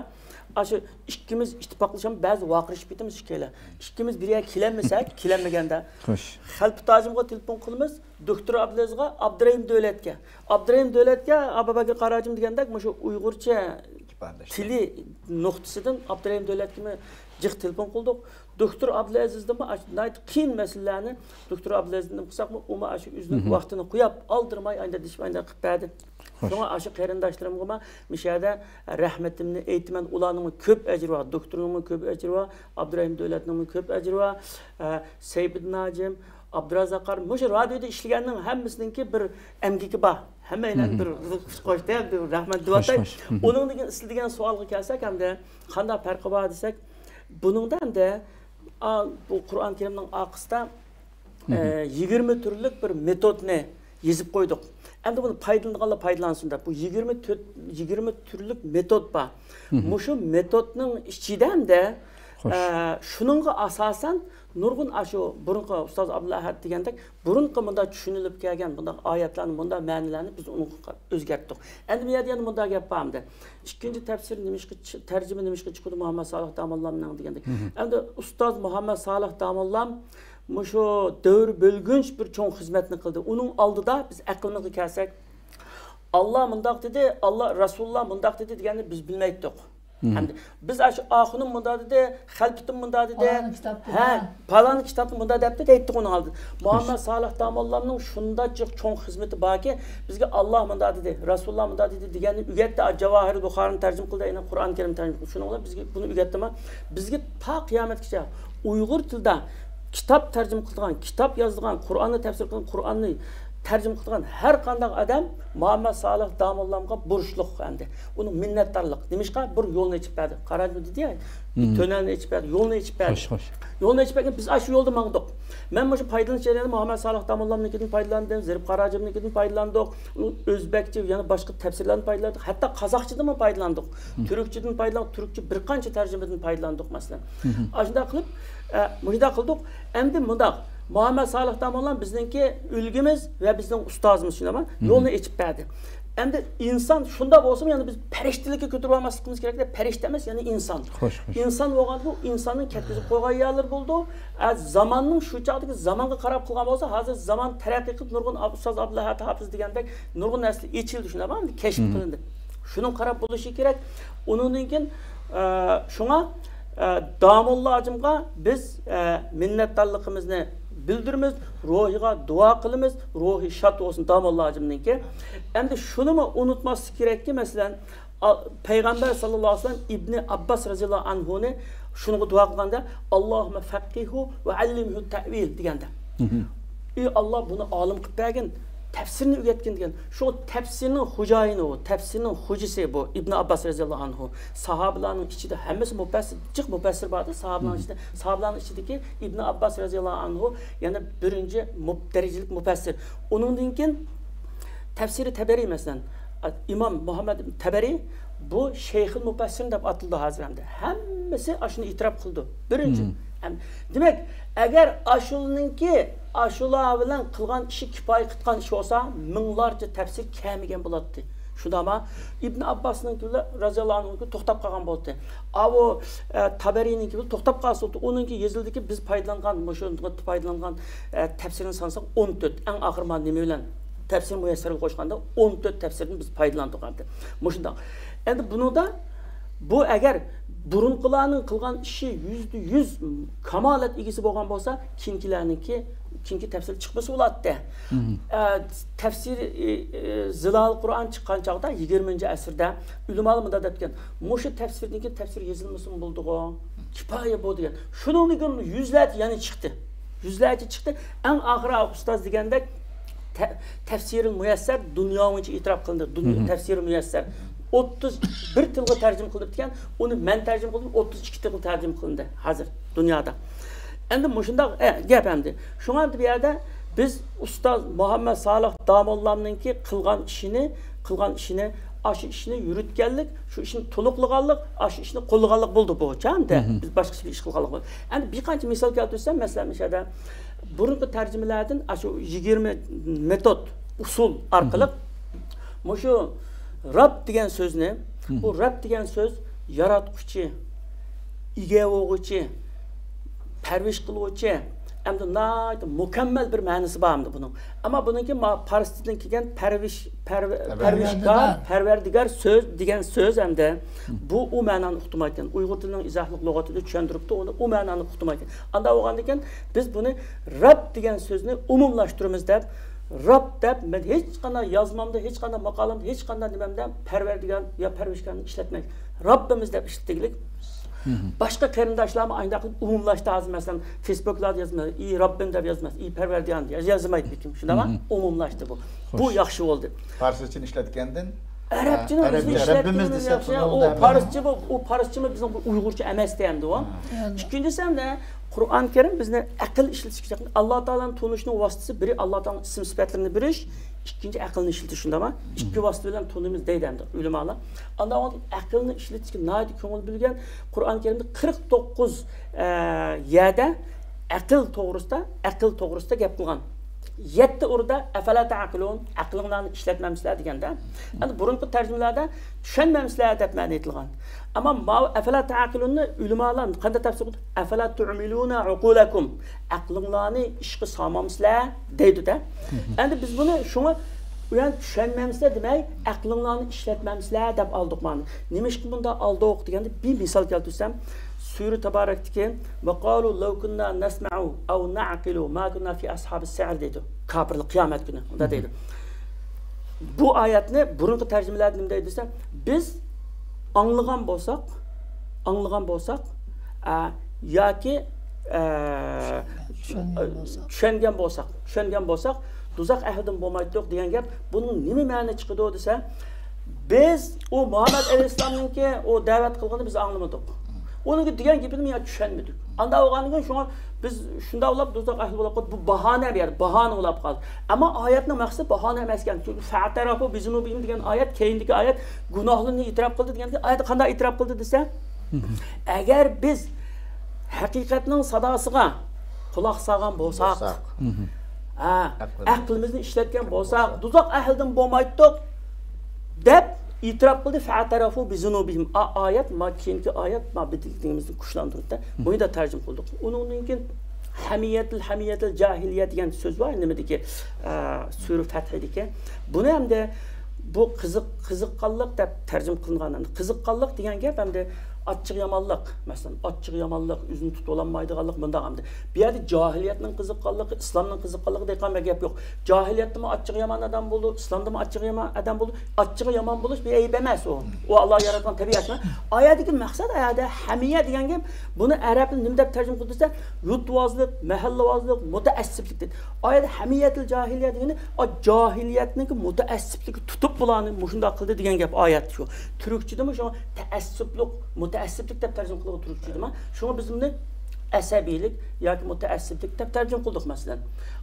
ئاشۇ ئىككىمىز ئىتتىپاقلىشىپ، بەزى ۋارقىرىشىپ كېتىمىز ئىككىيلەن. ئىككىمىز بىر يەرگە كېلەلمىسەك، كېلەلمىگەندە، خوش. خەلپىت ھاجىمغا تېلېفون قىلىمىز، دوكتور ئابدۇلئەزىزغا، ئابدۇرەھىم دۆلەتكە. ئابدۇرەھىم دۆلەتكە، ئابابەكرى قاراجىم دېگەندەك، مۇشۇ ئۇيغۇرچە تىلى نۇقتىسىدىن ئابدۇرەھىم دۆلەتكىمۇ جىق تېلېفون قىلدۇق. دوكتور ئابدۇلئەزىزدىنمۇ ئاشۇ ناھايىتى قىيىن مەسىلىلەرنى دوكتور ئابدۇلئەزىزدىن قىلساقمۇ، ئۇمۇ ئاشۇ ئۆزىنىڭ مم. ۋاقتىنى قويۇپ، ئالدىرىماي ئانداق دېيىشىپ، ئانداق قىلىپ بەردى. خوش. شۇڭا ئاشۇ قېرىنداشلىرىمغىمۇ مۇشۇ يەردە رەھمىتىمنى ئېيتىمەن. ئۇلارنىڭمۇ كۆپ ئەجرى بار، دوكتورنىڭمۇ كۆپ ئەجرى بار، ئابدۇرەھىم دۆلەتنىڭمۇ كۆپ ئەجرى بار. ئە، سەيپىدىن ھاجىم، ئابدۇرازاق قارى، مۇشۇ رادىيودا ئىشلىگەننىڭ ھەممىسىنىڭكى بىر ئەمگىكى بار. ھەممەيلەن مم. بىر قوشتى، بىر رەھمەت دېۋاتاي. خوش، خوش. مم. ئۇنىڭدىن كېيىن سىز دېگەن سوئالغا كەلسەك، ئەمدى قانداق پەرقى بار دېسەك، بۇنىڭدا ئەمدى، ئا، بۇ قۇرئان كەرىمنىڭ ئارقىسىدا، مم. ئە، يىگىرمە تۈرلۈك بىر مېتودنى يېزىپ قويدۇق. ئەمدى بۇنى پايدىلىنىدىغانلار پايدىلانسۇن دەپ، بۇ يىگىرمە تۆت، يىگىرمە تۈرلۈك مېتود بار. مم. مۇشۇ مېتودنىڭ ئىچىدە ئەمدى، خوش. ئە، شۇنىڭغا ئاساسەن نۇرغۇن ئاشۇ بۇرۇنقى ئۇستاز ئابدۇلئەھەد دېگەندەك، بۇرۇنقى مۇنداق چۈشىنىلىپ كەلگەن مۇنداق ئايەتلەرنى، مۇنداق مەنىلەرنى بىز ئۇنىڭغا ئۆزگەرتتۇق. ئەمدى بۇ يەردە يەنە مۇنداق گەپ بار ئەمدى. ئىككىنچى تەپسىر نېمىشقا چى-، تەرجىمە نېمىشقا چىقىدۇ مۇھەممەد سالىھ داموللامنىڭ دېگەندەك. مم. ئەمدى ئۇستاز مۇھەممەد سالىھ داموللام مۇشۇ دەۋر بۆلگۈنچ بىر چوڭ خىزمەتنى قىلدى. ئۇنىڭ ئالدىدا بىز ئەقلىمىزگە كەلسەك، ئاللا مۇنداق دېدى، ئاللا، رەسۇلۇللا مۇنداق دېدى دېگەننى بىز بىلمەيتتۇق. ئەمدى بىز ئاشۇ ئاخۇنۇم مۇنداق دېدى، خەلپىتىم مۇنداق دېدى، پالان كىتابتا ھە، پالان كىتابتا مۇنداق دەپتۇ دەيتتۇق ئۇنىڭ ئالدىدا. مۇھەممەد سالىھ داموللامنىڭ شۇنداق جىق چوڭ خىزمىتى باركى، بىزگە ئاللا مۇنداق دېدى، رەسۇلۇللا مۇنداق دېدى دېگەننى ئۆگەتتى. جاۋاھىرۇل بۇخارىنى تەرجىمە قىلدى، يەنە قۇرئان كەرىم تەرجىمە قىلدى. شۇنىڭ بىلەن بىزگە بۇنى ئۆگەتتىما، بىزگە تا قىيامەتكىچە ئۇيغۇر تىلىدا كىتاب تەرجىمە قىلىدىغان، كىتاب يازىدىغان، قۇرئاننى تەپسىر قىلغان، قۇرئاننى تەرجىمە قىلىدىغان ھەر قانداق ئادەم مۇھەممەد سالىھ داموللامغا بۇرچلۇق ئەمدى. ئۇنىڭ مىننەتدارلىق. نېمىشقا؟ بىر يولنى ئېچىپ بەردى. قاراجۇ دېدى يا، تۈنەلنى ئېچىپ بەردى، يولنى ئېچىپ بەردى. خوش، خوش. يولنى ئېچىپ بەرگەن، بىز ئاشۇ يولدا ماڭدۇق. مەن مۇشۇ پايدىلىنىش جەريانىدا مۇھەممەد سالىھ داموللامنىڭكىدىن پايدىلاندىم، زېرىپ قاراجىمنىڭكىدىن پايدىلاندۇق. ئۆزبەكچە، يەنە باشقا تەپسىرلەردىن پايدىلاندۇق. ھەتتا قازاقچىدىنمۇ پايدىلاندۇق. تۈركچىدىن پايدىلاندۇق، تۈركچە بىر قانچە تەرجىمىدىن پايدىلاندۇق، مەسىلەن. ئاشۇنداق قىلىپ، ئە، مۇشۇنداق قىلدۇق. ئەمدى مۇنداق، مۇھەممەد سالىھ داموللام بىزنىڭكى ئۈلگىمىز ۋە بىزنىڭ ئۇستازىمىز، شۇنداقمۇ؟ يولنى ئېچىپ بەردى. ئەمدى ئىنسان شۇنداق بولسىمۇ، يەنە بىز پەرىشتىلىككە كۆتۈرۈپ ئالماسلىقىمىز كېرەك-دە، پەرىشتە ئەمەس، يەنى ئىنسان. خوش، خوش. ئىنسان بولغاندا بۇ ئىنساننىڭ كەتكۈزۈپ قويغان يەرلىرى بولىدۇ. ئە، زاماننىڭ شۇ چاغدىكى زامانغا قاراپ قىلغان بولسا، ھازىر زامان تەرەققىي قىلىپ، نۇرغۇن ئۇستاز ئابدۇللا ھاپىز دېگەندەك نۇرغۇن نەرسىلەر ئېچىلدى، شۇنداقمۇ؟ كەشىپ قىلىندى. شۇنىڭغا قاراپ بولۇشى كېرەك. ئۇنىڭدىن كېيىن، ئە، شۇڭا، ئە، داموللا ھاجىمغا بىز، ئە، مىننەتدارلىقىمىزنى بىلدۈرىمىز، روھىغا دۇئا قىلىمىز، روھى شاد بولسۇن داموللا ھاجىمنىڭكى. ئەمدى شۇنىمۇ ئۇنتۇماسلىق كېرەككى، مەسىلەن، ئا-، پەيغەمبەر ساللاللاھۇ ئەلەيھى ۋەسەللەم ئىبنى ئابباس رەزىياللاھۇ ئەنھۇنى شۇنىڭغا دۇئا قىلغاندا، «ئاللاھۇممە فەققىھۇ ۋە ئەللىمھۇ تەۋىل» دېگەندە. ئى ئاللا، بۇنى ئالىم قىلىپ بەرگىن، تەپسىرنى ئۆگەتكىن دېگەن. شۇ تەپسىرنىڭ خوجايىنى ئۇ، تەپسىرنىڭ خوجىسى بۇ ئىبنى ئابباس رەزىياللاھۇ ئەنھۇ. ساھابىلارنىڭ ئىچىدە ھەممىسى مۇپەسسىر، جىق مۇپەسسىر باردى ساھابىلارنىڭ ئىچىدە. ساھابىلارنىڭ ئىچىدىكى ئىبنى ئابباس رەزىياللاھۇ ئەنھۇ يەنە بىرىنچى مۇپ-، دەرىجىلىك مۇپەسسىر. ئۇنىڭدىن كېيىن تەپسىرى تەبەرى، مەسىلەن، ئىمام مۇھەممەد تەبەرى بۇ شەيخۇل مۇپەسسىر دەپ ئاتىلىدۇ ھازىر ئەمدى. ھەممىسى ئاشۇنى ئېتىراپ قىلىدۇ. بىرىنچى. ئەم-، دېمەك، ئەگەر ئاشۇلىنىڭكى ئاشۇلار بىلەن قىلغان ئىشى كىپايە قىلغان ئىش بولسا، مىڭلارچە تەپسىر كەلمىگەن بولاتتى. شۇنداقما؟ ئىبن ئابباسنىڭكى بىلەن رەزىياللاھۇ ئەنھۇنىڭكى توختاپ قالغان بولاتتى. ئاۋۇ، ئە، تەبەرىنىڭكى بىلەن توختاپ قالسا بولاتتى. ئۇنىڭكى يېزىلدىكى بىز پايدىلانغان، مۇشۇ پايدىلانغان، ئە، تەپسىرنى سانىساق ئون تۆت. ئەڭ ئاخىرى مانا نېمە بىلەن؟ تەپسىر مۇيەسسەرگە قوشقاندا ئون تۆت تەپسىردىن بىز پايدىلاندۇق ئەمدى. مۇشۇنداق. ئەمدى بۇنىڭدا بۇ ئەگەر بۇرۇنقىلارنىڭ قىلغان ئىشى يۈزدە يۈز كامالەت ئىگىسى بولغان بولسا، كېيىنكىلەرنىڭكى، كېيىنكى تەپسىر چىقمىسا بولاتتى. ئە، تەپسىر، ئى، ئى، زىلال قۇرئان چىققان چاغدا يىگىرمىنچى ئەسىردە ئۆلىمالار مۇنداق دەپتىكەن، مۇشۇ تەپسىردىن كېيىن تەپسىر يېزىلمىسىمۇ بولىدىغۇ، كىپايە بۇ دېگەن. شۇنىڭدىن كېيىن يۈزلەرچە يەنە چىقتى. يۈزلەرچە چىقتى. ئەڭ ئاخىرى ئۇستاز دېگەندەك تە-، تەفسىرى مۇيەسسەر دۇنيا بويىچە ئېتىراپ قىلىندى. دۇنيا تەپسىرى مۇيەسسەر. ئوتتۇز بىر تىلغا تەرجىمە قىلىنىپتىكەن. ئۇنى مەن تەرجىمە قىلدىم، ئوتتۇز ئىككى تىلغا تەرجىمە قىلىندى ھازىر دۇنيادا. ئەمدى مۇشۇنداق، ئە، گەپ ئەمدى. شۇڭا ئەمدى بۇ يەردە بىز ئۇستاز مۇھەممەد سالىھ داموللامنىڭكى قىلغان ئىشىنى، قىلغان ئىشىنى، ئاشۇ ئىشنى يۈرۈتكەنلىك، شۇ ئىشنى تولۇقلىغانلىق، ئاشۇ ئىشنى قوللىغانلىق بولدى بۇ، چۈشەندى؟ بىز باشقىچە بىر ئىش قىلغانلىق بولدى. ئەمدى بىر قانچە مىسال كەلتۈرسەم، مەسىلەن، مۇشۇ يەردە بۇرۇنقى تەرجىمىلەردىن ئاشۇ يىگىرمە مېتود، ئۇسۇل ئارقىلىق مۇشۇ رەب دېگەن سۆزنى، بۇ رەب دېگەن سۆز ياراتقۇچى، ئىگە بولغۇچى، پەرۋىش قىلغۇچى، ئەمدى ناھايىتى مۇكەممەل بىر مەنىسى بار ئەمدى بۇنىڭ. ئەمما بۇنىڭكى ما-، پارسچىدىن كەلگەن پەرۋىش، پەرۋ-، پەرۋەردىگار. پەرۋىشكار، پەرۋەردىگار سۆز دېگەن سۆز ئەمدى. بۇ ئۇ مەنانى ئۇقتۇرمايدىكەن. ئۇيغۇر تىلىنىڭ ئىزاھلىق لۇغىتىدە چۈشەندۈرۈپتۇ، ئۇنى ئۇ مەنانى ئۇقتۇرمايدىكەن. ئانداق بولغاندىكىن بىز بۇنى رەب دېگەن سۆزنى ئومۇملاشتۇرىمىز دەپ، رەب دەپ مەن ھېچقانداق يازمامدا، ھېچقانداق ماقالەمدە، ھېچقانداق نېمەمدە پەرۋەردىگار يا پەرۋىشكارنى ئىشلەتمەي، رەببىمىز دەپ ئىشلىتىگلىك. باشقا قېرىنداشلارمۇ ئاينداق قىلىپ ئومۇملاشتى ھازىر، مەسىلەن، فېيسبوكلاردا يازمايدۇ، ئى رەببىم دەپ يازمايدۇ، ئى پەرۋەردىگارىم دەپ ياز-، يازمايدۇ لېكىن. شۇنداقمۇ؟ ئومۇملاشتى بۇ. بۇ ياخشى بولدى. پارسچىنى ئىشلەتكەندىن ئەرەبچىنىڭ ئۆزىنى ئىشلەتكىنىمىز ياخشى. ئۇ پارسچە بۇ، ئۇ پارسچىمۇ بىزنىڭ بۇ ئۇيغۇرچە ئەمەستى ئەمدى ئۇ. ئىككىنچىسى ئەمدى قۇرئان كەرىم بىزنى ئەقىل ئىشلىتىشكە چاقىرىدۇ. ئاللا تائالانى تونۇشنىڭ ۋاسىتىسى بىرى ئاللا تائالانىڭ ئىسىم سۈپەتلىرىنى بىلىش، ئىككىنچى ئەقىلنى ئىشلىتىش، شۇنداقمۇ؟ ئىككى ۋاسىتە بىلەن تونۇيمىز دەيدۇ ئەمدى ئۆلىمالار. ئاندىن ئەقىلنى ئىشلىتىشكە ناھايىتى كۆڭۈل بۆلگەن. قۇرئان كەرىمدە قىرىق توققۇز، ئە، يەردە ئەقىل توغرىسىدا، ئەقىل توغرىسىدا گەپ قىلغان. يەتتە ئورۇندا «ئەفەلا تەئقىلۇن»، ئەقلىڭلارنى ئىشلەتمەمسىلەر دېگەندە، ئەمدى بۇرۇنقى تەرجىمىلەردە چۈشەنمەمسىلەر دەپ مەنە ئېيتىلغان. ئەمما ماۋۇ «ئەفەلا تەئقىلۇن»نى ئۆلىمالار قانداق تەپسىر قىلدى؟ «ئەفەلا تۇئمىلۇنە ئۇقۇلەكۇم»، ئەقلىڭلارنى ئىشقا سالمامسىلەر دەيدۇ-دە. ئەمدى بىز بۇنى شۇڭا ئۇ يەنى چۈشەنمەمسىلەر دېمەي، ئەقلىڭلارنى ئىشلەتمەمسىلەر دەپ ئالدۇق مانا. نېمىشقا بۇنداق ئالدۇق دېگەندە، بىر مىسال كەلتۈرسەم، سۈرە تەبارەكتىكى، «ۋەقالۇ لەۋ كۇننا نەسمەئۇ ئەۋ نەئقىلۇ ما كۇننا فى ئەسھابىس سەئىر» دەيدۇ. كاپىرلار قىيامەت كۈنى ئۇنداق دەيدۇ. بۇ ئايەتنى بۇرۇنقى تەرجىمىلەردە نېمە دەيدۇ دېسە، بىز ئاڭلىغان بولساق، ئاڭلىغان بولساق، ئە، ياكى، ئە، چۈشەنگەن بولساق. چۈشەنگەن بولساق، چۈشەنگەن بولساق، دوزاخ ئەھلىدىن بولمايتتۇق دېگەن گەپ. بۇنىڭ نېمە مەنە چىقىدۇ دېسە، بىز ئۇ مۇھەممەد ئەلەيھىسسالامنىڭكى ئۇ دەۋەت قىلغىنىنى بىز ئاڭلىمىدۇق. ئۇنىڭكى دېگەن گېپىنى يا چۈشەنمىدۇق. ئانداق بولغاندىن كېيىن شۇڭا بىز شۇنداق بولۇپ، دوزاخ ئەھلى بولۇپ قالدۇق. بۇ باھانە بۇ يەردە، باھانە بولۇپ قالدى. ئەمما ئايەتنىڭ مەقسىتى باھانە ئەمەسكەن. چۈنكى «فەئتەرەفۇ بىزۇنۇبىھىم» دېگەن ئايەت، كەينىدىكى ئايەت گۇناھلىرىنى ئېتىراپ قىلدى دېگەن ئايەتتە قانداق ئېتىراپ قىلدى دېسە، ئەگەر بىز ھەقىقەتنىڭ ساداسىغا قۇلاق سالغان بولساق، بولساق. ھە، ئەقلىمىز. ئەقلىمىزنى ئىشلەتكەن بولساق، بولساق. دوزاخ ئەھلىدىن بولمايتتۇق دەپ ئېتىراپ قىلدى. «فەئتەرەفۇ بىزۇنۇبىھىم». ئا-، ئايەت، ما كېيىنكى ئايەت، ما بىدىنىمىزنى كۈچلەندۈردى. بۇنى دا تەرجىمە قىلدۇق. ئۇنىڭدىن كېيىن ھەمىيەتىل، ھەمىيەتىل جاھىلىيە دېگەن سۆز بار، نېمىدىكى، ئە، سۈرە فەتھىدىكى. بۇنى ئەمدى بۇ قىزىق، قىزىققانلىق دەپ تەرجىمە قىلىنغان. ئەمدى قىزىققانلىق دېگەن گەپ ئەمدى ئاچچىق يامانلىق. مەسىلەن، ئاچچىق يامانلىق، ئۆزىنى تۇتۇۋالالمايدىغانلىق، مۇنداق ئەمدى. بۇ يەردە جاھىلىيەتنىڭ قىزىققانلىقى، ئىسلامنىڭ قىزىققانلىقى دەيدىغان بىر گەپ يوق. جاھىلىيەتتىمۇ ئاچچىق يامان ئادەم بولىدۇ، ئىسلامدىمۇ ئاچچىق يامان ئادەم بولىدۇ. ئاچچىقى يامان بولۇش بىر ئەيىب ئەمەس ئۇ. ئۇ ئاللا ياراتقان تەبىئەتمۇ. ئايەتتىكى مەقسەت، ئايەتتە ھەمىيە دېگەن گەپ، بۇنى ئەرەبلەر نېمە دەپ تەرجىمە قىلدى دېسە، يۇرتۋازلىق، مەھەللىۋازلىق، مۇتەئەسسىپلىك دېدى. ئايەتتە ھەمىيەتىل جاھىلىيە دېگىنى، ئا، جاھىلىيەتنىڭكى مۇتەئەسسىپلىكى تۇتۇپ بۇلارنى مۇشۇنداق قىلدى دېگەن گەپ ئايەتتە شۇ. تۈركچىدىمۇ شۇ تەئەسسۇپلۇق، مۇتەئەسسىپلىك دەپ تەرجىمە قىلغان تۈركچىدىمۇ. شۇڭا بىز بۇنى ئەسەبىيلىك ياكى مۇتەئەسسىپلىك دەپ تەرجىمە قىلدۇق، مەسىلەن.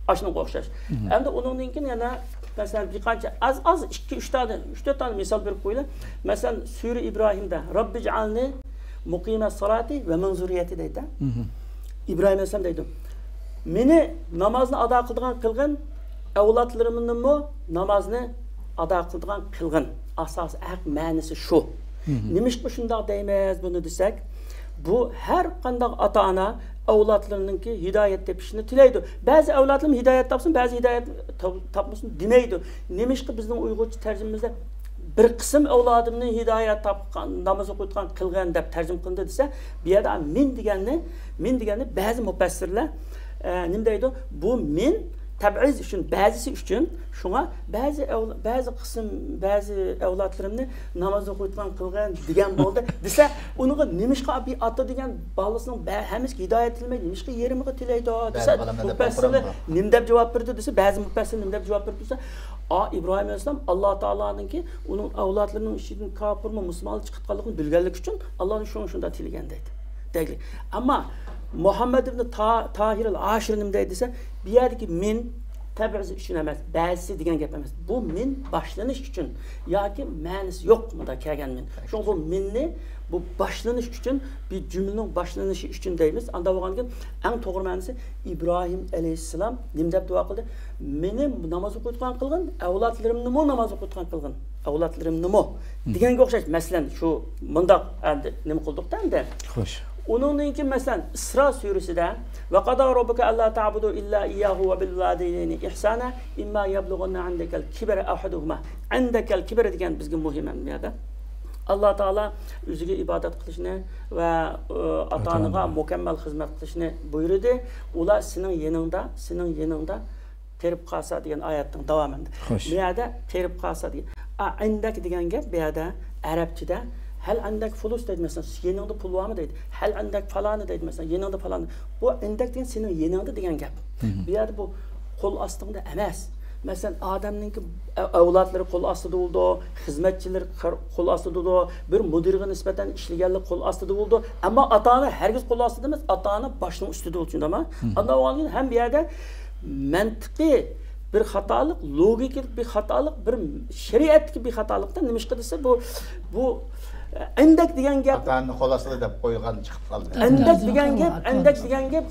ئاشۇنىڭغا ئوخشاش. ئەمدى ئۇنىڭدىن كېيىن يەنە، مەسىلەن، بىر قانچە ئاز، ئاز ئىككى، ئۈچ دانە، ئۈچ، تۆت دانە مىسال بېرىپ قويىلى. مەسىلەن، سۈرە ئىبراھىمدا، «رەببىجئەلنى مۇقىمەسسالاتى ۋە مىن زۇررىيەتى» دەيدۇ. ئىبراھىم ئەلەيھىسسالام دەيدۇ، «مېنى نامازنى ئادا قىلىدىغان قىلغىن، ئەۋلادلىرىمنىمۇ نامازنى ئادا قىلىدىغان قىلغىن.» ئاساسىي ھەق مەنىسى شۇ. نېمىشقا شۇنداق دەيمىز بۇنى دېسەك، بۇ ھەر قانداق ئاتا-ئانا ئەۋلادلىرىنىڭكى ھىدايەت تېپىشىنى تىلەيدۇ. بەزى ئەۋلادلىرىم ھىدايەت تاپسۇن، بەزى ھىدايەت تاپ-، تاپمىسۇن دېمەيدۇ. نېمىشقا بىزنىڭ ئۇيغۇرچە تەرجىمىمىزدە «بىر قىسىم ئەۋلادىمنى ھىدايەت تاپقان، ناماز ئوقۇيدىغان قىلغىن» دەپ تەرجىمە قىلىندى دېسە، بۇ يەردە «مىن» دېگەننى، «مىن» دېگەننى بەزى مۇپەسسىرلەر، ئە، نېمە دەيدۇ؟ بۇ «مىن» تەبئىز ئۈچۈن، بەزىسى ئۈچۈن، شۇڭا بەزى ئەۋلا-، بەزى قىسىم، بەزى ئەۋلادلىرىمنى ناماز ئوقۇيدىغان قىلغىن دېگەن بولدى دېسە، ئۇنىڭغا نېمىشقا بىر ئاتا دېگەن بالىسىنىڭ بە-، ھەممىسىگە ھىدايەت تىلىمەي، نېمىشقا يېرىمىغا تىلەيدۇ دېسە، بەزى بالىلار نېمە دەپ مۇپەسسىرلەر قورقۇرمۇ؟ نېمە دەپ جاۋاب بېرىدۇ دېسە، بەزى مۇپەسسىرلەر نېمە دەپ جاۋاب بېرىدۇ دېسە، ئا، ئىبراھىم ئەلەيھىسسالام ئاللا تائالانىڭكى ئۇنىڭ ئەۋلادلىرىنىڭ ئىچىدىن كاپىرمۇ، مۇسۇلمانلار چىقىدىغانلىقىنى بىلگەنلىكى ئۈچۈن ئاللانى شۇڭا شۇنداق تىلىگەن دەيدۇ. دەيلى. ئەمما مۇھەممەد ئىبنى تا-، تاھىر ئەل ئاشىر نېمە دەيدۇ دېسە، بۇ يەردىكى «مىن» تەبئىز ئۈچۈن ئەمەس، بەزىسى دېگەن گەپ ئەمەس. بۇ «مىن» باشلىنىش ئۈچۈن ياكى مەنىسى يوق مۇندا كەلگەن «مىن». شۇڭا بۇ «مىن»نى، بۇ باشلىنىش ئۈچۈن، بىر جۈملىنىڭ باشلىنىشى ئۈچۈن دەيمىز. ئانداق بولغاندىكىن ئەڭ توغرا مەنىسى، ئىبراھىم ئەلەيھىسسالام نېمە دەپ دۇئا قىلدى؟ «مېنى ناماز ئوقۇيدىغان قىلغىن، ئەۋلادلىرىمنىمۇ ناماز ئوقۇيدىغان قىلغىن، ئەۋلادلىرىمنىمۇ» دېگەنگە ئوخشاش. مەسىلەن، شۇ مۇنداق ئەمدى نېمە قىلدۇقتا ئەمدى؟ خوش. ئۇنىڭدىن كېيىن، مەسىلەن، ئىسرا سۈرىسىدە، «ۋەقەزا رەببۇكە ئەللا تەئبۇدۇ ئىللا ئىيياھۇ ۋە بىل ۋالىدەينى ئىھسانا، ئىمما يەبلۇغەننە ئىندەكەل كىبەرە ئەھەدۇھۇما.» ئىندەكەل كىبەرە دېگەن بىزگە مۇھىم ئەمدى بۇ يەردە. ئاللا تائالا ئۆزىگە ئىبادەت قىلىشنى ۋە، ئە، ئاتا-ئانىغا ئاتا-ئانىغا مۇكەممەل خىزمەت قىلىشنى بۇيرۇدى. ئۇلار سېنىڭ يېنىڭدا، سېنىڭ يېنىڭدا قېرىپ قالسا دېگەن ئايەتنىڭ داۋامى ئەمدى. خوش. بۇ يەردە قېرىپ قالسا دېگەن. ئا، ئىندەك دېگەن گەپ بۇ يەردە ئەرەبچىدە «ھەل ئىندەك فۇلۇس» دەيدۇ، مەسىلەن، «يېنىڭدا پۇل بارمۇ؟» دەيدۇ. «ھەل ئىندەك پالانى» دەيدۇ، مەسىلەن، «يېنىڭدا پالانى». بۇ ئىندەك دېگەن سېنىڭ يېنىڭدا دېگەن گەپ. بۇ يەردە بۇ قول ئاستىڭدا ئەمەس. مەسىلەن، ئادەمنىڭكى ئە-، ئەۋلادلىرى قول ئاستىدا بولىدۇ، خىزمەتچىلىرى قار-، قول ئاستىدا بولىدۇ، بىر مۇدىرغا نىسبەتەن ئىشلىگەنلىك قول ئاستىدا بولىدۇ. ئەمما ئاتا-ئانا ھەرگىز قول ئاستىدا ئەمەس، ئاتا-ئانا باشنىڭ ئۈستىدە بولىدۇ، چۈشەندىڭمۇ؟ ئانداق بولغاندىكىن ھەم بۇ يەردە مەنتىقىي بىر خاتالىق، لوگىكىلىق بىر خاتالىق، بىر شەرىئەتتىكى بىر خاتالىقتا. نېمىشقا دېسە، بۇ، بۇ ئىندەك دېگەن گەپ، ئاتا-ئانىنى قول ئاستىدا دەپ قويغان چىقىپ قالدى. ئىندەك دېگەن گەپ، ئىندەك دېگەن گەپ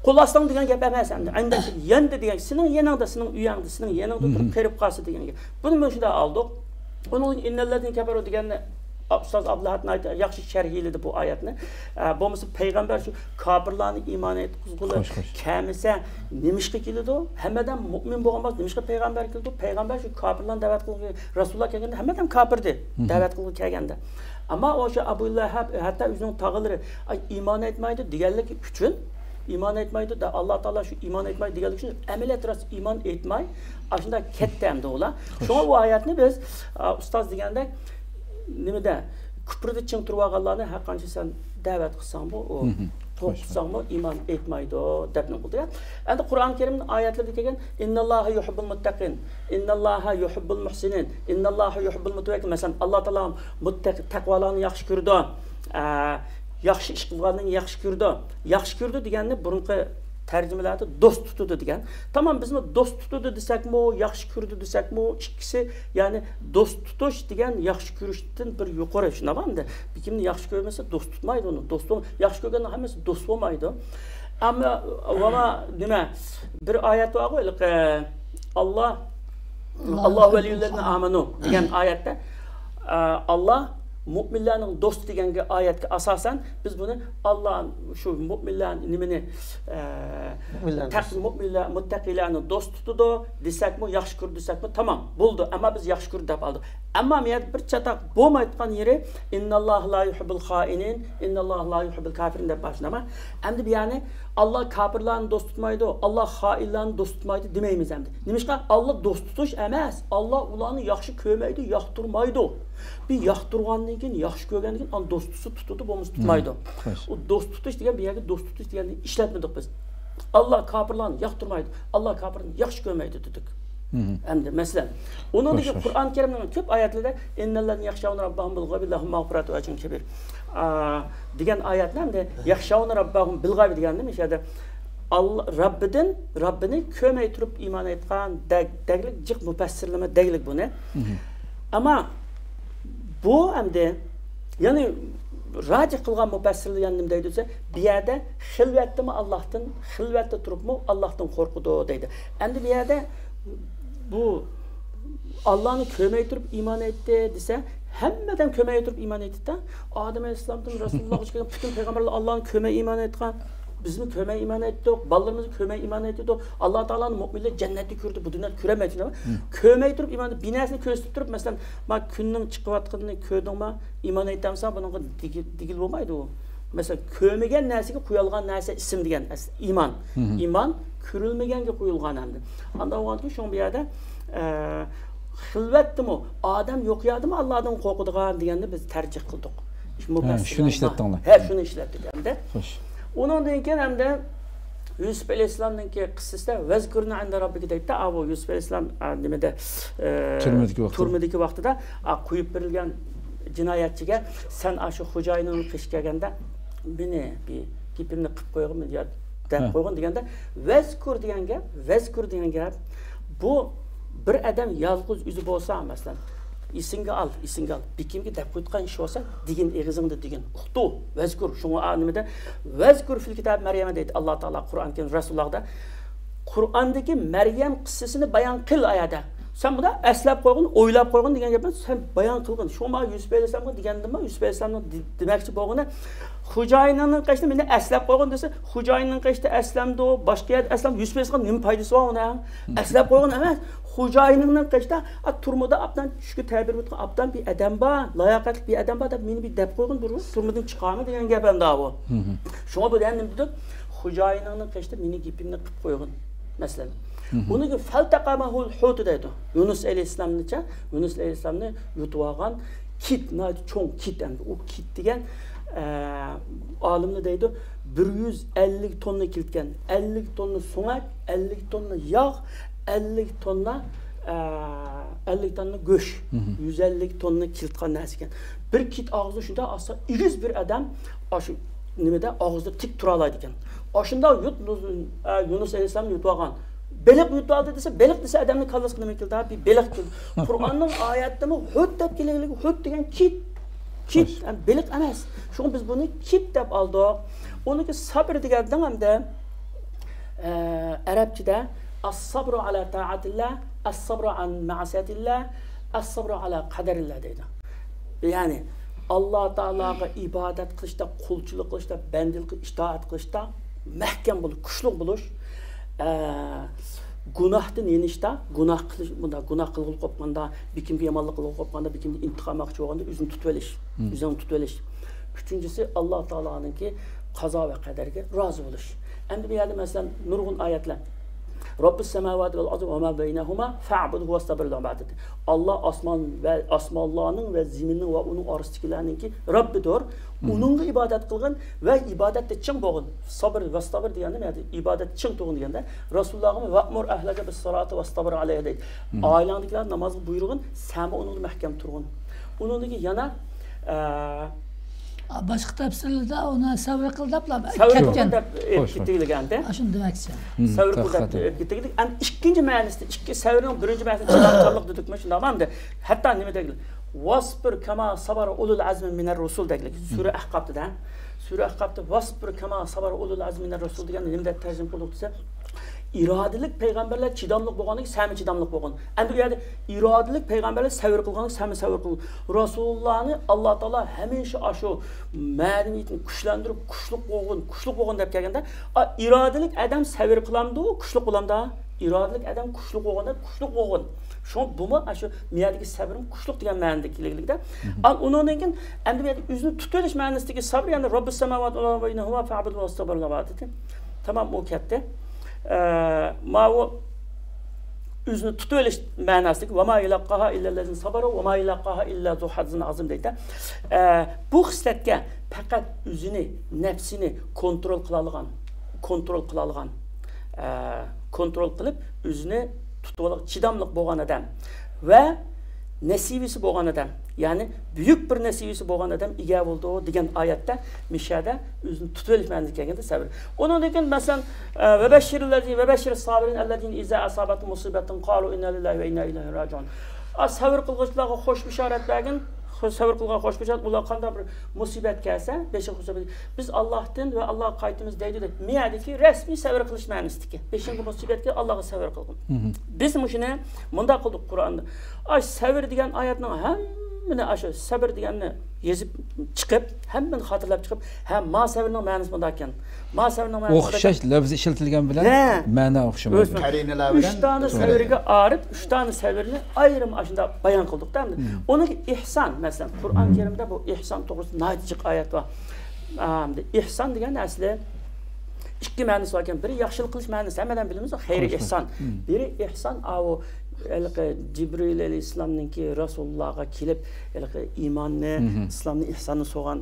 قول ئاستىڭ دېگەن گەپ ئەمەس ئەمدى. ئىندەك يەندە دېگەن، سېنىڭ يېنىڭدا، سېنىڭ ئۆيۈڭدە، سېنىڭ يېنىڭدا تۇرۇپ قېرىپ قالسا دېگەن گەپ. بۇنى مۇشۇنداق ئالدۇق. ئۇنىڭدىن كېيىن «ئىننەللەزىنە كەفەرۇ» دېگەننى ئۇستاز ئابدۇلئەھەد ناھايىتى ياخشى شەرھلىدى بۇ ئايەتنى. ئە، بولمىسا پەيغەمبەر شۇ كاپىرلارنى ئىمان ئېيتقۇزغىلى خوش، خوش. كەلمىسە نېمىشقا كېلىدۇ؟ ھەممە ئادەم مۇئمىن بولغان بولسا نېمىشقا پەيغەمبەر كېلىدۇ؟ پەيغەمبەر شۇ كاپىرلارنى دەۋەت قىلغىلى، رەسۇلۇللا كەلگەندە ھەممە ئادەم كاپىردى، مھم. دەۋەت قىلغىلى كەلگەندە. ئەمما ئوشۇ ئەبۇ لەھەب، ھەتتا ئۆزىنىڭ تاغىلىرى، ئاي، ئىمان ئېيتمايدۇ دېگەنلىكى ئۈچۈن، ئىمان ئېيتمايدۇ، ئاللا تائالا شۇ ئىمان ئېيتمايدۇ دېگەنلىكى ئۈچۈن ئەمەلىيەتتە راست ئىمان ئېيتماي، ئاشۇنداق كەتتى ئەمدى ئۇلار. خوش. شۇڭا بۇ ئايەتنى بىز، ئا، ئۇستاز دېگەندەك، نېمىدە، كۇپرىدا چىڭ تۇرۇۋالغانلارنى ھەر قانچە سەن دەۋەت قىلساڭمۇ، ئۇ، مھم. خوش. قورقۇتساڭمۇ ئىمان ئېيتمايدۇ، دەپ نېمە قىلدى. ئەمدى قۇرئان كەرىمنىڭ ئايەتلىرىدە كەلگەن، «ئىنناللاھا يۇھىببۇل مۇتتەقىن، ئىنناللاھا يۇھىببۇل مۇھسىنىن، ئىنناللاھا يۇھىببۇل مۇتەۋەككىلىن.» مەسىلەن، ئاللا تائالا مۇتتەق-، تەقۋالارنى ياخشى كۆرىدۇ. ئە، ياخشى ئىش قىلغاننى ياخشى كۆرىدۇ. ياخشى كۆرىدۇ دېگەننى بۇرۇنقى تەرجىمىلەردە دوست تۇتىدۇ دېگەن. تامام بىزمۇ دوست تۇتىدۇ دېسەكمۇ، ياخشى كۆرىدۇ دېسەكمۇ، ئىككىسى، يەنى دوست تۇتۇش دېگەن ياخشى كۆرۈشتىن بىر يۇقىرى، شۇنداقمۇ ئەمدى؟ بىر كىمنى ياخشى كۆرمىسە دوست تۇتمايدۇ ئۇنى. دوست بول-، ياخشى كۆرگەننىڭ ھەممىسى دوست بولمايدۇ. ئەمما، ۋاما نېمە، بىر ئايەت بارغۇ، ھېلىقى، ئاللا، «ئاللا ۋەلىيۇللەزىنە ئامەنۇ» دېگەن ئايەتتە، ئە، ئاللا مۇئمىنلارنىڭ دوستى دېگەنگە، ئايەتكە ئاساسەن، بىز بۇنى ئاللا شۇ مۇئمىنلار نېمىنى، ئە، مۇئمىنلارنى تەق-، دوست. مۇئمىنلار، مۇتتەقىيلارنى دوست تۇتىدۇ دېسەكمۇ، ياخشى كۆرىدۇ دېسەكمۇ، تامام، بولىدۇ. ئەمما بىز ياخشى كۆرىدۇ دەپ ئالدۇق. ئەمما مۇ يەردە بىر چاتاق بولمايدىغان يېرى، «ئىنناللاھا لا يۇھىببۇل خائىنىن، ئىنناللاھا لا يۇھىببۇل كافىرىن» دەپ باشلىنىدۇ. ئەمدى بۇ يەرنى، «ئاللا كاپىرلارنى دوست تۇتمايدۇ، ئاللا خائىنلارنى دوست تۇتمايدۇ» دېمەيمىز ئەمدى. نېمىشقا؟ ئاللا دوست تۇتۇش ئەمەس، ئاللا ئۇلارنى ياخشى كۆرمەيدۇ، ياقتۇرمايدۇ. بىر ياقتۇرغاندىن كېيىن، ياخشى كۆرگەندىن كېيىن، ئاندىن دوست تۇتسا تۇتىدۇ، بولمىسا تۇتمايدۇ. مم. خوش. ئۇ دوست تۇتۇش دېگەن، بۇ يەردە دوست تۇتۇش دېگەننى ئىشلەتمىدۇق بىز. ئاللا كاپىرلارنى ياقتۇرمايدۇ، ئاللا كاپىرنى ياخشى كۆرمەيدۇ دېدۇق. مم. ئەمدى مەسىلەن، ئۇنىڭدىكى خوش، خوش. قۇرئان كەرىمنىڭ كۆپ ئايەتلىرىدە، «ئىننەللەزىنە يەخشەۋنە رەببەھۇم بىل غەيبى لەھۇم مەغفىرەتۇ ۋە ئەجرۇن كەبىر.» ئا، دېگەن ئايەتنى ئەمدى، «يەخشەۋنە رەببەھۇم بىل غەيبى» دېگەندە، مۇشۇ يەردە ئاللا، رەببىدىن، رەببىنى كۆرمەي تۇرۇپ ئىمان ئېيتقان دەگ-، دەگلىك جىق مۇپەسسىرلىرىمۇ دەگلىك بۇنى. مم. ئەمما بۇ ئەمدى، يەنى راجىھ قىلغان مۇپەسسىرلەر يەنە نېمە دەيدۇ دېسە، بۇ يەردە خىلۋەتتىمۇ ئاللاھتىن، خىلۋەتتە تۇرۇپمۇ ئاللاھتىن قورقىدۇ دەيدۇ. ئەمدى بۇ يەردە بۇ ئاللانى كۆرمەي تۇرۇپ ئىمان ئېيتتى دېسە، ھەممە ئادەم كۆرمەي تۇرۇپ ئىمان ئېيتتى-دە. ئادەم ئەلەيھىسسالامدىن رەسۇلۇللاغىچە كەلگەن پۈتۈن پەيغەمبەرلەر ئاللانى كۆرمەي ئىمان ئېيتقان. بىزمۇ كۆرمەي ئىمان ئېيتتۇق، بالىلىرىمىزمۇ كۆرمەي ئىمان ئېيتتۇق. ئاللا تائالانى مۇئمىنلار جەننەتتە كۆردى، بۇ دۇنيادا كۆرەلمەيتتى. مم. كۆرمەي تۇرۇپ ئىمان، بىر نەرسىنى كۆرسىتىپ تۇرۇپ، مەسىلەن، ما كۈننىڭ چىقىۋاتقىنىنى كۆردۈڭما؟ ئىمان ئېيتامسەن، بۇنىڭغا دېگىل-، دېگىلى بولمايدۇ ئۇ. مەسىلەن، كۆرمىگەن نەرسىگە قويۇلغان نەرسە ئىسىم دېگەن ئەس-، ئىمان. مم. ئىمان كۆرۈلمىگەنگە قويۇلغان ئەمدى. ئانداق بولغاندىكىن شۇڭا بۇ يەردە، ئە، خىلۋەتتىمۇ، ئادەم يوق يەردىمۇ ئاللادىن قورقىدىغان دېگەننى بىز تەرجىھ قىلدۇق. شۇ ھە، مۇپەسسىرلەر شۇنى بار. ئىشلەتتىڭلار. ھە، شۇنى ئىشلەتتۇق ئەمدى. خوش. ئۇنىڭدىن كېيىن ئەمدى يۈسۈپ ئەلەيھىسسالامنىڭكى قىسسىسىدە «ۋەزكۇرنى ئىندە رەببىكە» دەيدۇ. ئاۋۇ يۈسۈپ ئەلەيھىسسالام، ئا، نېمىدە، ئە، تۈرمىدىكى ۋاقتىدا. تۈرمىدىكى ۋاقتىدا، ئا، قويۇپ بېرىلگەن جىنايەتچىگە، «سەن ئاشۇ خوجايىنىڭنىڭ قېشىغا كەلگەندە مېنى بىر گېپىمنى قىلىپ قويغىن يا» دەپ ھە. قويغىن دېگەندە، «ۋەزكۇر» دېگەن گەپ، «ۋەزكۇر» دېگەن گەپ، بۇ بىر ئادەم يالغۇز ئۆزى بولسا، مەسىلەن، ئېسىڭگە ئال، ئېسىڭگە ئال، بىر كىمگە دەپ قويۇۋاتقان ئىش بولسا، دېگىن، ئېغىزىڭدا دېگىن، ئۇقتۇر، ۋەزكۇر. شۇڭا ئا نېمىدە، «ۋەزكۇر فىل كىتاب مەريەمە» دەيدۇ ئاللا تائالا قۇرئان كەرىم رەسۇلۇللاغا. قۇرئاندىكى مەريەم قىسسىسىنى بايان قىل ئايەتتە. سەن بۇنى ئەسلەپ قويغىن، ئويلاپ قويغىن دېگەن گەپ ئەمەس، سەن بايان قىلغىن. شۇڭا مانا يۈسۈپ ئەلەيھىسسالامغا دېگەندىمۇ، يۈسۈپ ئەلەيھىسسالامنىڭ دې-، دېمەكچى بولغىنى، «خوجايىنىڭنىڭ قېشىدا مېنى ئەسلەپ قويغىن» دېسە، خوجايىنىڭ قېشىدا ئەسلەمدۇ، باشقا يەردە ئەسلەم، يۈسۈپ ئەلەيھىسسالام نېمە پايدىسى بار ئۇنىڭ؟ ئەسلەپ قويغىن ئەمەس. خوجايىنىڭنىڭ قېشىدا، ئا، تۈرمىدە ئابدان چۈشكە تەبىر بولغان ئابدان بىر ئادەم بار، لاياقەتلىك بىر ئادەم بار دەپ مېنى بىر دەپ قويغىن، بىر تۈرمىدىن چىقارمىن دېگەن گەپ ئەمدى ئاۋۇ. مم. شۇڭا بۇ دېگەن نېمە دېدۇق؟ خوجايىنىڭنىڭ قېشىدا مېنى گېپىمنى قىلىپ قويغىن، مەسىلەن. مم. ئۇنىڭ كېيىن «فەلتەقەمەھۇل ھۇتۇ» دەيدۇ. يۇنۇس ئەلەيھىسسالامنىچە، يۇنۇس ئەلەيھىسسالامنى يۇتۇۋالغان كىت، ناھايىتى چوڭ كىت ئەمدى. ئۇ كىت دېگەن، ئە، ئالىملار دەيدۇ، بىر يۈز ئەللىك توننا كېلىدىكەن. ئەللىك توننا سۆڭەك، ئەللىك توننا ياغ، ئەللىك توننا، ئە، ئەللىك توننا گۆش. مم. يۈز ئەللىك توننا كېلىدىغان نەرسە ئىكەن. بىر كىت ئاغزىدا شۇنداق ئاستا ئېگىز بىر ئادەم، ئاشۇ نېمىدە ئاغزىدا تىك تۇرالايدىكەن. ئاشۇنداق يۇت، ئە، يۇنۇس ئەلەيھىسسالام يۇتۇۋالغان. بېلىق يۇتۇۋالدى دېسە، بېلىق دېسە ئادەمنىڭ كاللىسىغا نېمە كېلىدۇ؟ بىر بېلىق كېلىدۇ. قۇرئاننىڭ ئايەتىدىمۇ ھۇت دەپ كېلىدۇ، ھۇت دېگەن كىت. كىت، خوش. يەنى بېلىق ئەمەس. شۇڭا بىز بۇنى كىت دەپ ئالدۇق. ئۇنىڭكى سابىر دېگەندىن ئەمدى، ئە، ئەرەبچىدە «ئەسسەبرۇ ئەلا تائەتىللا، ئەسسەبرۇ ئەن مەئسىيەتىللا، ئەسسەبرۇ ئەلا قەدەرىللا» دەيدۇ. يەنى ئاللا تائالاغا ئىبادەت قىلىشتا، قۇلچىلىق قىلىشتا، بەندىلىك، ئىتائەت قىلىشتا مەھكەم بولۇش، كۈچلۈك بولۇش. ئە، گۇناھتىن يېنىشتا، گۇناھ قىلىش، بۇنداق گۇناھ قىلغىلى قوپقاندا، بىكىمگە يامانلىق قىلغىلى قوپقاندا، بىكىمدىن ئىنتىقام ئالماقچى بولغاندا ئۆزىنى تۇتۇۋېلىش. مم. ئۆزىنى تۇتۇۋېلىش. ئۈچىنچىسى، ئاللا تائالانىڭكى قازا ۋە قەدەرگە رازى بولۇش. ئەمدى بۇ يەردە، مەسىلەن، نۇرغۇن ئايەتلەر. رەببىس سەماۋاتى ۋەل ئەرزى ۋە ما بەينەھۇما فەئبۇدھۇ ۋەستەبىر لىئىبادەتىھ. ئاللا ئاسمان ۋە ئاسمانلارنىڭ ۋە زېمىننىڭ ۋە ئۇنىڭ ئارىسىدىكىلەرنىڭكى رەببىدۇر. مم. ئۇنىڭغا ئىبادەت قىلغىن ۋە ئىبادەتتە چىڭ بولغىن. سابىر، ۋەستابىر دېگەندە نېمە؟ ئىبادەتتە چىڭ تۇرغىن دېگەندە، رەسۇلۇللاغىمۇ ۋەئمۇر ئەھلەكە بىسسالاتى ۋەستابىر ئەلەيھا دەيدۇ. مم. ئائىلەڭدىكىلەرنى نامازغا بۇيرۇغىن، سەنمۇ ئۇنىڭدا مەھكەم تۇرغىن. ئۇنىڭدىن كېيىن يەنە، ئە، باشقا تەپسىرلىدە ئۇنى سەۋر قىل دەپلا سەۋر قىلغىن كەتكەن. دەپ، ئە، خوش، خوش. كېتىۋېلىگەندە. ئاشۇنى دېمەكچى. مم، سەۋر قىل دەپ، تەققەتى. ئە، كېتىۋېلىگەن. ئەمدى ئىككىنچى مەنىسىدە، ئىككى سەۋرنىڭ بىرىنچى مەنىسىدە چىدامچانلىق دېدۇقمۇ، شۇنداقمۇ ئەمدى؟ ھەتتا نېمە دەيدۇ؟ ۋەسبىر كەما سەبەرە ئۇلۇل ئەزمى مىنەر رۇسۇل دەيدۇ. سۈرە ئەھقاپتا دە. سۈرە ئەھقاپتا ۋەسبىر كەما سەبەرە ئۇلۇل ئەزمى مىنەر رۇسۇل دېگەننى نېمە دەپ تەرجىمە قىلدۇق دېسە، ئىرادىلىك پەيغەمبەرلەر چىداملىق بولغاندىكىن سەنمۇ چىداملىق بولغىن. ئەمدى ئۇ يەردە ئىرادىلىك پەيغەمبەرلەر سەۋر قىلغاندىكىن سەنمۇ سەۋر قىلغىن. رەسۇلۇللانى ئاللا تائالا ھەمىشە ئاشۇ مەدەنىيىتىنى كۈچلەندۈرۈپ، كۈچلۈك بولغىن، كۈچلۈك بولغىن دەپ كەلگەندە، ئا، ئىرادىلىك ئادەم سەۋر قىلامدۇ، كۈچلۈك بولامدا؟ ئىرادىلىك ئادەم كۈچلۈك بولغاندا كۈچلۈك بولغىن. شۇڭا بۇمۇ ئاشۇ مەيەدىكى سەۋرمۇ كۈچلۈك دېگەن مەنىدە كېلىدىكەن. مم. ئا، ئۇنىڭدىن كېيىن ئەمدى بۇ يەردە ئۆزىنى تۇتۇۋېلىش مەنىسىدىكى سەۋر، يەنى رەببىس سەماۋاتى ۋەل ئەرزى ۋە ما بەينەھۇما فەئبۇدھۇ ۋەستەبىر لىئىبادەتىھ. تامام، ئۇ كەتتى. ئە، ماۋۇ ئۆزىنى تۇتۇۋېلىش مەناسىدىكى ۋە ما يۇلەققاھا ئىللەللەزىنە سەبەرۇ ۋە ما يۇلەققاھا ئىللا زۇ ھەززىن ئازىم دەيدۇ. ئە، بۇ خىسلەتكە پەقەت ئۆزىنى، نەپسىنى كونترول قىلالىغان، كونترول قىلالىغان، ئە، كونترول قىلىپ ئۆزىنى تۇتۇۋالغان، چىداملىق بولغان ئادەم ۋە نەسىۋىسى بولغان ئادەم، يەنى بۈيۈك بىر نەسىۋىسى بولغان ئادەم ئىگە بولىدۇ دېگەن ئايەتتە مىشەدە ئۆزىنى تۇتۇۋېلىش مەنىسىگە كەلگەندە سەۋر. ئۇنىڭدىن كېيىن، مەسىلەن، ئە، ۋەبەششىرىللەزى-، ۋەبەششىرىس سابىرىن ئەللەزىنە ئىزا ئەسابەتھۇم مۇسىبەتۇن قالۇ ئىننا لىللاھى ۋە ئىننا ئىلەيھى راجىئۇن. ئا، سەۋر قىلغۇچىلارغا خوش بېشارەت بەرگىن. خو-، سەۋر قىلغان خوش بېشارەت، ئۇلار قانداق بىر مۇسىبەت كەلسە، بېشىغا مۇسىبەت، بىز ئاللاھتىن ۋە ئاللاھقا قايتىمىز دەيدۇ دەپ. مەيەدىكى رەسمىي سەۋر قىلىش مەنىسىدىكى. بېشىڭغا مۇسىبەت كەلسە ئاللاھقا سەۋر قىلغىن. مم. بىز مۇشۇنى مۇنداق قىلدۇق قۇرئاندا. ئاش سەۋر دېگەن ئايەتنىڭ ھەممىنى، ئاشۇ سەبر دېگەننى يېزىپ چىقىپ، ھەممىنى خاتىرىلەپ چىقىپ، ھە، ما سەۋرنىڭ مەنىسى مۇنداق ئىكەن. ما سەۋرنىڭ مەنىسى مۇنداق ئوخشاش ئىكەن. لەپز ئىشلىتىلگەن بىلەن ھە. مەنە ئوخشىمايدۇ. ئۆز قەرىنىلەر بىلەن. ئۈچ دانە توغرا. سەۋرگە ئايرىپ، ئۈچ دانە سەۋرنى ئايرىم ئاشۇنداق بايان قىلدۇقتا ئەمدى. مم. ئۇنىڭ ئىھسان، مەسىلەن، قۇرئان مم. كەرىمدە بۇ ئىھسان توغرىسىدا ناھايىتى جىق ئايەت بار. ئەمدى ئىھسان دېگەن ئەسلى ئىككى مەنىسى بار ئىكەن. بىرى ياخشىلىق قىلىش مەنىسى، ھەممە ئادەم بىلىمىز، خەير قىلىش. ئىھسان. مم. بىرى ئىھسان، ئاۋۇ ھېلىقى جىبرىئىل ئەلەيھىسسالامنىڭكى رەسۇلۇللاغا كېلىپ، ھېلىقى ئىماننى، مم. ئىسلامنى، ئىھساننى سورىغان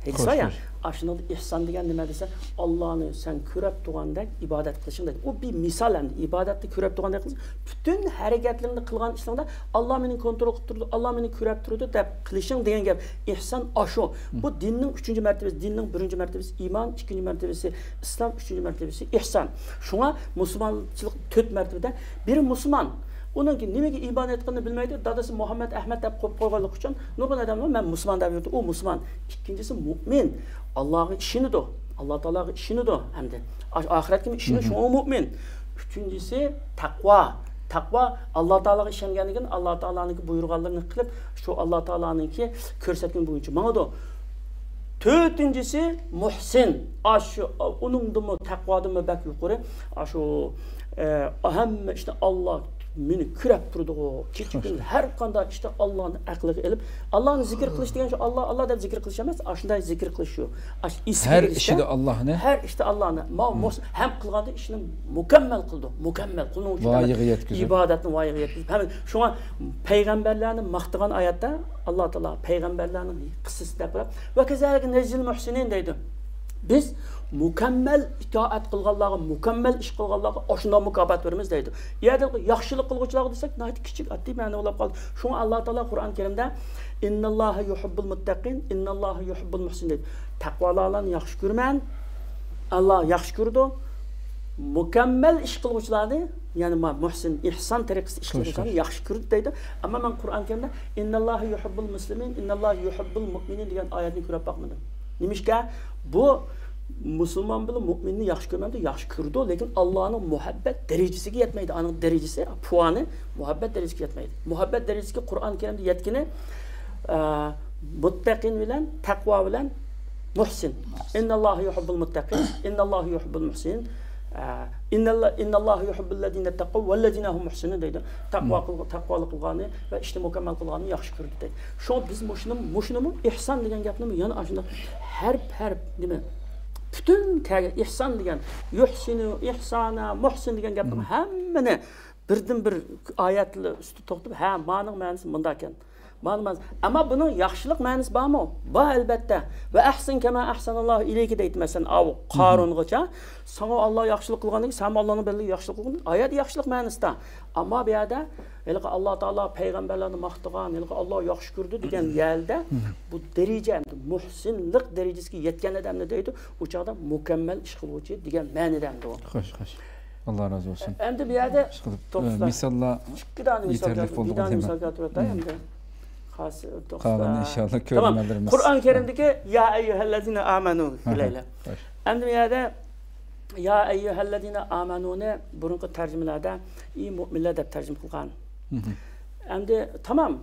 ھەدىس بار يا. خوش، خوش. ئاشۇنىڭدا ئىھسان دېگەن نېمە دېسە، ئاللانى سەن كۆرۈپ تۇرغاندەك ئىبادەت قىلىشىڭ دەيدۇ. ئۇ بىر مىسال ئەمدى. ئىبادەتنى كۆرۈپ تۇرغاندەك قىلىش، پۈتۈن ھەرىكەتلىرىڭدە، قىلغان ئىشلىرىڭدا، «ئاللا مېنى كونترول قىلىپ تۇرىدۇ، ئاللا مېنى كۆرۈپ تۇرىدۇ» دەپ قىلىشىڭ دېگەن گەپ. ئىھسان ئاشۇ. بۇ دىننىڭ ئۈچىنچى مەرتىبىسى، دىننىڭ بىرىنچى مەرتىبىسى ئىمان، ئىككىنچى مەرتىبىسى ئىسلام، ئۈچىنچى مەرتىبىسى ئىھسان. شۇڭا مۇسۇلمانچىلىق تۆت مەرتىبىدە. بىرى مۇسۇلمان. ئۇنىڭكى نېمىگە ئىبادەت قىلىدىغىنىنى بىلمەيدۇ. دادىسى مۇھەممەد ئەھمەد دەپ قويۇپ قويغانلىقى ئۈچۈن نۇرغۇن ئادەملەر «مەن مۇسۇلمان» دەپ يۈرىدۇ. ئۇ مۇسۇلمان. ئىككىنچىسى مۇئمىن. ئاللاغا ئىشىنىدۇ. ئاللا تائالاغا ئىشىنىدۇ. ئەمدى ئا-، ئاخىرەتكىمۇ ئىشىنىدۇ. مم. شۇڭا ئۇ مۇئمىن. ئۈچىنچىسى تەقۋا. تەقۋا ئاللا تائالاغا ئىشەنگەندىن كېيىن ئاللا تائالانىڭكى بۇيرۇغانلىرىنى قىلىپ، شۇ ئاللا تائالانىڭكى كۆرسەتكىنى بويىچە ماڭىدۇ. تۆتىنچىسى مۇھسىن. ئاشۇ، ئۇنىڭدىمۇ، تەقۋادىمۇ بەك يۇقىرى. ئاشۇ، ئە، ھەممە ئىشنى ئاللا مېنى كۆرەپ تۇرىدىغۇ. كېچە كۈن ھەر قانداق ئىشتا ئاللانى ئەقلىگە ئېلىپ، ئاللانى زىكىر قىلىش دېگەن شۇ، ئاللا، ئاللا دەپ زىكىر قىلىش ئەمەس، ئاشۇنداي زىكىر قىلىش شۇ. ئاش-، ئېسىگە ھەر ئېلىشتا، ئىشىدا ئاللاھنى. ھەر ئىشتا ئاللاھنى. ماۋۇ مۇس-، ھەم قىلغاندا ئىشنى مۇكەممەل قىلىدۇ. مۇكەممەل. قۇلنىڭ ئۈچۈن ۋايىغا يەتكۈزۈپ. ئىبادەتنى ۋايىغا يەتكۈزۈپ. ھەم شۇڭا پەيغەمبەرلەرنى ماختىغان ئايەتتە ئاللا تائالا پەيغەمبەرلەرنىڭ قىسسىسىنى دەپ بېرىپ، «ۋە كەزالىكە نەجزىل مۇھسىنىن» دەيدۇ. بىز مۇكەممەل ئىتائەت قىلغانلارغا، مۇكەممەل ئىش قىلغانلارغا ئاشۇنداق مۇكاپات بېرىمىز دەيدۇ. يەنە ياخشىلىق قىلغۇچىلارغا دېسەك، ناھايىتى كىچىك، ئاددىي مەنە بولۇپ قالدى. شۇڭا ئاللا تائالا قۇرئان كەرىمدە، «ئىنناللاھە يۇھىببۇل مۇتتەقىن، ئىنناللاھە يۇھىببۇل مۇھسىنىن» دەيدۇ. تەقۋالارلارنى ياخشى كۆرىمەن، ئاللا ياخشى كۆرىدۇ. مۇكەممەل ئىش قىلغۇچىلارنى، يەنى ما-، مۇھسىن، ئىھسان تەرىقىسىدە ئىش قىلغۇچىلارنى ياخشى كۆرىدۇ دەيدۇ. ئەمما مەن قۇرئان كەرىمدە «ئىنناللاھە يۇھىببۇل مۇسلىمىن، ئىنناللاھە يۇھىببۇل مۇئمىنىن» دېگەن ئايەتنى كۆرۈپ باقمىدىم. نېمىشقا؟ بۇ مۇسۇلمان بىلەن مۇئمىننى ياخشى كۆرمەمدۇ؟ ياخشى كۆرىدۇ، لېكىن ئاللانىڭ مۇھەببەت دەرىجىسىگە يەتمەيدۇ. ئانىڭ دەرىجىسى، پۇۋانى مۇھەببەت دەرىجىسىگە يەتمەيدۇ. مۇھەببەت دەرىجىسىگە قۇرئان كەرىمدە يەتكىنى، ئە، مۇتتەقىن بىلەن، تەقۋا بىلەن، مۇھسىن. ئىنناللاھە يۇھىببۇل مۇتتەقىن، ئىنناللاھە يۇھىببۇل مۇھسىنىن. ئە، ئىنناللا-، ئىنناللاھە يۇھىببۇللەزىنە تەققەۋ ۋەللەزىنە ھۇم مۇھسىنۇن دەيدۇ. تەقۋا قىلغ-، تەقۋالىق قىلغاننى ۋە ئىشنى مۇكەممەل قىلغاننى ياخشى كۆرىدۇ دەيدۇ. شۇڭا بىز مۇشۇنىمۇ، مۇشۇنىمۇ ئىھسان دېگەن گەپنىمۇ يەنە ئاشۇنداق ھەرپ، ھەرپ نېمە، پۈتۈن كەلگەن ئىھسان دېگەن، يۇھسىنۇ، ئىھسانا، مۇھسىن دېگەن گەپنىمۇ ھەممىنى بىردىن بىر ئايەتلەر ئۈستىدە توختىلىپ، ھە، مانىڭ مەنىسى مۇنداكەن. مانا، مانا. ئەمما بۇنىڭ ياخشىلىق مەنىسى بارمۇ؟ بار، ئەلبەتتە. ۋە ئەھسىن كەما ئەھسەناللاھۇ ئىلەيكە دەيدۇ، مەسىلەن، ئاۋۇ قارۇنغىچە. ساڭا ئاللا ياخشىلىق قىلغاندىن كېيىن، سەنمۇ ئاللانىڭ بەندىگە ياخشىلىق قىلغىن. ئايەت ياخشىلىق مەنىسىدە. ئەمما بۇ يەردە ھېلىقى ئاللا تائالا پەيغەمبەرلەرنى ماختىغان، ھېلىقى ئاللا ياخشى كۆرىدۇ دېگەن يەردە بۇ دەرىجە، ئەمدى مۇھسىنلىق دەرىجىسىگە يەتكەن ئادەمنى دەيدۇ، ئۇ چاغدا مۇكەممەل ئىش قىلغۇچى دېگەن مەنىدە ئەمدى ئۇ. خوش، خوش. ئاللا رازى بولسۇن. ئەمدى بۇ يەردە ئىشقىلىپ، توختىلىڭ. مىساللار يېتەرلىك بولدى. ئىككى دانە مىسال كەلتۈرۈۋەتەي ئەمدى. خاس، توختىلىڭ. قالغىنىنى ئىنشاللا كۆرۈرمەنلىرىمىز. قۇرئان كەرىمدىكى يا ئەييۇھەللەزىنە ئامەنۇ دەيلى. ئەمدى بۇ يەردە يا ئەييۇھەللەزىنە ئامەنۇنى بۇرۇنقى تەرجىمىلەردە ئى مۇئمىنلەر دەپ تەرجىمە قىلغان. ئەمدى تامام،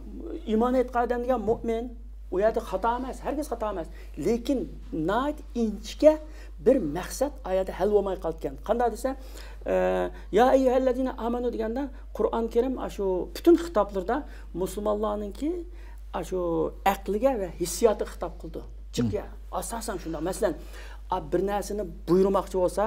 ئىمان ئېيتقان ئادەم دېگەن مۇئمىن. ئۇ يەردە خاتا ئەمەس، ھەرگىز خاتا ئەمەس. لېكىن ناھايىتى ئىنچىكە بىر مەقسەت ئايەتتە ھەل بولماي قالىدىكەن. قانداق دېسە، ئە، يا ئەييۇھەللەزىنە ئامەنۇ دېگەندە قۇرئان كەرىم ئاشۇ پۈتۈن خىتابلىرىدا مۇسۇلمانلارنىڭكى ئاشۇ ئەقلىگە ۋە ھېسسىياتىغا خىتاب قىلىدۇ. جىق يا، ئاساسەن شۇنداق. مەسىلەن، ئا، بىر نەرسىنى بۇيرۇماقچى بولسا،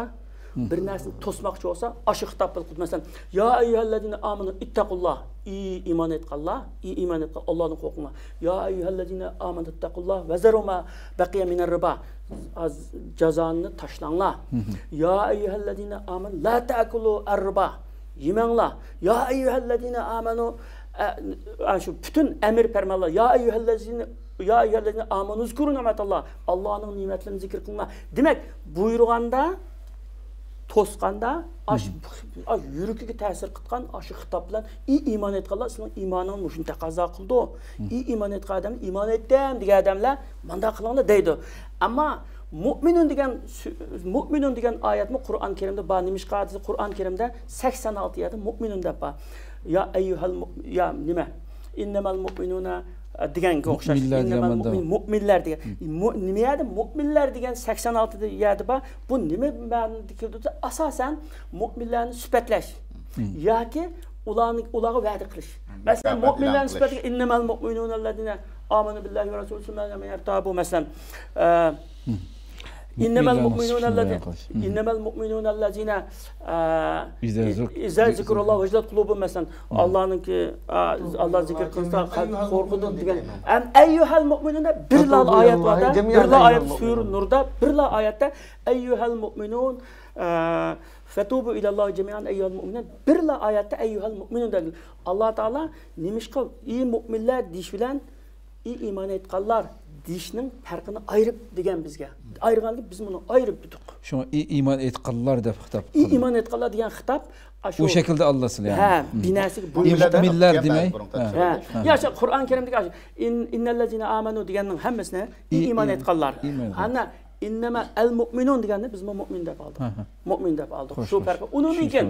بىر نەرسىنى توسماقچى بولسا، ئاشۇ خىتاب بىلەن قىلىدۇ. مەسىلەن، يا ئەييۇھەللەزىنە ئامەنۇ ئىتتەقۇللاھ، ئى ئىمان ئېيتقانلار، ئى ئىمان ئېيتقان، ئاللادىن قورقۇڭلار. يا ئەييۇھەللەزىنە ئامەنۇ ئىتتەقۇللاھ ۋەزەرۇ ما بەقىيە مىنەر رىبا، ئاز جازانى تاشلاڭلار. يا ئەييۇھەللەزىنە ئامەنۇ لا تەئكۇلۇ ئەررىبا، يېمەڭلار. يا ئەييۇھەللەزىنە ئامەنۇ، ئە، ئە، شۇ پۈتۈن ئەمر پەرمانلار. يا ئەييۇھەللەزىنە، يا ئەييۇھەللەزىنە ئامەنۇ ئۇزكۇرۇ نىئمەتاللاھ، ئاللانىڭ نېمەتلىرىنى زىكىر قىلىڭلار. دېمەك، بۇيرۇغاندا، توسقاندا، ئاش، ئاش يۈرىكىگە تەسىر قىلغان ئاشۇ خىتاب بىلەن، ئى ئىمان ئېيتقانلار، سىزنىڭ ئىمانىڭىز مۇشۇنى تەقەززا قىلىدۇ. ئى ئىمان ئېيتقان ئادەم، ئىمان ئېيتتىم دېگەن ئادەملەر مانداق قىلىڭلار دەيدۇ. ئەمما مۇئمىنۇن دېگەن سۆ-، مۇئمىنۇن دېگەن ئايەتمۇ قۇرئان كەرىمدە بار. نېمىشقا دېسە، قۇرئان كەرىمدە سەكسەن ئالتە يەردە مۇئمىنۇن دەپ بار. يا ئەييۇھەل مۇ-، يا نېمە؟ ئىننەمەل مۇئمىنۇنا، ئە، دېگەنگە ئوخشاش. مۇئمىنلار دېگەن ئىننەمەل مۇئمىن-، مۇئمىنلار دېگەن. مۇ-، نېمە يەردە مۇئمىنلار دېگەن سەكسەن ئالتە يەردە بار؟ بۇ نېمە مەنىدە كېلىدۇ دېسە، ئاساسەن مۇئمىنلارنى سۈپەتلەش. ياكى ئۇلارنى، ئۇلارغا ۋەدە قىلىش. مەسىلەن، مۇكاپات ئېلان مۇئمىنلارنى قىلىش. سۈپەتلىگەن، ئىننەمەل مۇئمىنۇنەللەزىنە ئامەنۇ بىللاھى ۋە رەسۇلىھى سۈممە لەم يەرتابۇ، مەسىلەن. ئە، ئىننەمەل مۇئمىنۇنەللەزىنە، مۇئمىنۇنەللەزىنە، ئە، ئىزا زۇك-، ئىزا زۇكىراللاھ ۋەجىلەت قۇلۇبۇھۇم، مەسىلەن. ئاللانىڭكى، ئە، ئاللا زىكىر قىلسا قەلب قورقىدۇ دېگەن. ئەم، ئەييۇھەل مۇئمىنۇندا بىرلا ئايەت باردا، بىرلا ئايەت سۈرە نۇردا، بىرلا ئايەتتە ئەييۇھەل مۇئمىنۇن، ئە، فەتۇبۇ ئىلەللاھى جەمىئەن ئەييۇھەل مۇئمىنۇن. بىرلا ئايەتتە ئەييۇھەل مۇئمىنۇن دەيدۇ. ئاللا تائالا نېمىشقا ئى مۇئمىنلار دېيىش بىلەن ئى ئىمان ئېيتقانلار دېيىشنىڭ پەرقىنى ئايرىپ دېگەن بىزگە. ئايرىغاندا بىز بۇنى ئايرىپ بىلدۇق. شۇڭا ئى ئىمان ئېيتقانلار دەپ خىتاب ئى قىلدى. ئى ئىمان ئېيتقانلار دېگەن خىتاب ئاشۇ، ئۇ شەكىلدە ئاللىسىلا، يەنى. ھە، بىناسىگە بۇيرۇشتا. مۇئمىنلار دېمەي. ھە. يا، شۇ قۇرئان كەرىمدىكى ئاشۇ، ئىن-، ئىننەللەزىنە ئامەنۇ دېگەننىڭ ھەممىسىنى ئى ئى-، ئىمان ئى-، ئېيتقانلار. ئىمان ئېيتقان. ئانا، ئىننەمە ئەل مۇئمىنۇن دېگەننى بىزمۇ مۇئمىن دەپ ئالدۇق. ھە، ھە. مۇئمىن دەپ ئالدۇق. خوش، شۇ خوش. پەرقى. ئۇنىڭدىن كېيىن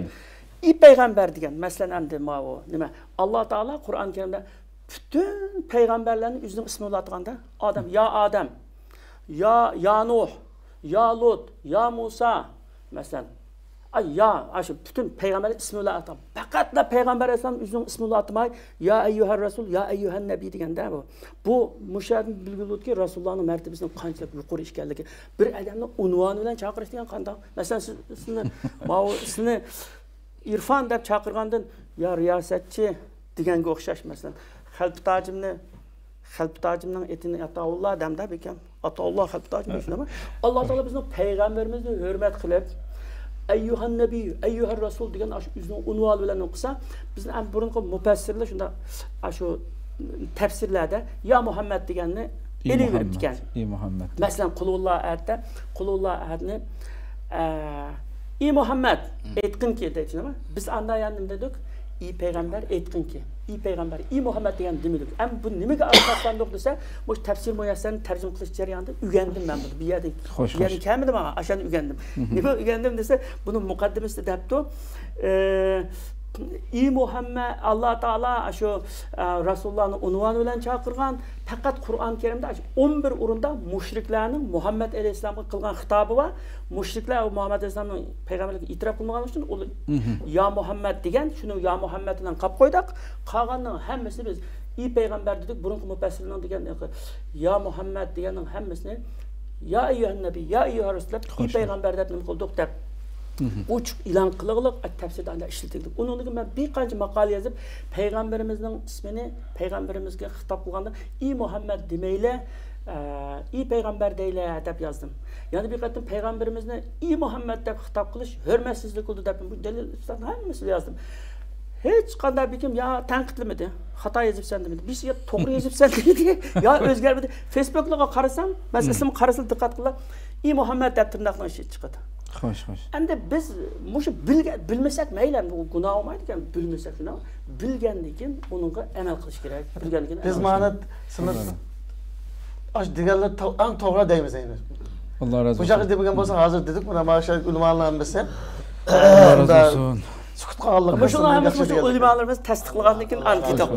ئى پەيغەمبەر دېگەن، مەسىلەن، ئەمدى ماۋۇ نېمە؟ ئاللا تائالا قۇرئان كەرىمدە پۈتۈن پەيغەمبەرلەرنى ئۆزىنىڭ ئىسمى بىلەن ئاتىغاندا، ئادەم، يا ئادەم، يا، يا نۇھ، يا لۇت، يا مۇسا، مەسىلەن. ئاي، يا، ئاشۇ پۈتۈن پەيغەمبەرلەر ئىسمى بىلەن ئاتىغان. پەقەتلا پەيغەمبەر ئەلەيھىسسالام ئۆزىنىڭ ئىسمى بىلەن ئاتىماي، يا ئەييۇھەر رەسۇل، يا ئەييۇھەن نەبىي دېگەندە بۇ. بۇ مۇشۇ يەردىن بىلگىلى بولىدۇكى، رەسۇلۇللانىڭ مەرتىۋىسىنىڭ قانچىلىك يۇقىرى ئىكەنلىكى. بىر ئادەمنى ئۇنۋانى بىلەن چاقىرىش دېگەن قانداق؟ مەسىلەن، سىز، سىزنى، ماۋۇ، سىزنى ئىرفان دەپ چاقىرغاندىن، يا رىياسەتچى دېگەنگە ئوخشاش، مەسىلەن، خەلپىتاجىمنى، خەلپىتاجىمنىڭ ئېتىنى ئاتاۋۇللا دەمدە بىكەم. ئاتاۋۇللا خەلپىتاجىم دېيىشىدۇ. ئاللا تائالا بىزنىڭ پەيغەمبىرىمىزنى ھۆرمەت قىلىپ، ئەييۇھەن نەبىي، ئەييۇھەر رەسۇل دېگەن ئاشۇ ئۆزىنىڭ ئۇنۋانى بىلەن ئوقۇسا، بىزنىڭ ئەم بۇرۇنقى مۇپەسسىرلەر شۇنداق، ئاشۇ تەپسىرلەردە يا مۇھەممەد دېگەننى ئېلىۋېرىپتىكەن. ئى مۇھەممەد. مەسىلەن، قۇلھۇللا ئەھەدتە، قۇلھۇللا ئەھەدنى، ئە، ئى مۇھەممەد، ئېيتقىنكى دەيدۇ. بىز ئاندا يەنە نېمە دېدۇق؟ ئى پەيغەمبەر، ئېيتقىنكى. ئى پەيغەمبەر، ئى مۇھەممەد دېگەن دېمىدۇق. ئەمما بۇ نېمىگە ئاساسلاندۇق دېسە، مۇشۇ تەپسىر مۇيەسسەرنى تەرجىمە قىلىش جەريانىدا ئۆگەندىم مەن بۇنى. بۇ يەردىن، خوش، بۇ يەردىن خوش. كەلمىدى ماڭا، ئاشۇندىن ئۆگەندىم. نېمە ئۆگەندىم دېسە، بۇنىڭ مۇقەددىمىسىدە دەپتۇ، ئە، ئى مۇھەممەد، ئاللا تائالا شۇ، ئە، رەسۇلۇللانى ئۇنۋانى بىلەن چاقىرغان. پەقەت قۇرئان كەرىمدە ئون بىر ئورۇندا مۇشرىكلارنىڭ مۇھەممەد ئەلەيھىسسالامغا قىلغان خىتابى بار. مۇشرىكلار مۇھەممەد ئەلەيھىسسالامنىڭ پەيغەمبەرلىكىنى ئېتىراپ قىلمىغانلىقى ئۈچۈن ئۇلار يا مۇھەممەد دېگەن، شۇنى يا مۇھەممەد بىلەن قاپ قويدۇق. قالغاننىڭ ھەممىسىنى بىز ئى پەيغەمبەر دېدۇق. بۇرۇنقى مۇپەسسىرلەرنىڭ دېگەن يا مۇھەممەد دېگەننىڭ ھەممىسىنى يا ئەييۇھەن نەبىي، يا ئەييۇھەر رەسۇل دەپ، ئى پەيغەمبەر دەپ نېمە قىلدۇق دەپ ئوچۇق ئېلان قىلغۇلۇق، تەپسىردە ئانداق ئىشلىتىلدى. ئۇنىڭدىن كېيىن مەن بىر قانچە ماقالە يېزىپ، پەيغەمبىرىمىزنىڭ ئىسمىنى پەيغەمبىرىمىزگە خىتاب قىلغاندا، ئى مۇھەممەد دېمەيلى، ئى پەيغەمبەر دەيلى دەپ يازدىم. يەنە بىر قېتىم پەيغەمبىرىمىزنى ئى مۇھەممەد دەپ خىتاب قىلىش ھۆرمەتسىزلىك بولىدۇ دەپ، بۇ دەلىل ئىسپاتنى ھەممىسىنى يازدىم. ھېچقانداق بىر كىم يا تەنقىدلىمىدى، خاتا يېزىپسەن دېمىدى. بىر يا توغرا يېزىپسەن دېمىدى، يا ئۆزگەرمىدى. فېيسبۇكلارغا قارىسام، مەسىلەن، سىزمۇ قارىسىلا، دىققەت قىلىڭلار. ئى مۇھەممەد دەپ تىرناقنىڭ ئىچىدە چىقىدۇ. خوش، خوش. ئەمدى بىز مۇشۇ بىلگە-، بىلمىسەك مەيلى، ئەمدى ئۇ گۇناھ بولمايدىكەن، بىلمىسەك شۇنداق. بىلگەندىن كېيىن ئۇنىڭغا ئەمەل قىلىش كېرەك. بىلگەندىن كېيىن بىز ئەمەل قىلىش مانا سىنىپ، ئاش دېگەنلەر تو-، ئەڭ توغرا دەيمىز ئەينى. ئاللا رازى بولسۇن. بۇ چاغدا دېمىگەن بولسا، ھازىر دېدۇق، مانا، مانا شۇ ئۆلىمالار ھەممىسى. ئاللا رازى بولسۇن. سۈكۈت قالغانلىقى. مۇشۇنىڭ ھەممىسى مۇشۇ ئۆلىمالىرىمىز تەستىقلىغاندىن كېيىن ئاندىن كېتىڭ.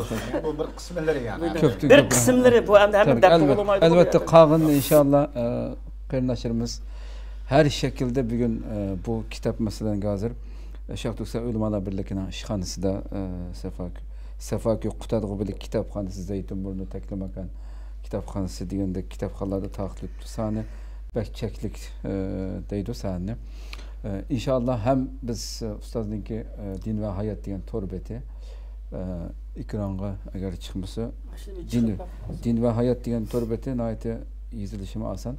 بۇ بىر قىسىملىرى يەنى. كۆپتىن بىر كۆپ قىسىملىرى بۇ ئەمدى ھەممە دەپ ئەلۋەتتە، بولمايدۇ. ئەلۋەتتە، قالغىنىنى ئىنشاللا، ئە، قېرىنداشلىرىمىز ھەر شەكىلدە بۈگۈن، ئە، بۇ كىتاب مەسىلەن، ھازىر شەرقىي تۈركىستان ئۆلىمالار بىرلىكىنىڭ ئىشخانىسىدا، ئە، سەفاكۆ-، سەفاكۆي قۇتادغۇ بىلىك كىتابخانىسى، زەيتۇنبۇرنى، تەكلىماكان كىتابخانىسى دېگەندەك كىتابخانىلاردا تارقىتىلىپتۇ. سانى بەك چەكلىك، ئە، دەيدۇ سانىنى. ئە، ئىنشاللا ھەم بىز، ئە، ئۇستازنىڭكى، ئە، دىن ۋە ھايات دېگەن تور بېتى، ئە، ئېكرانغا ئەگەر چىقمىسا، دىن، دىن ۋە ھايات دېگەن تور بېتى ناھايىتى يېزىلىشىمۇ ئاسان.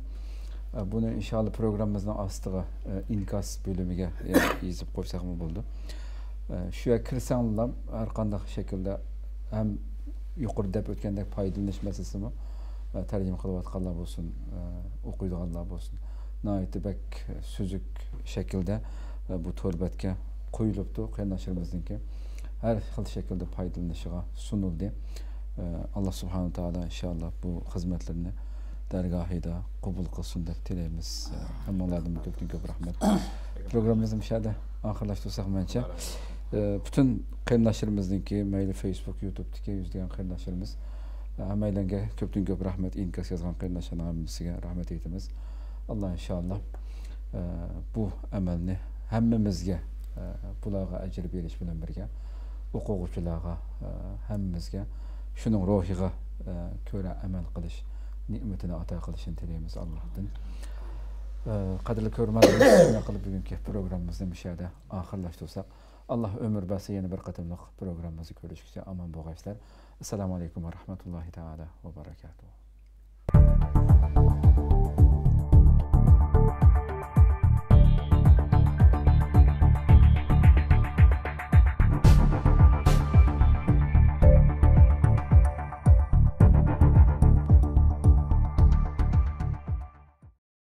ئە، بۇنى ئىنشاللا پروگراممىمىزنىڭ ئاستىغا، ئە، ئىنكاس بۆلۈمىگە يېزىپ قويساقمۇ بولىدۇ. ئە، شۇ يەرگە كىرسەڭلار ھەر قانداق شەكىلدە ھەم يۇقىرىدا دەپ ئۆتكەندەك پايدىلىنىش مەسىلىسىمۇ، ئە، تەرجىمە قىلىۋاتقانلار بولسۇن، ئە، ئوقۇيدىغانلار بولسۇن، ناھايىتى بەك سۈزۈك شەكىلدە، ئە، بۇ تور بەتكە قويۇلۇپتۇ. قېرىنداشلىرىمىزنىڭكى ھەر خىل شەكىلدە پايدىلىنىشىغا سۇنۇلدى. ئە، ئاللا سۇبھانەھۇ تائالا ئىنشاللا بۇ خىزمەتلىرىنى دەرگاھىدا قوبۇل قىلسۇن دەپ تىلەيمىز. ئە، ھەممىڭلاردىن كۆپتىن كۆپ رەھمەت. پروگراممىمىزنى مۇشۇ يەردە ئاخىرلاشتۇرساق مەنچە. ئە، پۈتۈن قېرىنداشلىرىمىزنىڭكى، مەيلى فېيسبۇك، يۇتۇبتىكى يۈزلىگەن قېرىنداشلىرىمىز، ئە، ھەممەيلەنگە كۆپتىن كۆپ رەھمەت، ئىنكاس يازغان قېرىنداشلارنىڭ ھەممىسىگە رەھمەت ئېيتىمىز. ئاللا ئىنشاللا، ئە، بۇ ئەمەلنى ھەممىمىزگە، ئە، بۇلارغا ئەجىر بېرىش بىلەن بىرگە، ئوقۇغۇچىلارغا، ئە، ھەممىمىزگە شۇنىڭ روھىغا، ئە، كۆرە ئەمەل قىلىش نېمىتىنى ئاتا قىلىشىنى تىلەيمىز ئاللاھتىن. ئە، قەدىرلىك كۆرۈرمەنلىرىمىز، شۇنداق قىلىپ بۈگۈنكى پروگراممىمىزنى مۇشۇ يەردە ئاخىرلاشتۇرساق، ئاللا ئۆمۈر بەرسە يەنە بىر قېتىملىق پروگراممىمىزدا كۆرۈشكىچە ئامان بولغايسىلەر. ئەسسالامۇ ئەلەيكۇم ۋە رەھمەتۇللاھى تائالا ۋە بەرەكاتۇھۇ.